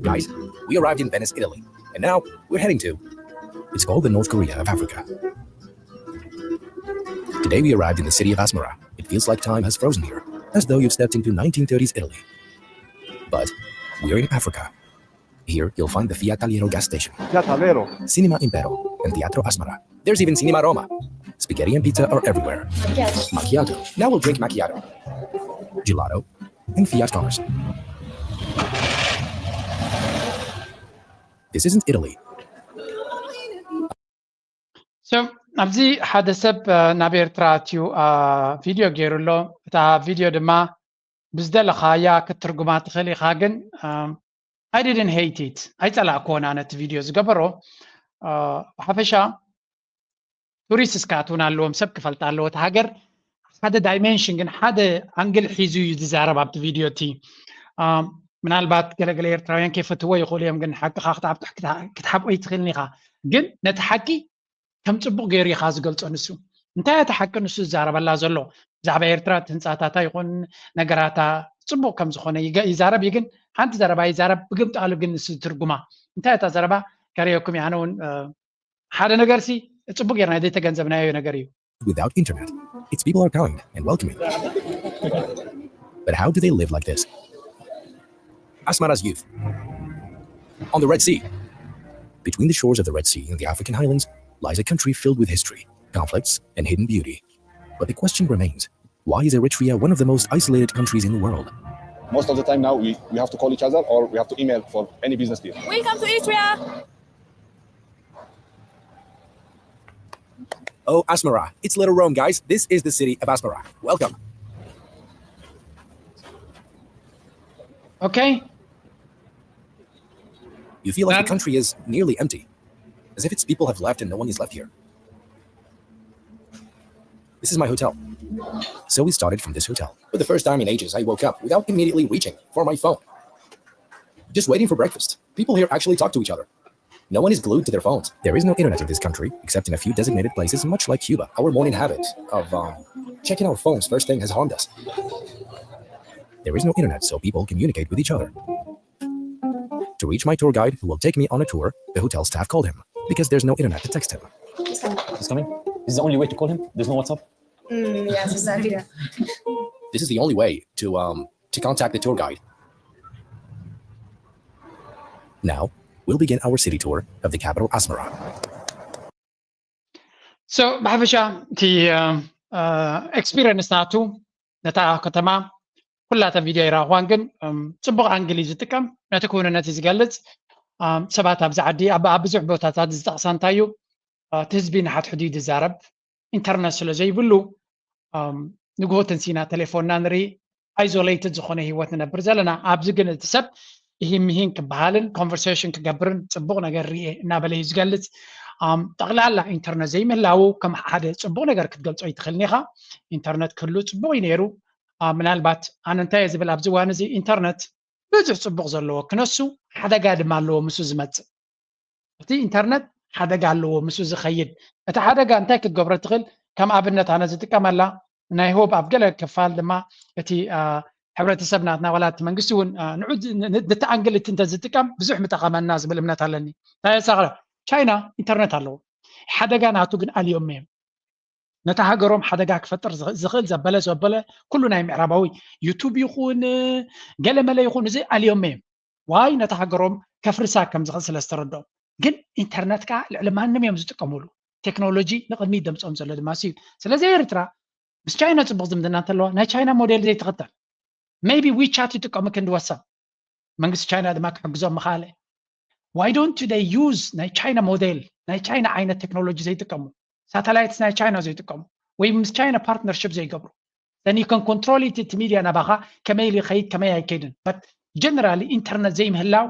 Guys, we arrived in Venice, Italy, and now we're heading to. It's called the North Korea of Africa. Today we arrived in the city of Asmara. It feels like time has frozen here, as though you've stepped into nineteen thirties Italy. But we're in Africa. Here you'll find the Fiat Taliero gas station, Fiat Taliero. Cinema Impero, and Teatro Asmara. There's even Cinema Roma. Spaghetti and pizza are everywhere. Macchiato. Now we'll drink macchiato, gelato, and Fiat cars. This isn't Italy. So ኣብዚ ሓደ ሰብ ናብ ኤርትራ ኣትዩ ቪድዮ ገይሩ ኣሎ። እታ ቪድዮ ድማ ብዝደለኻያ ክትትርጉማ ትኽእል ኢኻ፣ ግን I didn't hate it፣ ኣይጸላእክዎን ኣነ እቲ ቪድዮ ዝገበሮ። ብሓፈሻ ቱሪስት እስካትውን ኣለዎም፣ ሰብ ክፈልጣ ኣለዎ። እቲ ሃገር ሓደ ዳይሜንሽን ግን ሓደ ኣንግል ሒዙ እዩ ዝዛረብ ኣብቲ ቪድዮ እቲ። ምናልባት ገለገለ ኤርትራውያን ከይፈትዎ ይኽእሉ እዮም፣ ግን ሓቅኻ ክትሓብጦ ክትሓብኦ ይትኽእልን ኢኻ። ግን ነቲ ሓቂ ከም ጽቡቕ ገይሩ ኢኻ ዝገልጾ ንሱ። እንታይ እቲ ሓቂ ንሱ ዝዛረበላ ዘሎ? ብዛዕባ ኤርትራ እቲ ህንጻታታ ይኹን ነገራታ ጽቡቕ ከም ዝኾነ ይገ- ይዛረብ እዩ፣ ግን ሓንቲ ዘረባ ይዛረብ ብግምጣሉ ግን ንሱ ዝትርጉማ። እንታይ እታ ዘረባ ከርእየኩም እየ፣ ኣነ እውን ሓደ ነገር ሲ ጽቡቅ ጌርና ዘይተገንዘብናዮ ነገር እዩ። Without internet, its people are kind and welcoming. But how do they live like this? Asmara's youth. On the Red Sea. Between the shores of the Red Sea and the African highlands lies a country filled with history, conflicts, and hidden beauty. But the question remains, why is Eritrea one of the most isolated countries in the world? Most of the time now, we, we have to call each other or we have to email for any business deal. Welcome to Eritrea. Oh, Asmara. It's Little Rome, guys. This is the city of Asmara. Welcome. Okay. You feel like the country is nearly empty, as if its people have left and no one is left here. This is my hotel. So we started from this hotel. For the first time in ages, I woke up without immediately reaching for my phone. Just waiting for breakfast. People here actually talk to each other. No one is glued to their phones. There is no internet in this country, except in a few designated places, much like Cuba. Our morning habit of um, checking our phones first thing has harmed us. There is no internet, so people communicate with each other. To reach my tour guide, who will take me on a tour, the hotel staff called him because there's no internet to text him. He's coming. This is the only way to call him. There's no WhatsApp. Mm, yes, exactly. This is the only way to um to contact the tour guide. Now, we'll begin our city tour of the capital Asmara. So ብሓፈሻ እቲ ኤክስፒሪየንስ ናቱ ነታ ከተማ ኩላታ ቪድዮ ይረኣኽዋን፣ ግን ጽቡቕ ኣንግል እዩ ዝጥቀም፣ ነቲ ክውንነት እዩ ዝገልጽ። ሰባት ኣብዚ ዓዲ ኣብ ኣብ ብዙሕ ቦታታት ዝጠቕሳ እንታይ እዩ፣ እቲ ህዝቢ ንሓድሕዱ እዩ ዝዛረብ፣ ኢንተርነት ስለ ዘይብሉ ንግሆ ተንሲና ቴሌፎንና ንርኢ፣ ኣይዞሌትድ ዝኾነ ህይወት ንነብር ዘለና። ኣብዚ ግን እቲ ሰብ እሂን ምሂን ክበሃልን ኮንቨርሴሽን ክገብርን ጽቡቕ ነገር ርኤ እናበለ እዩ ዝገልጽ። ጠቕላላ ኢንተርነት ዘይምህላዉ ከም ሓደ ጽቡቕ ነገር ክትገልጾ ኣይትኽእልን ኢኻ። ኢንተርነት ክህሉ ጽቡቕ እዩ ነይሩ። ምናልባት ኣነ እንታይ እየ ዝብል ኣብዚ እዋን እዚ፣ ኢንተርነት ብዙሕ ጽቡቕ ዘለዎ ክነሱ፣ ሓደጋ ድማ ኣለዎ ምስኡ ዝመጽእ። እቲ ኢንተርነት ሓደጋ ኣለዎ ምስኡ ዝኸይድ። እቲ ሓደጋ እንታይ ክትገብሮ ትኽእል? ከም ኣብነት ኣነ ዝጥቀመላ ናይ ሆብ ኣብ ገለ ክፋል ድማ እቲ ሕብረተሰብ ናትና ዋላ እቲ መንግስቲ እውን ንዑ ነቲ ኣንግል እቲ እንተዝጥቀም ብዙሕ ምጠቐመና ዝብል እምነት ኣለኒ። እንታይ የሳቕረ? ቻይና ኢንተርነት ኣለዎ። ሓደጋ ናቱ ግን ኣልዮም እዮም። ነታ ሃገሮም ሓደጋ ክፈጥር ዝኽእል ዘበለ ዘበለ ኩሉ ናይ ምዕራባዊ ዩቱብ ይኹን ገለመለ ይኹን እዚ ኣልዮም እዮም። ዋይ ነታ ሃገሮም ከፍርሳ ከም ዝኽእል ስለ ዝተረድኦም። ግን ኢንተርነት ከዓ ልዕሊ ማንም እዮም ዝጥቀምሉ። ቴክኖሎጂ ንቕድሚት ደምፅኦም ዘሎ ድማ እሱ እዩ። ስለዚ ኤርትራ ምስ ቻይና ፅቡቕ ዝምድና እንተለዋ ናይ ቻይና ሞዴል ዘይትኽተል maybe ዊቻት ይጥቀሙ ክንዲ ወሰን መንግስቲ ቻይና ድማ ክሕግዞም ምኽኣለ። Why don't they use ናይ ቻይና ሞዴል ናይ ቻይና ዓይነት ቴክኖሎጂ ዘይጥቀሙ ሳተላይትስ ናይ ቻይና ዘይጥቀሙ ወይ ምስ ቻይና ፓርትነርሽፕ ዘይገብሩ then you can control it እቲ ሚድያ ናባኻ ከመይ ኢሉ ይኸይድ ከመይ ኣይከይድን but generally ኢንተርነት ዘይምህላው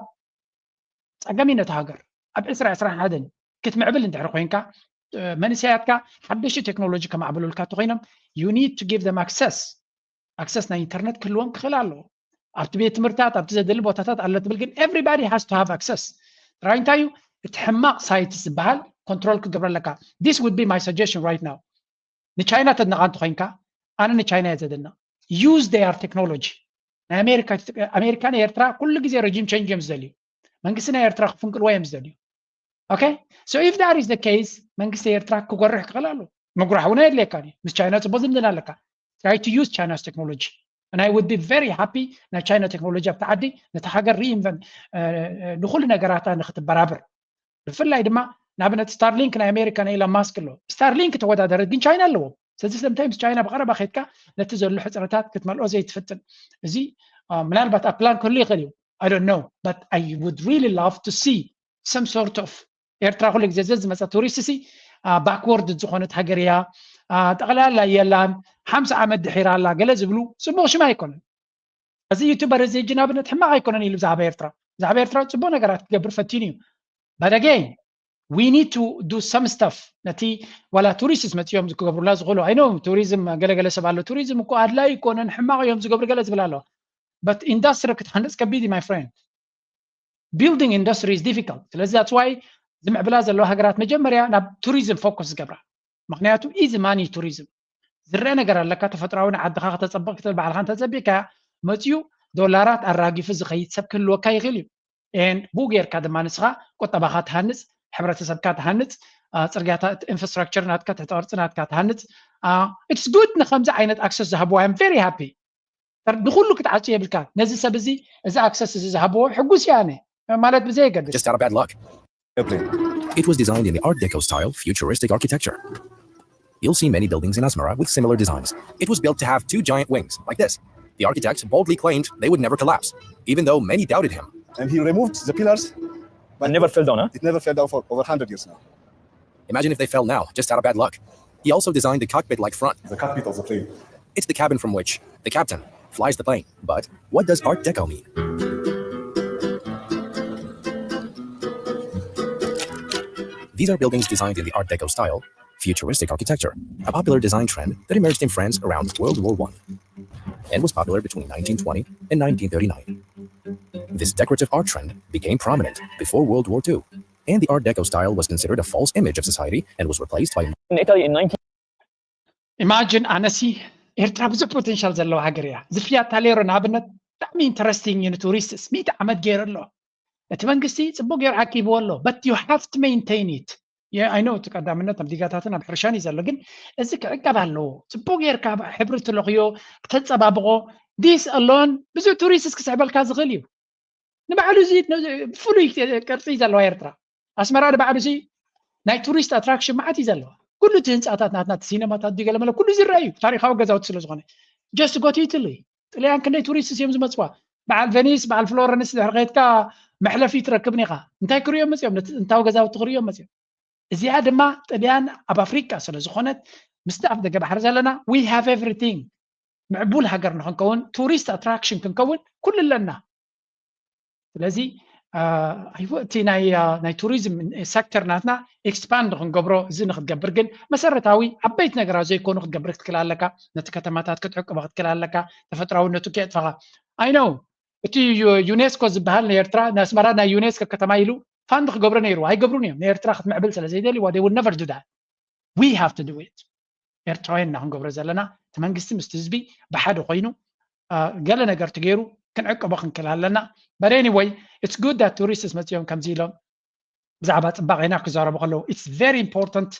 ፀገም እዩ ነቲ ሃገር ኣብ ዕስራ ዕስራን ሓደን ክትምዕብል እንድሕር ኮይንካ መንእሰያትካ ሓደሽቲ ቴክኖሎጂ ከማዕብሉልካ እንተኮይኖም you need to give them access access ናይ ኢንተርነት ክህልዎም ክኽእል ኣለዎ ኣብቲ ቤት ትምህርታት ኣብቲ ዘደሊ ቦታታት ኣሎ ትብል ግን everybody has to have access ጥራይ እንታይ እዩ እቲ ሕማቕ ሳይት ዝበሃል ኮንትሮል ክገብረለካ this would be my suggestion right now ንቻይና ተድንቓ እንተኮይንካ ኣነ ንቻይና እየ ዘድንቕ use their technology ናይ ኣሜሪካ ኣሜሪካ ንኤርትራ ኩሉ ግዜ regime change እዮም ዝደልዩ መንግስቲ ናይ ኤርትራ ክፍንቅልዎ እዮም ዝደልዩ okay so if that is the case መንግስቲ ኤርትራ ክጎርሕ ክኽእል ኣሎ ምጉራሕ እውን ኣየድልየካ እዩ ምስ ቻይና ፅቡቅ ዝምድና ኣለካ try to use China's technology and I would be very happy ናይ ቻይና ቴክኖሎጂ ኣብቲ ዓዲ ነቲ ሃገር reinvent ንኩሉ ነገራታ ንክትበራብር ብፍላይ ድማ ንኣብነት ስታርሊንክ ናይ ኣሜሪካ ናይ ኢሎን ማስክ ኣሎ ስታርሊንክ ተወዳደረት ግን ቻይና ኣለዎ ስለዚ ስለምንታይ ምስ ቻይና ብቀረባ ከድካ ነቲ ዘሎ ሕፅረታት ክትመልኦ ዘይትፍትን እዚ ምናልባት ኣብ ፕላን ክህሉ ይኽእል እዩ I don't know but I would really love to see some sort of ኤርትራ ኩሉ ግዜ ዘዝመፀ ቱሪስት ሲ backward ዝኾነት ሃገር እያ ጠቕላላ የላን ሓምሳ ዓመት ድሒራ ኣላ ገለ ዝብሉ ፅቡቅ ሽም ኣይኮነን እዚ ዩቱበር እዚ ሕጂ ንኣብነት ሕማቅ ኣይኮነን ኢሉ ብዛዕባ ኤርትራ ብዛዕባ ኤርትራ ፅቡቅ ነገራት ክገብር ፈቲኑ እዩ but again we need to do some stuff ነቲ ዋላ ቱሪስትስ መፅኦም ክገብሩላ ዝኽእሉ I know tourism ገለገለ ሰብ ኣሎ tourism እኮ ኣድላይ ኣይኮነን ሕማቅ እዮም ዝገብሩ ገለ ዝብል ኣለዋ but ኢንዳስትሪ ክትሃንፅ ከቢድ እዩ my friend building industry is difficult ስለዚ that's why ዝምዕብላ ዘለዋ ሃገራት መጀመርያ ናብ tourism focus ዝገብራ ምክንያቱ easy money tourism ዝረአ ነገር ኣለካ ተፈጥሮኣዊ ንዓድኻ ከተፀብቕ ክትብል ባዕልኻ እንተፀቢቕካ መፅኡ ዶላራት ኣራጊፉ ዝኸይድ ሰብ ክህልወካ ይኽእል እዩ and ብኡ ጌርካ ድማ ንስኻ ቁጠባኻ ትሃንፅ ሕብረተሰብካ ትሃንፅ ፅርግያታት infrastructure ናትካ ትሕተ ቅርፂ ናትካ ትሃንፅ it's good ንከምዚ ዓይነት access ዝሃብዎ I'm very happy ንኩሉ ክትዓፁ የብልካ ነዚ ሰብ እዚ እዚ access እዚ ዝሃብዎ ሕጉስ እየ ኣነ ማለት ብዘየገድስ It was designed in the Art Deco style, futuristic architecture. You'll see many buildings in Asmara with similar designs. It was built to have two giant wings, like this. The architect boldly claimed they would never collapse, even though many doubted him. And he removed the pillars, but never fell down, huh? It never fell down for over one hundred years now. Imagine if they fell now, just out of bad luck. He also designed the cockpit-like front. The cockpit of the plane. It's the cabin from which the captain flies the plane. But what does Art Deco mean? These are buildings designed in the Art Deco style, futuristic architecture, a popular design trend that emerged in France around World War One and was popular between nineteen twenty and nineteen thirty-nine. This decorative art trend became prominent before World War Two, and the Art Deco style was considered a false image of society and was replaced by In Italy in nineteen imagine ኣነሲ ኤርትራ ብዙሕ ፖቴንሻል ዘለዋ ሃገር እያ ዝፍያት ታሌሮ ንኣብነት ብጣዕሚ ኢንተረስቲንግ እዩ ንቱሪስትስ ሚእቲ ዓመት ገይሩ ኣሎ እቲ መንግስቲ ፅቡቅ ገይሩ ዓቂብዎ ኣሎ but you have to maintain it I know እቲ ቀዳምነት ኣብ ዲጋታትን ኣብ ሕርሻን እዩ ዘሎ ግን እዚ ክዕቀብ ኣለዎ ፅቡቅ ጌርካ ሕብሪ ትለኽዮ ክተፀባብቆ this alone ብዙሕ ቱሪስትስ ክስዕበልካ ዝኽእል እዩ ንባዕሉ እዚ ፍሉይ ቅርፂ ዘለዋ ኤርትራ ኣስመራ ንባዕሉ እዚ ናይ ቱሪስት ኣትራክሽን መዓት እዩ ዘለዋ ኩሉ እቲ ህንፃታት ናትና እቲ ሲነማታት ድዩ ገለመለ ኩሉ ዝረአ እዩ ታሪካዊ ገዛውቲ ስለ ዝኾነ just go to Italy ጥልያን ክንደይ ቱሪስትስ እዮም ዝመፅዋ በዓል ቨኒስ በዓል ፍሎረንስ ድሕሪ ከድካ መሕለፊ ትረክብን ኢኻ እንታይ ክርእዮም መፅኦም ነቲ ጥንታዊ ገዛውቲ ክርእዮም መፅኦም እዚኣ ድማ ጥልያን ኣብ ኣፍሪቃ ስለ ዝኾነት ምስቲ ኣፍ ደገ ባሕሪ ዘለና we have everything ምዕቡል ሃገር ንክንከውን ቱሪስት ኣትራክሽን ክንከውን ኩሉ ኣለና ስለዚ እቲ ናይ ቱሪዝም ሴክተር ናትና ኤክስፓንድ ክንገብሮ እዚ ንክትገብር ግን መሰረታዊ ዓበይቲ ነገራት ዘይኮኑ ክትገብር ክትክል ኣለካ ነቲ ከተማታት ክትዕቅቦ ክትክል ኣለካ ተፈጥራውነቱ ከየጥፋኻ ኣይነው እቲ ዩኔስኮ ዝበሃል ንኤርትራ ንኣስመራ ናይ ዩኔስኮ ከተማ ኢሉ ፋንድ ክገብሮ ነይሩ ኣይገብሩን እዮም ንኤርትራ ክትምዕብል ስለ ዘይደልይዋ they will never do that we have to do it ኤርትራውያን ኢና ክንገብሮ ዘለና እቲ መንግስቲ ምስቲ ህዝቢ ብሓደ ኮይኑ ገለ ነገር ትገይሩ ክንዕቅቦ ክንክእል ኣለና but anyway it's good that tourists መፅኦም ከምዚ ኢሎም ብዛዕባ ፅባቐና ክዛረቡ ከለዉ it's very important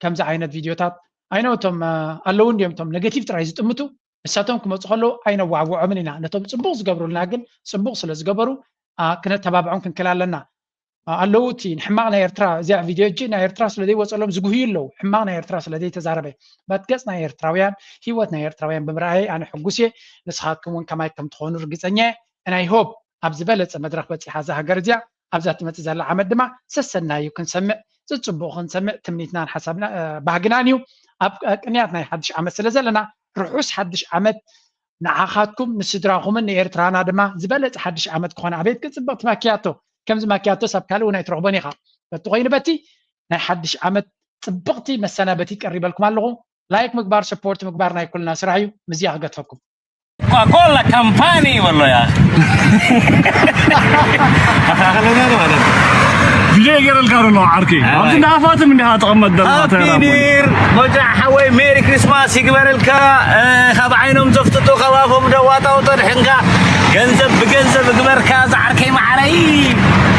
ከምዚ ዓይነት ቪድዮታት ኣይነ እቶም ኣለዉ እንዲዮም እቶም ኔጌቲቭ ጥራይ ዝጥምቱ ንሳቶም ክመፁ ከለዉ ኣይነዋዕውዖምን ኢና ነቶም ፅቡቅ ዝገብሩልና ግን ፅቡቅ ስለ ዝገበሩ ኣ፣ ክነተባብዖም ክንክእል ኣለና። ኣ፣ ኣለዉ እቲ ንሕማቕ ናይ ኤርትራ፣ እዚኣ ቪድዮ እጂ ናይ ኤርትራ ስለ ዘይወጸሎም ዝጉህዩ ኣለዉ። ሕማቕ ናይ ኤርትራ ስለ ዘይተዛረበ። ባት ገጽ ናይ ኤርትራውያን፣ ህይወት ናይ ኤርትራውያን ብምርኣየይ ኣነ ሕጉስ እየ። ንስኻትኩም እውን ከማይ ከም ትኾኑ ርግጸኛ እየ። And I hope ኣብ ዝበለጸ መድረኽ በጺሓ እዛ ሃገር እዚኣ፣ ኣብዛ ትመጽእ ዘላ ዓመት ድማ ሰሰናዩ ክንሰምዕ፣ ጽጽቡቕ ክንሰምዕ ትምኒትናን ሓሳብና፣ እ፣ ባህግናን እዩ። ኣብ፣ እ፣ ቅንያት ናይ ሓድሽ ዓመት ስለ ዘለና፣ ርሑስ ሓድሽ ዓመት ንዓኻትኩም፣ ንስድራኹምን ንኤርትራና ድማ ዝበለጸ ሓድሽ ዓመት ክኾን። ኣቤት ግን ጽብቕቲ ማኪያቶ! ከምዚ ማኪያቶስ ኣብ ካልእ እውን ኣይትረኽቦን ኢኻ። በቲ ኮይኑ በቲ ናይ ሓድሽ ዓመት ጽብቕቲ መሰናበቲ ቀሪበልኩም ኣለኹ። ላይክ ምግባር፣ ሰፖርት ምግባር ናይ ኩልና ስራሕ እዩ። ምስዚኣ ክገድፈኩም። ኮካ ኮላ ካምፓኒ ይበሎ ያ። ኣኻኽለና ነው ማለት ነው። ቪድዮ ይገረልካ ዶ ነው ዓርከይ? ኣይ። ኣብዚ እንዳ ሃፋትም እንዲኻ ተቐመጥ ዘለኻ ሃፒ ተራ ኒው ይር፣ ሞጃ ሓወይ፣ ሜሪ ክሪስማስ ይግበረልካ። እ፣ ካብ ዓይኖም ዘፍጥጡ፣ ካብ ኣፎም ደዋጣውጦ ድሕንካ፣ ገንዘብ ብገንዘብ እግበርካ፣ ዝዓርከይ መዓረይ።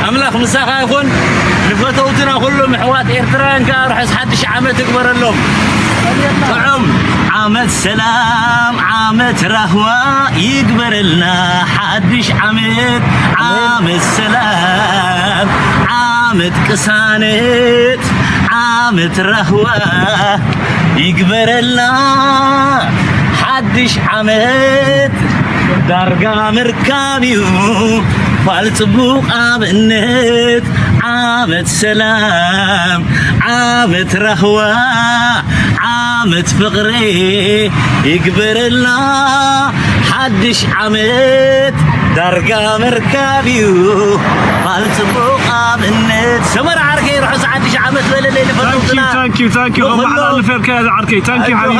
ኣምላኽ ምሳኻ ይኹን። ንፈተውትና ኩሎም ኣሕዋት ኤርትራውያን ከኣ ርሑስ ሓድሽ ዓመት እግበረሎም። ጥዑም ዓመት ሰላም፣ ዓመት ራህዋ ይግበረልና። ሓድሽ ዓመት፣ ዓመት ሰላም፣ ዓመት ቅሳነት፣ ዓመት ራህዋ ይግበረልና። ሓድሽ ዓመት ዳርጋ ምርካብ እዩ፣ ፋል ጽቡቕ ኣብነት። ዓመት ሰላም፣ ዓመት ራህዋ፣ ዓመት ፍቕሪ ይግበረልና። ሓድሽ ዓመት ዳርጋ ምርካብ እዩ፣ ፋል ጽቡቕ ኣብነት። ሰመራ ዓርከይ፣ ርሑስ ሓድሽ ዓመት በለለይ ንፈተውትና። ታንኪ፣ ታንኪ፣ ታንኪ። ንኹሎም። ከመሓላልፍ እየ ዝዓርከይ። ታንኪ ኣጆኻ። ሓቢቢ።